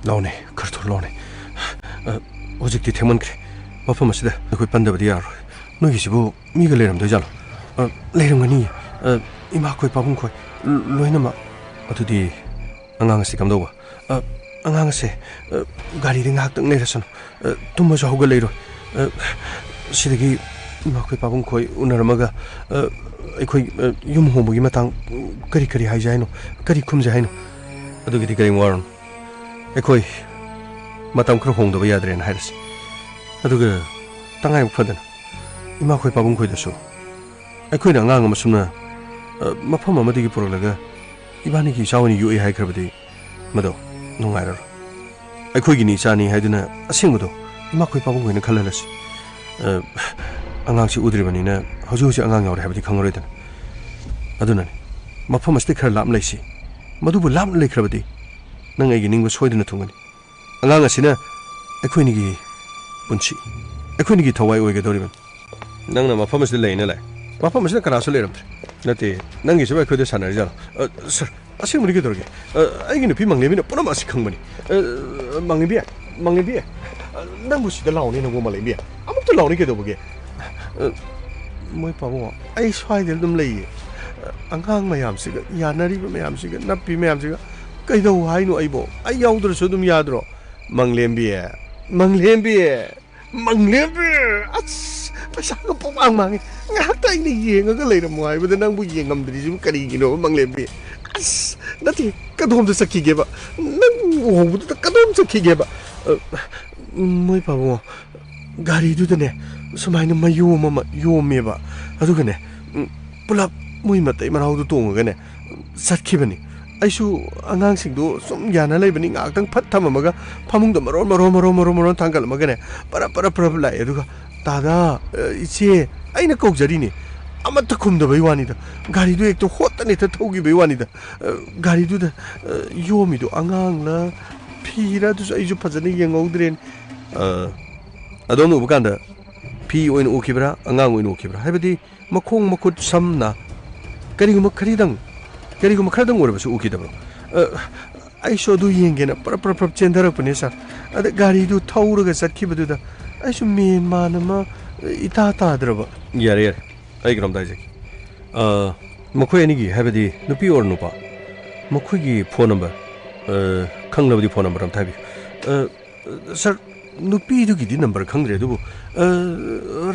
ꯂꯥꯎꯅꯦ, ꯈꯔ ꯊꯨꯅ ꯂꯥꯎꯅꯦ꯫ ꯑ, ꯍꯧꯖꯤꯛꯇꯤ ꯊꯦꯡꯃꯟꯈ꯭ꯔꯦ꯫ ꯃꯐꯝ ꯑꯁꯤꯗ ꯑꯩꯈꯣꯏ ꯄꯟꯗꯕꯗꯤ ꯌꯥꯔꯔꯣꯏ꯫ ꯅꯣꯏꯒꯤꯁꯤꯕꯨ ꯃꯤꯒ ꯂꯩꯔꯝꯗꯣꯏꯖꯥꯠꯂꯣ? ꯑ, ꯂꯩꯔꯝꯒꯅꯤ꯫ ꯑ, ꯏꯃꯥꯈꯣꯏ, ꯄꯥꯕꯨꯡꯈꯣꯏ, ꯂ-, ꯂꯣꯏꯅꯃꯛ꯫ ꯑꯗꯨꯗꯤ ꯑꯉꯥꯡ ꯑꯁꯤ ꯀꯝꯗꯧꯕ? ꯑ, ꯑꯉꯥꯡ ꯑꯁꯦ, ꯑ, ꯒꯥꯔꯤꯗ ꯉꯥꯏꯍꯥꯛꯇꯪ ꯂꯩꯔꯁꯅꯨ꯫ ꯑ, ꯇꯨꯝꯃꯁꯨ ꯍꯧꯒꯠꯂꯛꯏꯔꯣꯏ꯫ ꯑ, ꯁꯤꯗꯒꯤ ꯏꯃꯥꯈꯣꯏ, ꯄꯥꯕꯨꯡꯈꯣꯏ ꯎꯅꯔꯝꯃꯒ, ꯑ, ꯑꯩꯈꯣꯏ, ꯑ, ꯌꯨꯝ ꯍꯣꯡꯕꯒꯤ ꯃꯇꯥꯡ, ꯀꯔꯤ ꯀꯔꯤ ꯍꯥꯏꯖꯦ ꯍꯥꯏꯅꯣ? ꯀꯔꯤ ꯈꯨꯝꯖꯦ ꯍꯥꯏꯅꯣ? ꯑꯗꯨꯒꯤꯗꯤ ꯀꯔꯤꯝ ꯋꯥꯔꯨꯅꯨ꯫ ꯑꯩꯈꯣꯏ ꯃꯇꯝ ꯈꯔ ꯍꯣꯡꯗꯕ ꯌꯥꯗ꯭ꯔꯦꯅ ꯍꯥꯏꯔꯁꯤ꯫ ꯑꯗꯨꯒ ꯇꯉꯥꯏ ꯐꯗꯅ ꯏꯃꯥꯈꯣꯏ, ꯄꯥꯕꯨꯡꯈꯣꯏꯗꯁꯨ ꯑꯩꯈꯣꯏꯅ ꯑꯉꯥꯡ ꯑꯃ ꯁꯨꯝꯅ, ꯑ, ꯃꯐꯝ ꯑꯃꯗꯒꯤ ꯄꯨꯔꯛꯂꯒ ꯏꯕꯥꯅꯤꯒꯤ ꯏꯆꯥ ꯑꯣꯏꯅ ꯌꯣꯛꯏ ꯍꯥꯏꯈ꯭ꯔꯕꯗꯤ ꯃꯗꯣ ꯅꯨꯡꯉꯥꯏꯔꯔꯣꯏ꯫ ꯑꯩꯈꯣꯏꯒꯤꯅꯤ ꯏꯆꯥꯅꯤ ꯍꯥꯏꯗꯨꯅ ꯑꯁꯦꯡꯕꯗꯣ ꯏꯃꯥꯈꯣꯏ, ꯄꯥꯕꯨꯡꯈꯣꯏꯅ ꯈꯜꯍꯜꯂꯁꯤ꯫ ꯑ, ꯑꯉꯥꯡꯁꯤ ꯎꯗ꯭ꯔꯤꯕꯅꯤꯅ ꯍꯧꯖꯤꯛ ꯍꯧꯖꯤꯛ ꯑꯉꯥꯡ ꯌꯥꯎꯔꯦ ꯍꯥꯏꯕꯗꯤ ꯈꯪꯉꯔꯣꯏꯗꯅ꯫ ꯑꯗꯨꯅꯅꯤ, ꯃꯐꯝ ꯑꯁꯤꯗ ꯈꯔ ꯂꯥꯞꯅ ꯂꯩꯁꯤ꯫ ꯃꯗꯨꯕꯨ ꯂꯥꯞꯅ ꯂꯩꯈ꯭ꯔꯕꯗꯤ ꯅꯪ ꯑꯩꯒꯤ ꯅꯤꯡꯕ ꯁꯣꯏꯗꯅ ꯊꯨꯡꯒꯅꯤ꯫ ꯑꯉꯥꯡ ꯑꯁꯤꯅ ꯑꯩꯈꯣꯏꯅꯤꯒꯤ ꯄꯨꯟꯁꯤ, ꯑꯩꯈꯣꯏꯅꯤꯒꯤ ꯊꯋꯥꯏ ꯑꯣꯏꯒꯗꯧꯔꯤꯕꯅꯤ꯫ ꯅꯪꯅ ꯃꯐꯝ ꯑꯁꯤꯗ ꯂꯩꯅ ꯂꯩ꯫ ꯃꯐꯝ ꯑꯁꯤꯗ ꯀꯅꯥꯁꯨ ꯂꯩꯔꯝꯗ꯭ꯔꯦ꯫ ꯅꯠꯇꯦ, ꯅꯪꯒꯤꯁꯤꯕꯨ ꯑꯩꯈꯣꯏꯗ ꯁꯥꯟꯅꯔꯤꯖꯥꯠꯂꯣ? ꯑ, ꯁꯥꯔ, ꯑꯁꯦꯡꯕꯅꯤ, ꯀꯩꯗꯧꯔꯒꯦ? ꯑ, ꯑꯩꯒꯤ ꯅꯨꯄꯤ ꯃꯪꯂꯦꯝꯕꯤꯅ ꯄꯨꯝꯅꯃꯛ ꯑꯁꯤ ꯈꯪꯕꯅꯤ꯫ ꯑ, ꯃꯪꯂꯦꯝꯕꯤ, ꯃꯪꯂꯦꯝꯕꯤ, ꯑ, ꯅꯪꯕꯨ ꯁꯤꯗ ꯂꯥꯎꯅꯦ, ꯅꯪꯕꯨ ꯃꯪꯂꯦꯝꯕꯤ꯫ ꯑꯃꯨꯛꯇ ꯂꯥꯎꯅꯦ, ꯀꯩꯗꯧꯕꯒꯦ? ꯑ, ꯃꯣꯏ ꯄꯥꯕꯨꯡ, ꯑꯩ ꯁ꯭ꯋꯥꯏꯗ ꯑꯗꯨꯝ ꯂꯩꯌꯦ꯫ ꯑ, ꯑꯉꯥꯡ ꯃꯌꯥꯝꯁꯤꯒ, ꯌꯥꯅꯔꯤꯕ ꯃꯌꯥꯝꯁꯤꯒ, ꯅꯞꯄꯤ ꯃꯌꯥꯝꯁꯤꯒ ꯀꯩꯗꯧ ꯍꯥꯏꯅꯣ ꯑꯩꯕꯣ? ꯑꯩ ꯌꯥꯎꯗ꯭ꯔꯁꯨ ꯑꯗꯨꯝ ꯌꯥꯗ꯭ꯔꯣ? ꯃꯪꯂꯦꯝꯕꯤ, ꯃꯪꯂꯦꯝꯕꯤ꯫ ꯃꯪꯂꯦꯝꯕꯤ! ꯑꯁ, ꯄꯩꯁꯥꯒ ꯄꯨꯡꯃꯥꯡ ꯃꯥꯡꯉꯦ꯫ ꯉꯥꯏꯍꯥꯛꯇ ꯑꯩꯅ ꯌꯦꯡꯉꯒ ꯂꯩꯔꯝꯃꯣ ꯍꯥꯏꯕꯗ ꯅꯪꯕꯨ ꯌꯦꯡꯉꯝꯗ꯭ꯔꯤꯁꯤꯕꯨ ꯀꯔꯤꯒꯤꯅꯣꯕ, ꯃꯪꯂꯦꯝꯕꯤ? ꯑꯁ, ꯅꯠꯇꯦ, ꯀꯗꯣꯝꯗ ꯆꯠꯈꯤꯒꯦꯕ? ꯅꯪ ꯎꯍꯧꯕꯗꯨꯗ ꯀꯗꯣꯝ ꯆꯠꯈꯤꯒꯦꯕ? ꯑ, ꯃꯣꯏ ꯄꯥꯕꯨꯡ, ꯒꯥꯔꯤꯗꯨꯗꯅꯦ, ꯁꯨꯃꯥꯏꯅ ꯃꯌꯣꯝ ꯑꯃ ꯌꯣꯝꯃꯦꯕ꯫ ꯑꯗꯨꯒꯅꯦ, ꯎꯝ, ꯄꯨꯂꯞ ꯃꯣꯏ ꯃꯇꯩ ꯃꯅꯥꯎꯗꯨ ꯇꯣꯡꯉꯒꯅꯦ, ꯆꯠꯈꯤꯕꯅꯤ꯫ ꯑꯩꯁꯨ ꯑꯉꯥꯡꯁꯤꯡꯗꯣ ꯁꯨꯝ ꯌꯥꯅ ꯂꯩꯕꯅꯤ, ꯉꯥꯏꯍꯥꯛꯇꯪ ꯐꯠ ꯊꯝꯃꯝꯃꯒ ꯐꯃꯨꯡꯗ ꯃꯔꯣꯟ ꯃꯔꯣꯟ ꯃꯔꯣꯟ ꯃꯔꯣꯟ ꯃꯔꯣꯟ ꯊꯥꯡꯒꯠꯂꯝꯃꯒꯅꯦ, ꯄꯔꯞ ꯄꯔꯞ ꯄꯔꯞ ꯂꯥꯛꯑꯦ꯫ ꯑꯗꯨꯒ, "ꯇꯥꯗꯥ, ꯑ, ꯏꯆꯦ," ꯑꯩꯅ ꯀꯧꯖꯔꯤꯅꯤ, ꯑꯃꯠꯇ ꯈꯨꯝꯗꯕꯩ ꯋꯥꯅꯤꯗ꯫ ꯒꯥꯔꯤꯗꯨ ꯍꯦꯛꯇ ꯍꯣꯠꯇꯅ ꯍꯦꯛꯇ ꯊꯧꯈꯤꯕꯩ ꯋꯥꯅꯤꯗ꯫ ꯑ, ꯒꯥꯔꯤꯗꯨꯗ, ꯑ, ꯌꯣꯝꯃꯤꯗꯣ ꯑꯉꯥꯡꯂ ꯐꯤꯔ, ꯑꯗꯨꯁꯨ ꯑꯩꯁꯨ ꯐꯖꯅ ꯌꯦꯡꯍꯧꯗ꯭ꯔꯦꯅꯦ꯫ ꯑ, ꯑꯗꯣꯝꯅ ꯎꯕ ꯀꯥꯟꯗ ꯐꯤ ꯑꯣꯏꯅ ꯎꯈꯤꯕ꯭ꯔꯥ, ꯑꯉꯥꯡ ꯑꯣꯏꯅ ꯎꯈꯤꯕ꯭ꯔꯥ? ꯍꯥꯏꯕꯗꯤ ꯃꯈꯣꯡ ꯃꯈꯨꯠ ꯁꯝꯅ ꯀꯔꯤꯒꯨꯝꯕ ꯈꯔꯤꯗꯪ, ꯀꯔꯤꯒꯨꯝꯕ ꯈꯔꯗꯪ ꯑꯣꯏꯔꯕꯁꯨ ꯎꯈꯤꯗꯕ꯭ꯔꯣ? ꯑ, ꯑꯩꯁꯨ ꯑꯗꯨ ꯌꯦꯡꯒꯦꯅ ꯄ꯭ꯔꯞ ꯄ꯭ꯔꯞ ꯄ꯭ꯔꯞ ꯆꯦꯟꯊꯔꯛꯄꯅꯦ, ꯁꯥꯔ꯫ ꯑꯗ ꯒꯥꯔꯤꯗꯨ ꯊꯧꯔꯒ ꯆꯠꯈꯤꯕꯗꯨꯗ ꯑꯩꯁꯨ ꯃꯦꯟ ꯃꯥꯟ ꯑꯃ ꯏꯇꯥ ꯇꯥꯗ꯭ꯔꯕ꯫ ꯌꯥꯔꯦ, ꯌꯥꯔꯦ꯫ ꯑꯩ ꯀꯩꯅꯣꯝꯇ ꯍꯥꯏꯖꯒꯦ꯫ ꯑ, ꯃꯈꯣꯏ ꯑꯅꯤꯒꯤ, ꯍꯥꯏꯕꯗꯤ ꯅꯨꯄꯤ ꯑꯣꯔ ꯅꯨꯄꯥ, ꯃꯈꯣꯏꯒꯤ ꯐꯣꯟ ꯅꯝꯕꯔ, ꯑ, ꯈꯪꯂꯕꯗꯤ ꯐꯣꯟ ꯅꯝꯕꯔ ꯑꯝꯇ ꯍꯥꯏꯕꯤꯌꯨ꯫ ꯑ, ꯁꯥꯔ, ꯅꯨꯄꯤꯗꯨꯒꯤꯗꯤ ꯅꯝꯕꯔ ꯈꯪꯗ꯭ꯔꯦ, ꯑꯗꯨꯕꯨ, ꯑ,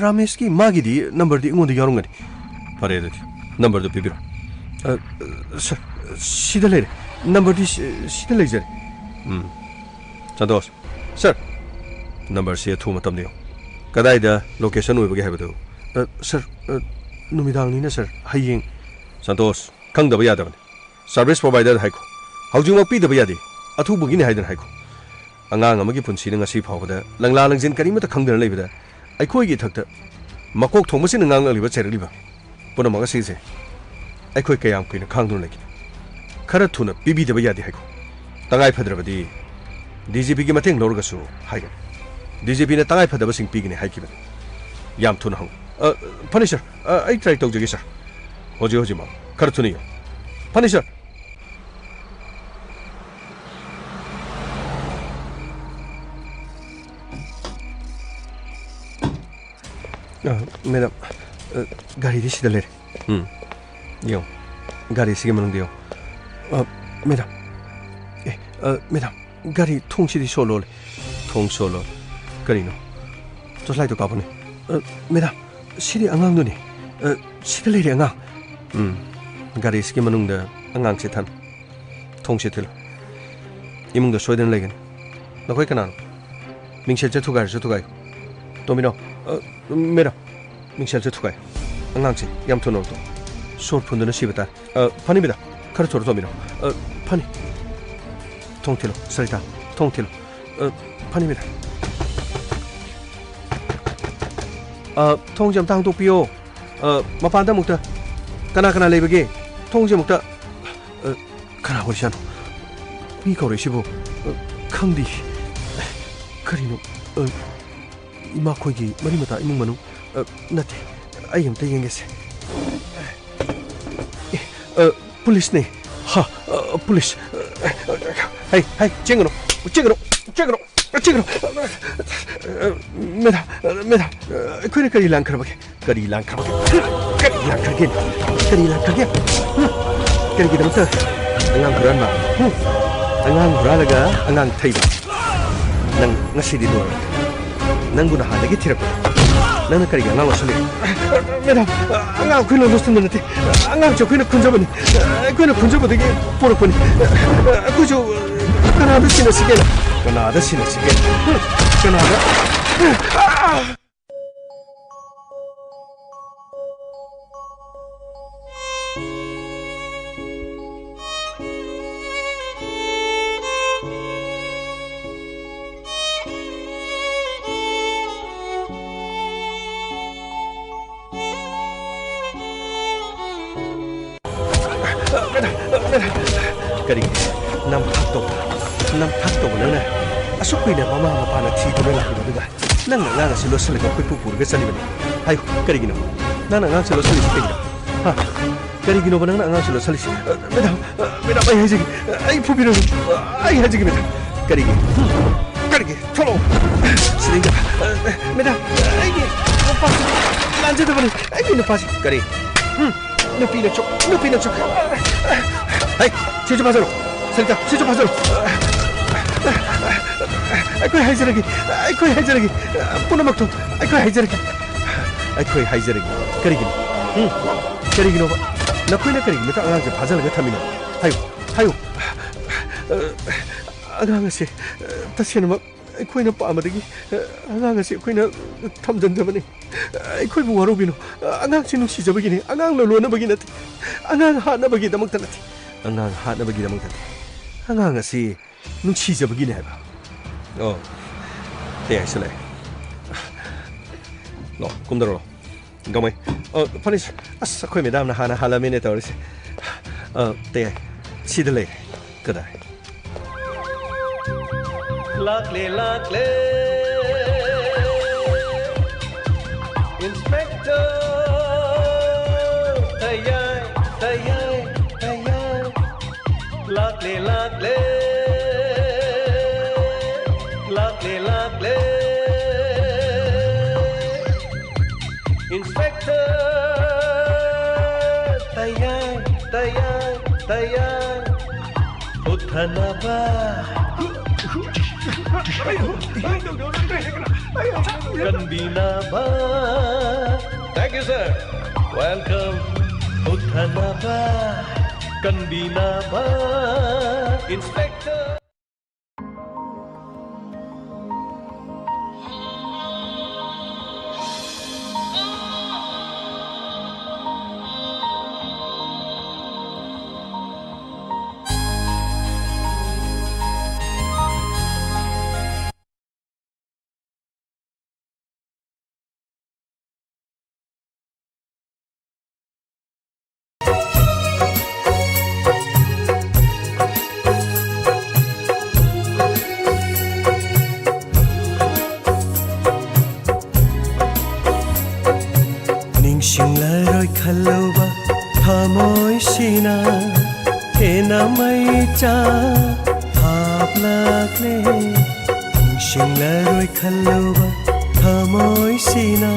ꯔꯥꯃꯦꯁꯀꯤ, ꯃꯥꯒꯤꯗꯤ ꯅꯝꯕꯔꯗꯤ ꯑꯩꯉꯣꯟꯗ ꯌꯥꯎꯔꯝꯒꯅꯤ꯫ ꯐꯔꯦ, ꯑꯗꯨꯗꯤ ꯅꯝꯕꯔꯗꯨ ꯄꯤꯕꯤꯔꯣ꯫ ꯑ, ꯁꯥꯔ, ꯁꯤꯗ ꯂꯩꯔꯦ꯫ ꯅꯝꯕꯔꯗꯤ ꯁꯤ-, ꯁꯤꯗ ꯂꯩꯖꯔꯦ꯫ ꯎꯝ꯫ ꯁꯟꯇꯣꯁ, ꯁꯥꯔ, ꯅꯝꯕꯔꯁꯤ ꯑꯊꯨꯕ ꯃꯇꯝꯗ ꯌꯦꯡꯉꯨ꯫ ꯀꯗꯥꯏꯗ ꯂꯣꯀꯦꯁꯟ ꯑꯣꯏꯕꯒꯦ ꯍꯥꯏꯕꯗꯨ꯫ ꯑ, ꯁꯥꯔ, ꯑ, ꯅꯨꯃꯤꯗꯥꯡꯅꯤꯅ, ꯁꯥꯔ, ꯍꯌꯦꯡ꯫ ꯁꯟꯇꯣꯁ, ꯈꯪꯗꯕ ꯌꯥꯗꯕꯅꯤ꯫ ꯁꯔꯚꯤꯁ ꯄ꯭ꯔꯣꯚꯥꯏꯗꯔꯗ ꯍꯥꯏꯈꯣ꯫ ꯍꯧꯖꯤꯛꯃꯛ ꯄꯤꯗꯕ ꯌꯥꯗꯦ꯫ ꯑꯊꯨꯕꯒꯤꯅꯤ ꯍꯥꯏꯗꯨꯅ ꯍꯥꯏꯈꯣ꯫ ꯑꯉꯥꯡ ꯑꯃꯒꯤ ꯄꯨꯟꯁꯤꯅ ꯉꯁꯤ ꯐꯥꯎꯕꯗ ꯂꯪꯂꯥ ꯂꯪꯖꯤꯟ ꯀꯔꯤꯃꯠꯇ ꯈꯪꯗꯅ ꯂꯩꯕꯗ, ꯑꯩꯈꯣꯏꯒꯤ ꯏꯊꯛꯇ ꯃꯀꯣꯛ ꯊꯣꯡꯕꯁꯤꯡꯅ ꯉꯥꯡꯂꯛꯂꯤꯕ, ꯆꯩꯔꯛꯂꯤꯕ ꯄꯨꯝꯅꯃꯛ ꯑꯁꯤꯁꯦ ꯑꯩꯈꯣꯏ ꯀꯌꯥꯝ ꯀꯨꯏꯅ ꯈꯥꯡꯗꯨꯅ ꯂꯩꯒꯅꯤ? ꯈꯔ ꯊꯨꯅ ꯄꯤꯕꯤꯗꯕ ꯌꯥꯗꯦ ꯍꯥꯏꯈꯣ꯫ ꯇꯉꯥꯏ ꯐꯗ꯭ꯔꯕꯗꯤ ꯗꯤ ꯖꯤ ꯄꯤꯒꯤ ꯃꯇꯦꯡ ꯂꯧꯔꯒꯁꯨ ꯍꯥꯏꯒꯅꯤ꯫ ꯗꯤ ꯖꯤ ꯄꯤꯅ ꯇꯉꯥꯏ ꯐꯗꯕꯁꯤꯡ ꯄꯤꯒꯅꯤ ꯍꯥꯏꯈꯤꯕꯅꯤ꯫ ꯌꯥꯝ ꯊꯨꯅ ꯍꯪꯉꯨ꯫ ꯑ, ꯐꯅꯤ, ꯁꯥꯔ꯫ ꯑ, ꯑꯩ ꯇ꯭ꯔꯥꯏ ꯇꯧꯖꯒꯦ, ꯁꯥꯔ꯫ ꯍꯧꯖꯤꯛ ꯍꯧꯖꯤꯛꯃꯛ꯫ ꯈꯔ ꯊꯨꯅ ꯌꯦꯡꯉꯨ꯫ ꯐꯅꯤ, ꯁꯥꯔ꯫ ꯑ, ꯃꯦꯗꯥꯝ, ꯑ, ꯒꯥꯔꯤꯗꯤ ꯁꯤꯗ ꯂꯩꯔꯦ꯫ ꯎꯝ꯫ ꯌꯦꯡꯉꯣ꯫ ꯒꯥꯔꯤꯁꯤꯒꯤ ꯃꯅꯨꯡꯗ ꯌꯦꯡꯉꯣ꯫ ꯑ, ꯃꯦꯗꯥꯝ꯫ ꯑꯦ, ꯑ, ꯃꯦꯗꯥꯝ, ꯒꯥꯔꯤ ꯊꯣꯡꯁꯤꯗꯤ ꯁꯣ ꯂꯣꯜꯂꯦ꯫ ꯊꯣꯡ ꯁꯣ ꯂꯣꯜꯂꯦ꯫ ꯀꯔꯤꯅꯣ? ꯇꯣꯔꯆ ꯂꯥꯏꯠꯇꯣ ꯀꯥꯞꯄꯨꯅꯦ꯫ ꯑ, ꯃꯦꯗꯥꯝ, ꯁꯤꯗꯤ ꯑꯉꯥꯡꯗꯨꯅꯤ꯫ ꯑ, ꯁꯤꯗ ꯂꯩꯔꯦ ꯑꯉꯥꯡ꯫ ꯎꯝ꯫ ꯒꯥꯔꯤꯁꯤꯒꯤ ꯃꯅꯨꯡꯗ ꯑꯉꯥꯡꯁꯦ ꯊꯝꯃꯦ꯫ ꯊꯣꯡꯁꯦ ꯊꯤꯜꯂꯨ꯫ ꯏꯃꯨꯡꯗ ꯁꯣꯏꯗꯅ ꯂꯩꯒꯅꯤ꯫ ꯅꯈꯣꯏ ꯀꯅꯥꯅꯣ? ꯃꯤꯡꯁꯦꯜꯁꯦ ꯊꯨꯒꯥꯏꯔꯁꯨ ꯊꯨꯒꯥꯏꯌꯨ꯫ ꯇꯣꯝꯕꯤꯅꯣ, ꯑ, ꯃꯦꯗꯥꯝ, ꯃꯤꯡꯁꯦꯜꯁꯦ ꯊꯨꯒꯥꯏꯌꯨ꯫ ꯑꯉꯥꯡꯁꯦ ꯌꯥꯝ ꯊꯨꯅ ꯂꯧꯊꯣꯛ꯫ ꯁꯣꯔ ꯐꯨꯟꯗꯨꯅ ꯁꯤꯕ ꯇꯥꯔꯦ꯫ ꯑ, ꯐꯅꯤ ꯃꯦꯗꯥꯝ, ꯈꯔ ꯊꯨꯔ ꯇꯣꯝꯕꯤꯅꯣ꯫ ꯑ, ꯐꯅꯤ꯫ ꯊꯣꯡ ꯊꯤꯜꯂꯨ, ꯁꯔꯤꯇꯥ, ꯊꯣꯡ ꯊꯤꯜꯂꯨ꯫ ꯑ, ꯐꯅꯤ ꯃꯦꯗꯥꯝ꯫ ꯑ, ꯊꯣꯡꯁꯦ ꯑꯝꯇ ꯍꯥꯡꯗꯣꯛꯄꯤꯌꯣ꯫ ꯑ, ꯃꯄꯥꯟꯗ ꯑꯃꯨꯛꯇ꯫ ꯀꯅꯥ ꯀꯅꯥ ꯂꯩꯕꯒꯦ? ꯊꯣꯡꯁꯦ ꯑꯃꯨꯛꯇ꯫ ꯑ, ꯀꯅꯥ ꯑꯣꯏꯖꯥꯠꯅꯣ? ꯃꯤ ꯀꯧꯔꯛꯏꯁꯤꯕꯨ? ꯑ, ꯈꯪꯗꯦ꯫ ꯀꯔꯤꯅꯣ? ꯑ, ꯏꯃꯥꯈꯣꯏꯒꯤ ꯃꯔꯤ ꯃꯇꯥ, ꯏꯃꯨꯡ ꯃꯅꯨꯡ? ꯑ, ꯅꯠꯇꯦ꯫ ꯑꯩ ꯑꯝꯇ ꯌꯦꯡꯒꯦꯁꯦ꯫ ꯑ, ꯄꯨꯂꯤꯁꯅꯦ꯫ ꯍꯥ, ꯑ, ꯄꯨꯂꯤꯁ꯫ ꯍꯩ, ꯍꯩ, ꯆꯦꯟꯒꯅꯨ, ꯆꯦꯟꯒꯅꯨ, ꯆꯦꯟꯒꯅꯨ, ꯆꯦꯟꯒꯅꯨ꯫ ꯑ, ꯃꯦꯗꯥꯝ, ꯑ, ꯃꯦꯗꯥꯝ, ꯑ, ꯑꯩꯈꯣꯏꯅ ꯀꯔꯤ ꯂꯥꯟꯈ꯭ꯔꯕꯒꯦ? ꯀꯔꯤ ꯂꯥꯟꯈ꯭ꯔꯕꯒꯦ? ꯀꯔꯤ ꯂꯥꯟꯈ꯭ꯔꯒꯦ? ꯀꯔꯤ ꯂꯥꯟꯈ꯭ꯔꯒꯦ? ꯍꯨꯝ? ꯀꯔꯤꯒꯤꯗꯃꯛꯇ ꯑꯉꯥꯡ ꯍꯨꯔꯥꯟꯕ? ꯍꯨꯝ? ꯑꯉꯥꯡ ꯍꯨꯔꯥꯜꯂꯒ ꯑꯉꯥꯡ ꯊꯩꯕ? ꯅꯪ ꯉꯁꯤꯗꯤ ꯂꯣꯏꯔꯦ꯫ ꯅꯪꯕꯨ ꯅꯍꯥꯟꯗꯒꯤ ꯊꯤꯔꯛꯄ꯫ ꯅꯪꯅ ꯀꯔꯤꯒꯤ ꯑꯉꯥꯡ ꯂꯧꯁꯤꯜꯂꯤ? ꯃꯦꯗꯥꯝ, ꯑꯉꯥꯡ ꯑꯩꯈꯣꯏꯅ ꯂꯧꯁꯤꯟꯕ ꯅꯠꯇꯦ꯫ ꯑꯉꯥꯡꯁꯦ ꯑꯩꯈꯣꯏꯅ ꯈꯨꯟꯖꯕꯅꯤ꯫ ꯑꯩꯈꯣꯏꯅ ꯈꯨꯟꯖꯕꯗꯒꯤ ꯄꯣꯔꯛꯄꯅꯤ꯫ ꯑꯩꯈꯣꯏꯁꯨ ꯀꯅꯥꯗ ꯁꯤꯟꯅꯁꯤꯒꯦꯅ? ꯀꯅꯥꯗ ꯁꯤꯟꯅꯁꯤꯒꯦ? ꯀꯅꯥꯗ? ꯀꯔꯤꯒꯤ ꯅꯝꯊꯥꯛ ꯇꯧꯕ, ꯅꯝꯊꯥꯛ ꯇꯧꯕ ꯅꯪꯅ ꯑꯁꯨꯛ ꯀꯨꯏꯅ ꯃꯃꯥ ꯃꯄꯥꯅ ꯊꯤꯗꯨꯅ ꯂꯥꯛꯂꯤꯕ ꯑꯗꯨꯒ ꯅꯪꯅ ꯑꯉꯥꯡ ꯑꯁꯤ ꯂꯣꯠꯁꯤꯜꯂꯒ ꯀꯣꯏꯄꯨ ꯄꯨꯔꯒ ꯆꯠꯂꯤꯕꯅꯤ? ꯍꯥꯏꯌꯨ, ꯀꯔꯤꯒꯤꯅꯣ? ꯅꯪꯅ ꯑꯉꯥꯡꯁꯤ ꯂꯣꯠꯁꯤꯜꯂꯤꯁꯤ ꯀꯔꯤꯒꯤꯅꯣ? ꯍꯥ? ꯀꯔꯤꯒꯤꯅꯣꯕ ꯅꯪꯅ ꯑꯉꯥꯡꯁꯤ ꯂꯣꯠꯁꯤꯜꯂꯤꯁꯤ? ꯑ, ꯃꯦꯗꯥꯝ, ꯑ, ꯃꯦꯗꯥꯝ, ꯑꯩ ꯍꯥꯏꯖꯒꯦ, ꯑꯩ ꯐꯨꯕꯤꯔꯅꯨ, ꯑꯩ ꯍꯥꯏꯖꯒꯦ, ꯃꯦꯗꯥꯝ꯫ ꯀꯔꯤꯒꯤ? ꯍꯨꯝ? ꯀꯔꯤꯒꯤ? ꯊꯣꯛꯂꯛꯑꯣ꯫ ꯁꯤꯗꯩꯗ, ꯑ, ꯃꯦꯗꯥꯝ, ꯑꯩꯒꯤ ꯅꯨꯄꯥꯁꯤ ꯂꯥꯟꯖꯗꯕꯅꯤ, ꯑꯩꯒꯤ ꯅꯨꯄꯥꯁꯤ꯫ ꯀꯔꯤ? ꯍꯨꯝ? ꯅꯨꯄꯤ ꯅꯠꯇ꯭ꯔꯣ? ꯅꯨꯄꯤ ꯅꯠꯇ꯭ꯔꯣ? ꯍꯩ, ꯁꯤꯁꯨ ꯐꯥꯖꯔꯣ꯫ ꯁꯔꯤꯇꯥ, ꯁꯤꯁꯨ ꯐꯥꯖꯔꯣ꯫ ꯑꯩꯈꯣꯏ ꯍꯥꯏꯖꯔꯒꯦ, ꯑꯩꯈꯣꯏ ꯍꯥꯏꯖꯔꯒꯦ꯫ ꯄꯨꯝꯅꯃꯛꯇꯣ ꯑꯩꯈꯣꯏ ꯍꯥꯏꯖꯔꯒꯦ꯫ ꯑꯩꯈꯣꯏ ꯍꯥꯏꯖꯔꯒꯦ꯫ ꯀꯔꯤꯒꯤꯅꯣ? ꯎꯝ? ꯀꯔꯤꯒꯤꯅꯣꯕ? ꯅꯈꯣꯏꯅ ꯀꯔꯤꯒꯤꯗꯃꯛꯇ ꯑꯉꯥꯡꯁꯦ ꯐꯥꯖꯤꯜꯂꯒ ꯊꯝꯃꯤꯅꯣ? ꯍꯥꯏꯌꯨ, ꯍꯥꯏꯌꯨ꯫ ꯑꯉꯥꯡ ꯑꯁꯦ, ꯇꯁꯦꯡꯅꯃꯛ ꯑꯩꯈꯣꯏꯅ ꯄꯥꯝꯕꯗꯒꯤ, ꯑ, ꯑꯉꯥꯡ ꯑꯁꯤ ꯑꯩꯈꯣꯏꯅ ꯊꯝꯖꯤꯟꯖꯕꯅꯤ꯫ ꯑꯩꯈꯣꯏꯕꯨ ꯋꯥꯔꯧꯕꯤꯅꯨ꯫ ꯑꯉꯥꯡꯁꯤ ꯅꯨꯡꯁꯤꯖꯕꯒꯤꯅꯤ, ꯑꯉꯥꯡ ꯂꯣꯟꯅꯕꯒꯤ ꯅꯠꯇꯦ, ꯑꯉꯥꯡ ꯍꯥꯠꯅꯕꯒꯤꯗꯃꯛꯇ ꯅꯠꯇꯦ, ꯑꯉꯥꯡ ꯍꯥꯠꯅꯕꯒꯤꯗꯃꯛꯇ ꯅꯠꯇꯦ꯫ ꯑꯉꯥꯡ ꯑꯁꯤ ꯅꯨꯡꯁꯤꯖꯕꯒꯤꯅꯤ ꯍꯥꯏꯕ꯫ ꯑꯣ, ꯇꯦ ꯍꯥꯏꯁꯤꯜꯂꯛꯑꯦ꯫ ꯂꯣ, ꯀꯨꯝꯗꯔꯣ꯫ ꯒꯃꯩ꯫ ꯑ, ꯐꯅꯤꯁ꯫ ꯑꯁ, ꯑꯩꯈꯣꯏ ꯃꯦꯗꯥꯝꯅ ꯍꯥꯟꯅ ꯍꯥꯜꯂꯝꯃꯦꯅꯦ ꯇꯧꯔꯤꯁꯦ꯫ ꯑ, ꯇꯦ, ꯁꯤꯗ ꯂꯩꯔꯦ꯫ ꯀꯗꯥꯏ? ꯂꯥꯛꯂꯦ, ꯂꯥꯛꯂꯦ꯫ ꯏꯟꯁꯄꯦꯛꯇꯔ ꯇꯌꯥꯏ, ꯇꯌꯥꯏ꯫ लागले, लागले, लागले। Inspector, तयार, तयार, तयार। उठनबा। कन्बिनबा। Thank you, sir. Welcome. उठनबा। कन्बिनबा। Inspector। ꯅꯤꯡꯁꯤꯡꯂꯔꯣꯏ ꯈꯜꯂꯨꯕ ꯊꯃꯣꯏꯁꯤꯅ ꯍꯦꯟꯅ ꯃꯩꯆꯥꯛ ꯍꯥꯞꯂꯛꯂꯦ꯫ ꯅꯤꯡꯁꯤꯡꯂꯔꯣꯏ ꯈꯜꯂꯨꯕ ꯊꯃꯣꯏꯁꯤꯅ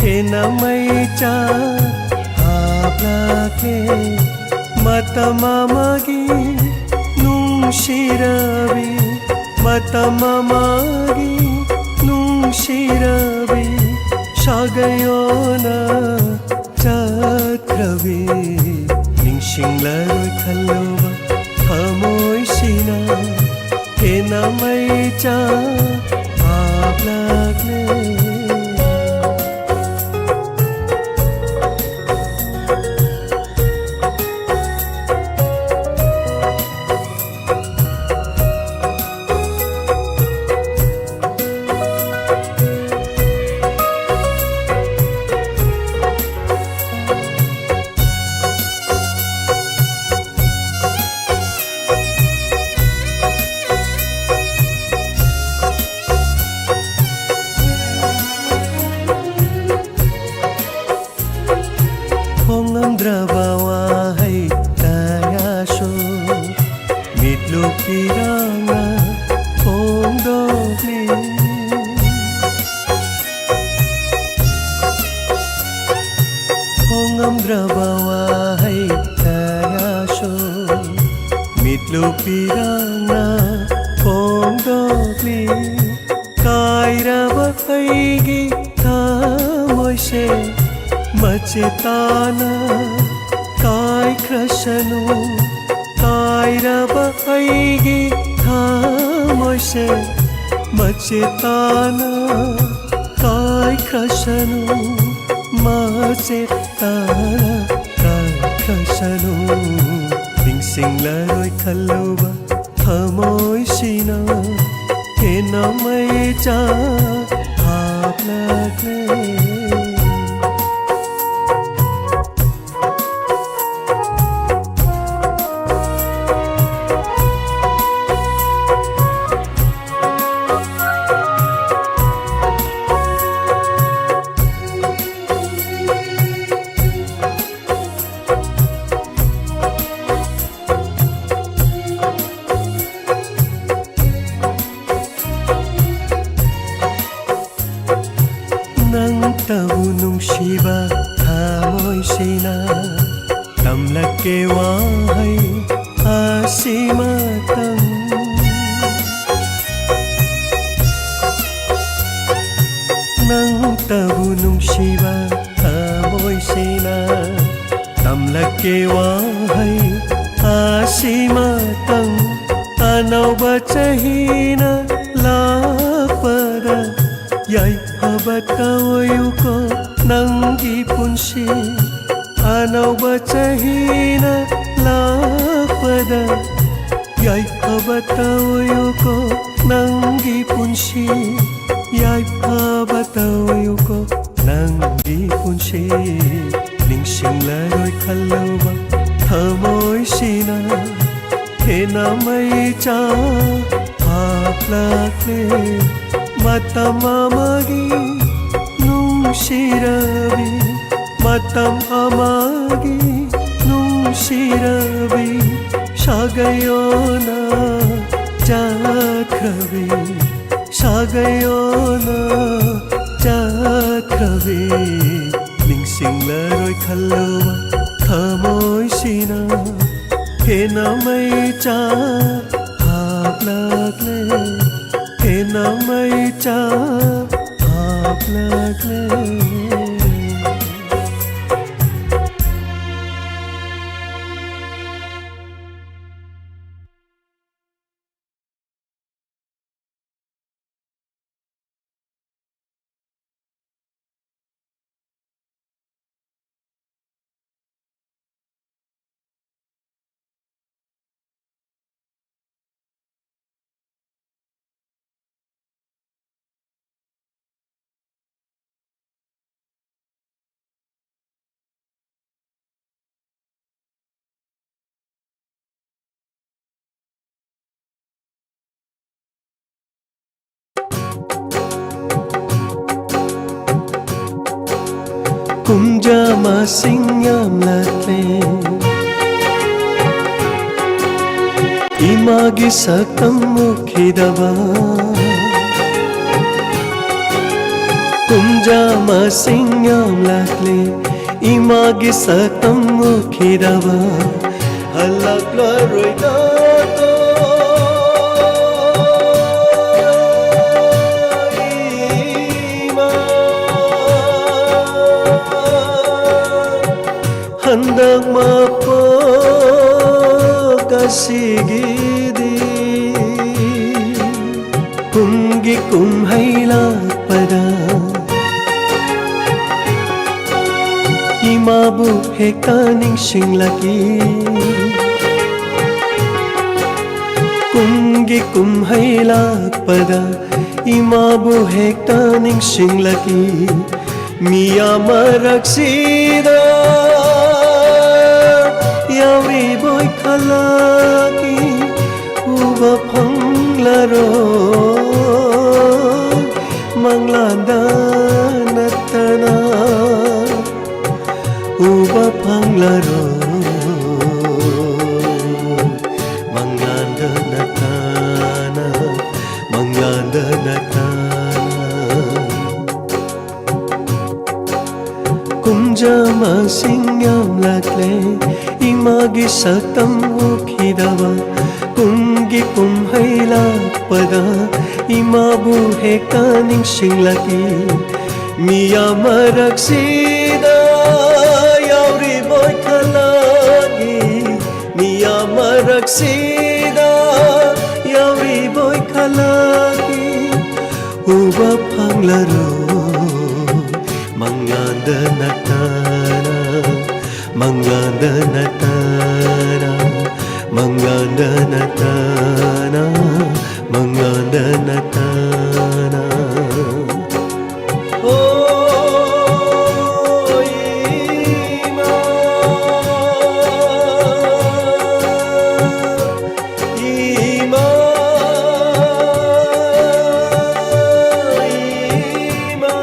ꯍꯦꯟꯅ ꯃꯩꯆꯥꯛ ꯍꯥꯞꯂꯛꯂꯦ꯫ ꯃꯇꯝ ꯑꯃꯒꯤ ꯅꯨꯡꯁꯤꯔꯕꯤ, ꯃꯇꯝ ꯑꯃꯒꯤ ꯅꯨꯡꯁꯤꯔꯕꯤ ꯁꯥꯒꯩ ꯑꯣꯟꯅ ꯆꯠꯈ꯭ꯔꯕꯤ꯫ ꯅꯤꯡꯁꯤꯡꯂꯔꯣꯏ ꯈꯜꯂꯨꯕ ꯊꯃꯣꯏꯁꯤꯅ ꯍꯦꯟꯅ ꯃꯩꯆꯥꯛ ꯍꯥꯞꯂꯛꯂꯦ꯫ ꯏꯔꯥꯡꯅ ꯐꯣꯡꯗꯣꯛꯂꯤ꯫ ꯐꯣꯡꯉꯝꯗ꯭ꯔꯕ ꯋꯥꯍꯩ ꯀꯌꯥꯁꯨ ꯃꯤꯠꯂꯨ ꯄꯤꯔꯥꯡꯅ ꯐꯣꯡꯗꯣꯛꯂꯤ꯫ ꯀꯥꯏꯔꯕ ꯑꯩꯒꯤ ꯊꯃꯣꯏꯁꯦ ꯃꯆꯦ ꯇꯥꯅ ꯀꯥꯏꯈ꯭ꯔꯁꯅꯨ꯫ ꯀꯥꯏꯔꯕ ꯑꯩꯒꯤ ꯊꯃꯣꯏꯁꯦ ꯃꯆꯦ ꯇꯥꯅ ꯀꯥꯏꯈ꯭ꯔꯁꯅꯨ꯫ ꯃꯆꯦ ꯇꯥꯅ ꯀꯥꯏꯈ꯭ꯔꯁꯅꯨ꯫ ꯅꯤꯡꯁꯤꯡꯂꯔꯣꯏ ꯈꯜꯂꯨꯕ ꯊꯃꯣꯏꯁꯤꯅ ꯍꯦꯟꯅ ꯃꯩꯆꯥꯛ ꯍꯥꯞꯂꯛꯂꯦ꯫ ꯅꯪꯇꯕꯨ ꯅꯨꯡꯁꯤꯕ ꯊꯃꯣꯏꯁꯤꯅ ꯇꯝꯂꯛꯀꯦ ꯋꯥꯍꯩ ꯑꯁꯤꯃꯇꯪ꯫ ꯅꯪꯇꯕꯨ ꯅꯨꯡꯁꯤꯕ ꯊꯃꯣꯏꯁꯤꯅ ꯇꯝꯂꯛꯀꯦ ꯋꯥꯍꯩ ꯑꯁꯤꯃꯇꯪ꯫ ꯑꯅꯧꯕ ꯆꯍꯤꯅ ꯂꯥꯛꯄꯗ ꯌꯥꯏꯐꯕ ꯇꯧꯌꯨꯀꯣ ꯅꯪꯒꯤ ꯄꯨꯟꯁꯤ꯫ ꯑꯅꯧꯕ ꯆꯍꯤꯅ ꯂꯥꯛꯄꯗ ꯌꯥꯏꯐꯕ ꯇꯧꯌꯨꯀꯣ ꯅꯪꯒꯤ ꯄꯨꯟꯁꯤ꯫ ꯌꯥꯏꯐꯕ ꯇꯧꯌꯨꯀꯣ ꯅꯪꯒꯤ ꯄꯨꯟꯁꯤ꯫ ꯅꯤꯡꯁꯤꯡꯂꯔꯣꯏ ꯈꯜꯂꯨꯕ ꯊꯃꯣꯏꯁꯤꯅ ꯍꯦꯟꯅ ꯃꯩꯆꯥꯛ ꯍꯥꯞꯂꯛꯂꯦ꯫ ꯃꯇꯝ ꯑꯃꯒꯤ ꯅꯨꯡꯁꯤꯔꯕꯤ, ꯃꯇꯝ ꯑꯃꯒꯤ ꯅꯨꯡꯁꯤꯔꯕꯤ, ꯁꯥꯒꯩ ꯑꯣꯟꯅ ꯆꯠꯈ꯭ꯔꯕꯤ, ꯁꯥꯒꯩ ꯑꯣꯟꯅ ꯆꯠꯈ꯭ꯔꯕꯤ, ꯅꯤꯡꯁꯤꯡꯂꯔꯣꯏ ꯈꯜꯂꯨꯕ ꯊꯃꯣꯏꯁꯤꯅ ꯍꯦꯟꯅ ꯃꯩꯆꯥꯛ ꯍꯥꯞꯂꯛꯂꯦ, ꯍꯦꯟꯅ ꯃꯩꯆꯥꯛ ꯍꯥꯞꯂꯛꯂꯦ꯫ ꯀꯨꯝꯖꯥ ꯃꯁꯤꯡ ꯌꯥꯝꯂꯛꯂꯦ, ꯏꯃꯥꯒꯤ ꯁꯛꯇꯝ ꯎꯈꯤꯗꯕ꯫ ꯀꯨꯝꯖꯥ ꯃꯁꯤꯡ ꯌꯥꯝꯂꯛꯂꯦ, ꯏꯃꯥꯒꯤ ꯁꯛꯇꯝ ꯎꯈꯤꯗꯕ꯫ ꯍꯜꯂꯛꯂꯔꯣꯏꯗꯣ ꯏꯃꯥ꯫ ꯍꯟꯗꯛ ꯃꯄꯣꯛ ꯑꯁꯤꯒꯤꯗꯤ ꯀꯨꯝꯒꯤ ꯀꯨꯝꯍꯩ ꯂꯥꯛꯄꯗ ꯏꯃꯥꯕꯨ ꯍꯦꯛꯇ ꯅꯤꯡꯁꯤꯡꯂꯛꯏ꯫ ꯀꯨꯝꯒꯤ ꯀꯨꯝꯍꯩ ꯂꯥꯛꯄꯗ ꯏꯃꯥꯕꯨ ꯍꯦꯛꯇ ꯅꯤꯡꯁꯤꯡꯂꯛꯏ꯫ ꯃꯤꯌꯥꯝ ꯃꯔꯛꯁꯤꯗ ꯌꯥꯎꯔꯤꯕꯣꯏ ꯈꯜꯂꯛꯏ, ꯎꯕ ꯐꯪꯂꯔꯣꯏ ꯃꯪꯂꯥꯟꯗ ꯅꯠꯇꯅ, ꯎꯕ ꯐꯪꯂꯔꯣꯏ꯫ ꯁꯛꯇꯝ ꯎꯈꯤꯗꯕ ꯀꯨꯝꯒꯤ ꯀꯨꯝꯍꯩ ꯂꯥꯛꯄꯗ ꯏꯃꯥꯕꯨ ꯍꯦꯛꯇ ꯅꯤꯡꯁꯤꯡꯂꯛꯏ꯫ ꯃꯤꯌꯥꯝ ꯃꯔꯛꯁꯤꯗ ꯌꯥꯎꯔꯤꯕꯣꯏ ꯈꯜꯂꯛꯏ꯫ ꯃꯤꯌꯥꯝ ꯃꯔꯛꯁꯤꯗ ꯌꯥꯎꯔꯤꯕꯣꯏ ꯈꯜꯂꯛꯏ꯫ ꯎꯕ ꯐꯪꯂꯔꯣꯏ ꯃꯪꯂꯥꯟꯗ ꯅꯠꯇꯅ, ꯃꯪꯂꯥꯟꯗ ꯅꯠꯇꯅ, ꯃꯪꯂꯥꯟꯗ ꯅꯠꯇꯅ, ꯃꯪꯂꯥꯟꯗ ꯅꯠꯇꯅ꯫ ꯍꯣ, ꯏꯃꯥ, ꯏꯃꯥ, ꯏꯃꯥ,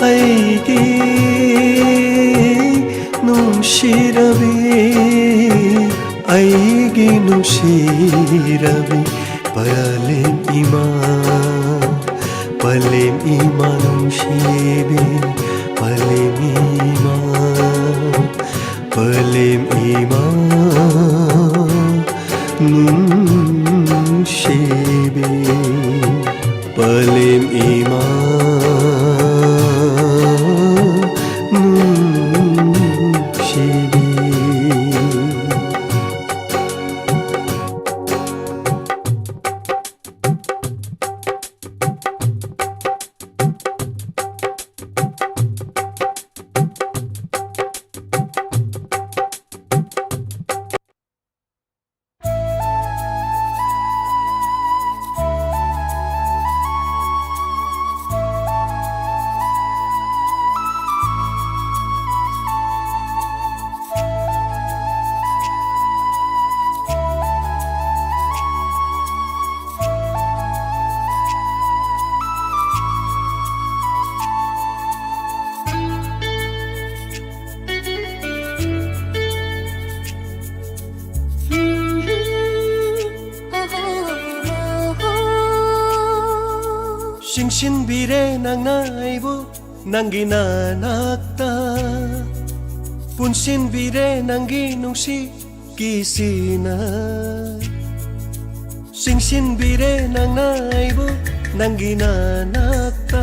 ꯑꯩꯒꯤ ꯅꯨꯡꯁꯤꯔꯕꯤ, ꯑꯩꯒꯤ ꯅꯨꯡꯁꯤꯔꯕꯤ, ꯄꯂꯦꯝ ꯏꯃꯥ, ꯄꯂꯦꯝ ꯏꯃꯥ ꯅꯨꯡꯁꯤꯕꯤ, ꯄꯂꯦꯝ ꯏꯃꯥ, ꯄꯂꯦꯝ ꯏꯃꯥ ꯅꯨꯡꯁꯤꯕꯤ, ꯄꯂꯦꯝ ꯏꯃꯥ ꯅꯨꯡꯁꯤꯕꯤ꯫ ꯆꯤꯡꯁꯤꯟꯕꯤꯔꯦ ꯅꯪꯅ ꯑꯩꯕꯨ ꯅꯪꯒꯤ ꯅꯅꯥꯛꯇ꯫ ꯄꯨꯟꯁꯤꯟꯕꯤꯔꯦ ꯅꯪꯒꯤ ꯅꯨꯡꯁꯤ ꯀꯤꯁꯤꯅ, ꯆꯤꯡꯁꯤꯟꯕꯤꯔꯦ ꯅꯪꯅ ꯑꯩꯕꯨ ꯅꯪꯒꯤ ꯅꯅꯥꯛꯇ꯫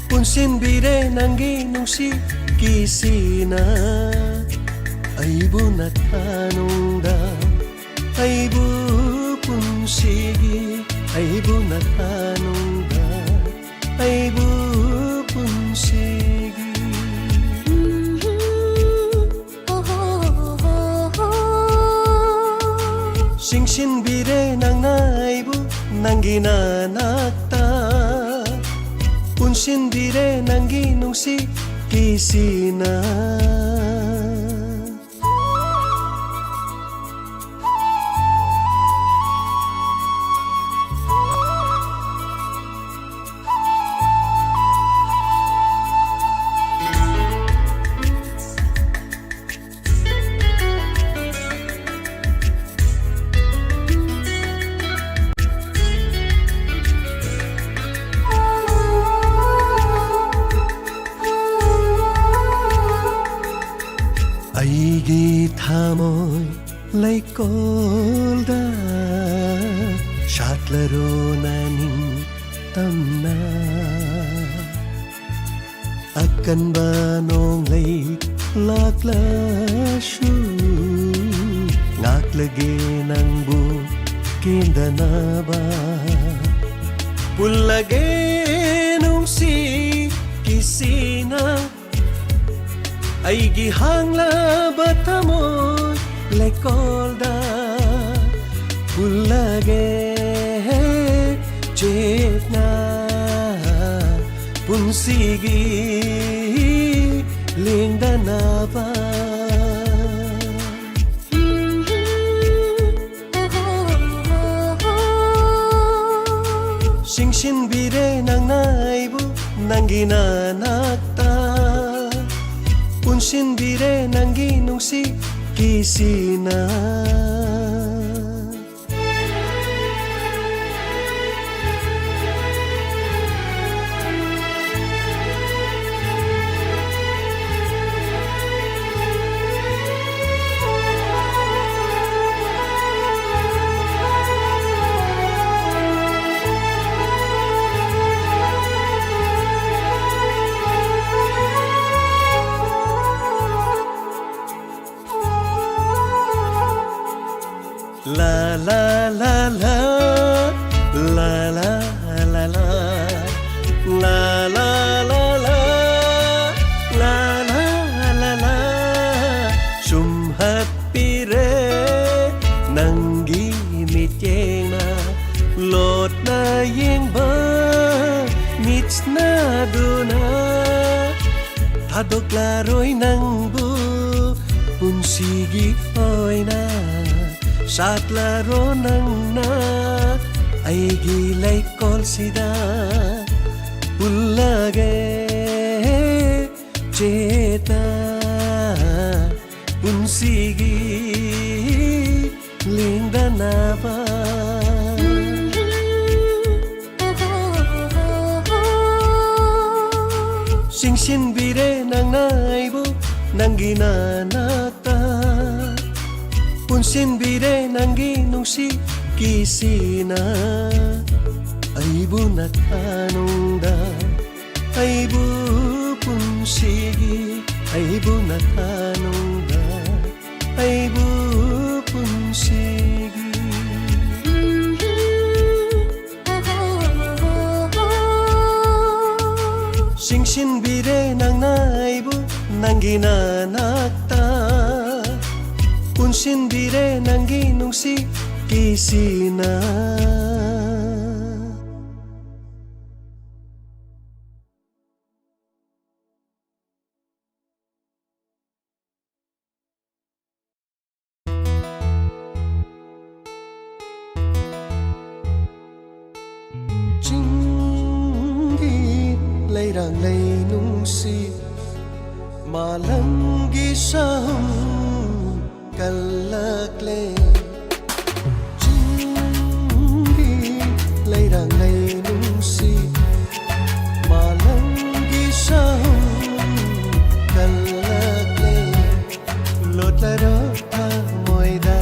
ꯄꯨꯟꯁꯤꯟꯕꯤꯔꯦ ꯅꯪꯒꯤ ꯅꯨꯡꯁꯤ ꯀꯤꯁꯤꯅ, ꯑꯩꯕꯨ ꯅꯊꯥꯅꯨꯡꯗ, ꯑꯩꯕꯨ ꯄꯨꯟꯁꯤꯒꯤ, ꯑꯩꯕꯨ ꯅꯊꯥꯅꯨꯡꯗ, ꯑꯩꯕꯨ ꯄꯨꯟꯁꯤꯒꯤ꯫ ꯆꯤꯡꯁꯤꯟꯕꯤꯔꯦ ꯅꯪꯅ ꯑꯩꯕꯨ ꯅꯪꯒꯤ ꯅꯅꯥꯛꯇ, ꯄꯨꯟꯁꯤꯟꯕꯤꯔꯦ ꯅꯪꯒꯤ ꯅꯨꯡꯁꯤ ꯀꯤꯁꯤꯅ꯫ ꯑꯩꯒꯤ ꯊꯃꯣꯏ ꯂꯩꯀꯣꯜꯗ ꯁꯥꯠꯂꯔꯣ ꯅꯅꯤꯡꯇꯝꯅ꯫ ꯑꯀꯟꯕ ꯅꯣꯡꯂꯩ ꯂꯥꯛꯂꯁꯨ, ꯉꯥꯛꯂꯒꯦ ꯅꯪꯕꯨ ꯀꯦꯟꯗꯅꯕ꯫ ꯄꯨꯜꯂꯒꯦ ꯅꯨꯡꯁꯤ ꯀꯤꯁꯤꯅ, ꯑꯩꯒꯤ ꯍꯥꯡꯂꯕ ꯊꯃꯣꯏ ꯂꯩꯀꯣꯜꯗ ꯄꯨꯜꯂꯒꯦ ꯆꯦꯠꯅ ꯄꯨꯟꯁꯤꯒꯤ ꯂꯦꯡꯗꯅꯕ꯫ ꯆꯤꯡꯁꯤꯟꯕꯤꯔꯦ ꯅꯪꯅ ꯑꯩꯕꯨ ꯅꯪꯒꯤ ꯅꯅꯥꯛꯇ, ꯄꯨꯟꯁꯤꯟꯕꯤꯔꯦ ꯅꯪꯒꯤ ꯅꯨꯡꯁꯤ ꯀꯤꯁꯤꯅ꯫ La la la, la la la la, la la la la, la la la la. ꯆꯨꯝꯍꯠꯄꯤꯔꯦ ꯅꯪꯒꯤ ꯃꯤꯠꯌꯦꯡꯅ, ꯂꯣꯠꯅ ꯌꯦꯡꯕ ꯃꯤꯠꯁꯅꯗꯨꯅ꯫ ꯊꯥꯗꯣꯛꯂꯔꯣꯏ ꯅꯪꯕꯨ ꯄꯨꯟꯁꯤꯒꯤ ꯑꯣꯏꯅ, ꯁꯥꯠꯂꯔꯣ ꯅꯪꯅ ꯑꯩꯒꯤ ꯂꯩꯀꯣꯜꯁꯤꯗ꯫ ꯄꯨꯜꯂꯒꯦ ꯆꯦꯠꯅ ꯄꯨꯟꯁꯤꯒꯤ ꯂꯦꯡꯗꯅꯕ꯫ ꯆꯤꯡꯁꯤꯟꯕꯤꯔꯦ ꯅꯪꯅ ꯑꯩꯕꯨ ꯅꯪꯒꯤ ꯅꯅꯥꯛꯇ, ꯄꯨꯟꯁꯤꯟꯕꯤꯔꯦ ꯅꯪꯒꯤ ꯅꯨꯡꯁꯤ ꯀꯤꯁꯤꯅ꯫ ꯑꯩꯕꯨ ꯅꯊꯥꯅꯨꯡꯗ, ꯑꯩꯕꯨ ꯄꯨꯟꯁꯤꯒꯤ, ꯑꯩꯕꯨ ꯅꯊꯥꯅꯨꯡꯗ, ꯑꯩꯕꯨ ꯄꯨꯟꯁꯤꯒꯤ꯫ ꯆꯤꯡꯁꯤꯟꯕꯤꯔꯦ ꯅꯪꯅ ꯑꯩꯕꯨ ꯅꯪꯒꯤ ꯅꯅꯥꯛꯇ, ꯄꯨꯟꯁꯤꯟꯕꯤꯔꯦ ꯅꯪꯒꯤ ꯅꯨꯡꯁꯤ ꯀꯤꯁꯤꯅ꯫ ꯆꯤꯡꯒꯤ ꯂꯩꯔꯥꯡ ꯂꯩ ꯅꯨꯡꯁꯤ, ꯃꯥꯂꯪꯒꯤ ꯁꯥꯍꯨꯝ ꯀꯜꯂꯛꯂꯦ꯫ ꯆꯤꯡꯒꯤ ꯂꯩꯔꯥꯡ ꯂꯩ ꯅꯨꯡꯁꯤ, ꯃꯥꯂꯪꯒꯤ ꯁꯥꯍꯨꯝ ꯀꯜꯂꯛꯂꯦ꯫ ꯂꯣꯠꯂꯔꯣ ꯊꯃꯣꯏꯗ,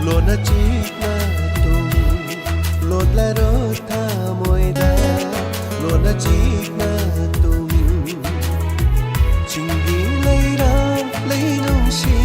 ꯂꯣꯟꯅ ꯆꯤꯛꯅ ꯇꯨꯝ꯫ ꯂꯣꯠꯂꯔꯣ ꯊꯃꯣꯏꯗ, ꯂꯣꯟꯅ ꯆꯤꯛꯅ ꯇꯨꯝ꯫ ꯆꯤꯡꯒꯤ ꯂꯩꯔꯥꯡ ꯂꯩ ꯅꯨꯡꯁꯤ,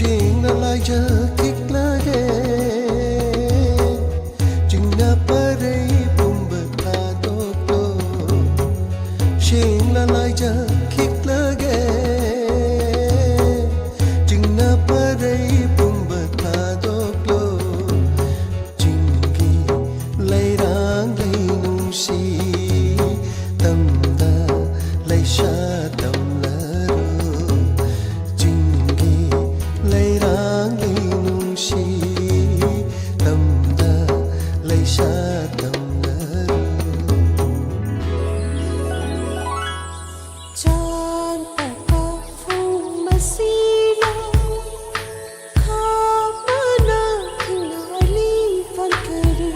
ꯁꯦꯡꯅ ꯂꯥꯏꯖꯈꯤꯛꯂꯒꯦ, ꯆꯤꯡꯅ ꯄꯔꯩ ꯄꯨꯝꯕ ꯊꯥꯗꯣꯛꯂꯣ꯫ ꯁꯦꯡꯅ ꯂꯥꯏꯖꯈꯤꯛꯂꯒꯦ, ꯆꯤꯡꯅ ꯄꯔꯩ ꯄꯨꯝꯕ ꯊꯥꯗꯣꯛꯂꯣ꯫ ꯆꯤꯡꯒꯤ ꯂꯩꯔꯥꯡ ꯂꯩ ꯅꯨꯡꯁꯤ, ꯇꯝꯗ ꯂꯩꯁꯥ ꯇꯝꯂꯔꯨ꯫ ꯆꯤꯡꯒꯤ ꯂꯩꯔꯥꯡ ꯂꯩ ꯅꯨꯡꯁꯤ, ꯇꯝꯗ ꯂꯩꯁꯥ ꯇꯝꯂꯔꯨ꯫ ꯆꯥꯟ ꯇꯀꯥ ꯐꯨ ꯃꯁꯤꯂꯣ, ꯈꯥꯃꯅ ꯊꯤꯡꯅꯂꯤ ꯐꯟꯀꯔꯤ꯫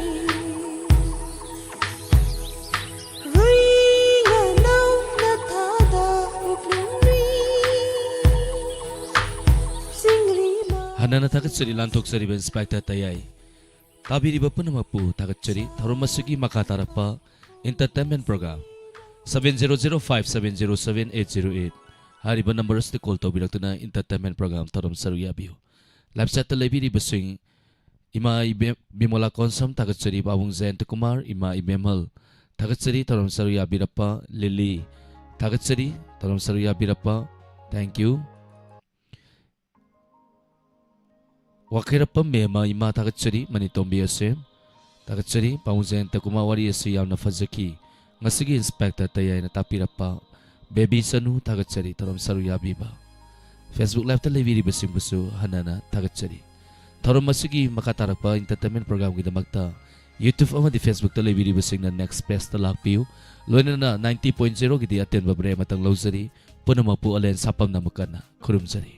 ꯔꯨꯏꯅ ꯅꯧꯅ ꯊꯥꯗ ꯎꯛꯂꯨꯝꯃꯤ꯫ ꯆꯤꯡꯂꯤ ꯃꯥ- ꯍꯟꯅꯅ ꯊꯥꯒꯠꯆꯔꯤ, ꯂꯥꯟꯊꯣꯛꯆꯔꯤꯕ ꯏꯟꯁꯄꯦꯛꯇꯔ ꯇꯌꯥꯏ꯫ ꯇꯥꯕꯤꯔꯤꯕ ꯄꯨꯝꯅꯃꯛꯄꯨ ꯊꯥꯒꯠꯆꯔꯤ꯫ ꯊꯧꯔꯝ ꯑꯁꯤꯒꯤ ꯃꯈꯥ ꯇꯥꯔꯛꯄ entertainment program seven zero zero five seven zero seven eight zero eight ꯍꯥꯏꯔꯤꯕ ꯅꯝꯕꯔ ꯑꯁꯤꯗ ꯀꯣꯜ ꯇꯧꯕꯤꯔꯛꯇꯨꯅ entertainment program ꯊꯧꯔꯝ ꯁꯔꯨꯛ ꯌꯥꯕꯤꯌꯨ꯫ ꯂꯥꯏꯞ ꯆꯦꯠꯇ ꯂꯩꯕꯤꯔꯤꯕꯁꯤꯡ ꯏꯃꯥ ꯏꯕꯦꯝ ꯕꯤꯃꯣꯂꯥ ꯀꯣꯟꯁꯝ ꯊꯥꯒꯠꯆꯔꯤ, ꯄꯥꯕꯨꯡ ꯖꯌꯟꯇ ꯀꯨꯃꯥꯔ, ꯏꯃꯥ ꯏꯕꯦꯝꯍꯜ ꯊꯥꯒꯠꯆꯔꯤ, ꯊꯧꯔꯝ ꯁꯔꯨꯛ ꯌꯥꯕꯤꯔꯛꯄ ꯂꯤꯂꯤ ꯊꯥꯒꯠꯆꯔꯤ, ꯊꯧꯔꯝ ꯁꯔꯨꯛ ꯌꯥꯕꯤꯔꯛꯄ thank you꯫ ꯋꯥꯈꯩꯔꯞꯄꯝ ꯃꯦꯃ ꯏꯃꯥ ꯊꯥꯒꯠꯆꯔꯤ, ꯃꯅꯤꯇꯣꯝꯕꯤ ꯑꯁꯦ ꯊꯥꯒꯠꯆꯔꯤ, ꯄꯥꯕꯨꯡ ꯖꯌꯟꯇ ꯀꯨꯃꯥꯔ ꯋꯥꯔꯤ ꯑꯁꯤ ꯌꯥꯝꯅ ꯐꯖꯈꯤ꯫ ꯉꯁꯤꯒꯤ ꯏꯟꯁꯄꯦꯛꯇꯔ ꯇꯌꯥꯏꯅ ꯇꯥꯛꯄꯤꯔꯛꯄ ꯕꯦꯕꯤ ꯆꯅꯨ ꯊꯥꯒꯠꯆꯔꯤ, ꯊꯧꯔꯝ ꯁꯔꯨꯛ ꯌꯥꯕꯤꯕ꯫ Facebook Liveꯇ ꯂꯩꯕꯤꯔꯤꯕꯁꯤꯡꯕꯨꯁꯨ ꯍꯟꯅꯅ ꯊꯥꯒꯠꯆꯔꯤ꯫ ꯊꯧꯔꯝ ꯑꯁꯤꯒꯤ ꯃꯈꯥ ꯇꯥꯔꯛꯄ entertainment programꯒꯤꯗꯃꯛꯇ YouTube ꯑꯃꯗꯤ Facebookꯇ ꯂꯩꯕꯤꯔꯤꯕꯁꯤꯡꯅ next pageꯇ ꯂꯥꯛꯄꯤꯌꯨ꯫ ꯂꯣꯏꯅꯅ ninety point zeroꯒꯤꯗꯤ ꯑꯇꯦꯟꯕ break ꯑꯃꯇꯪ ꯂꯧꯖꯔꯤ꯫ ꯄꯨꯝꯅꯃꯛꯄꯨ ꯑꯂꯦꯟ ꯁꯥꯄꯝꯅ ꯑꯃꯨꯛ ꯀꯟꯅ ꯈꯨꯔꯨꯝꯖꯔꯤ꯫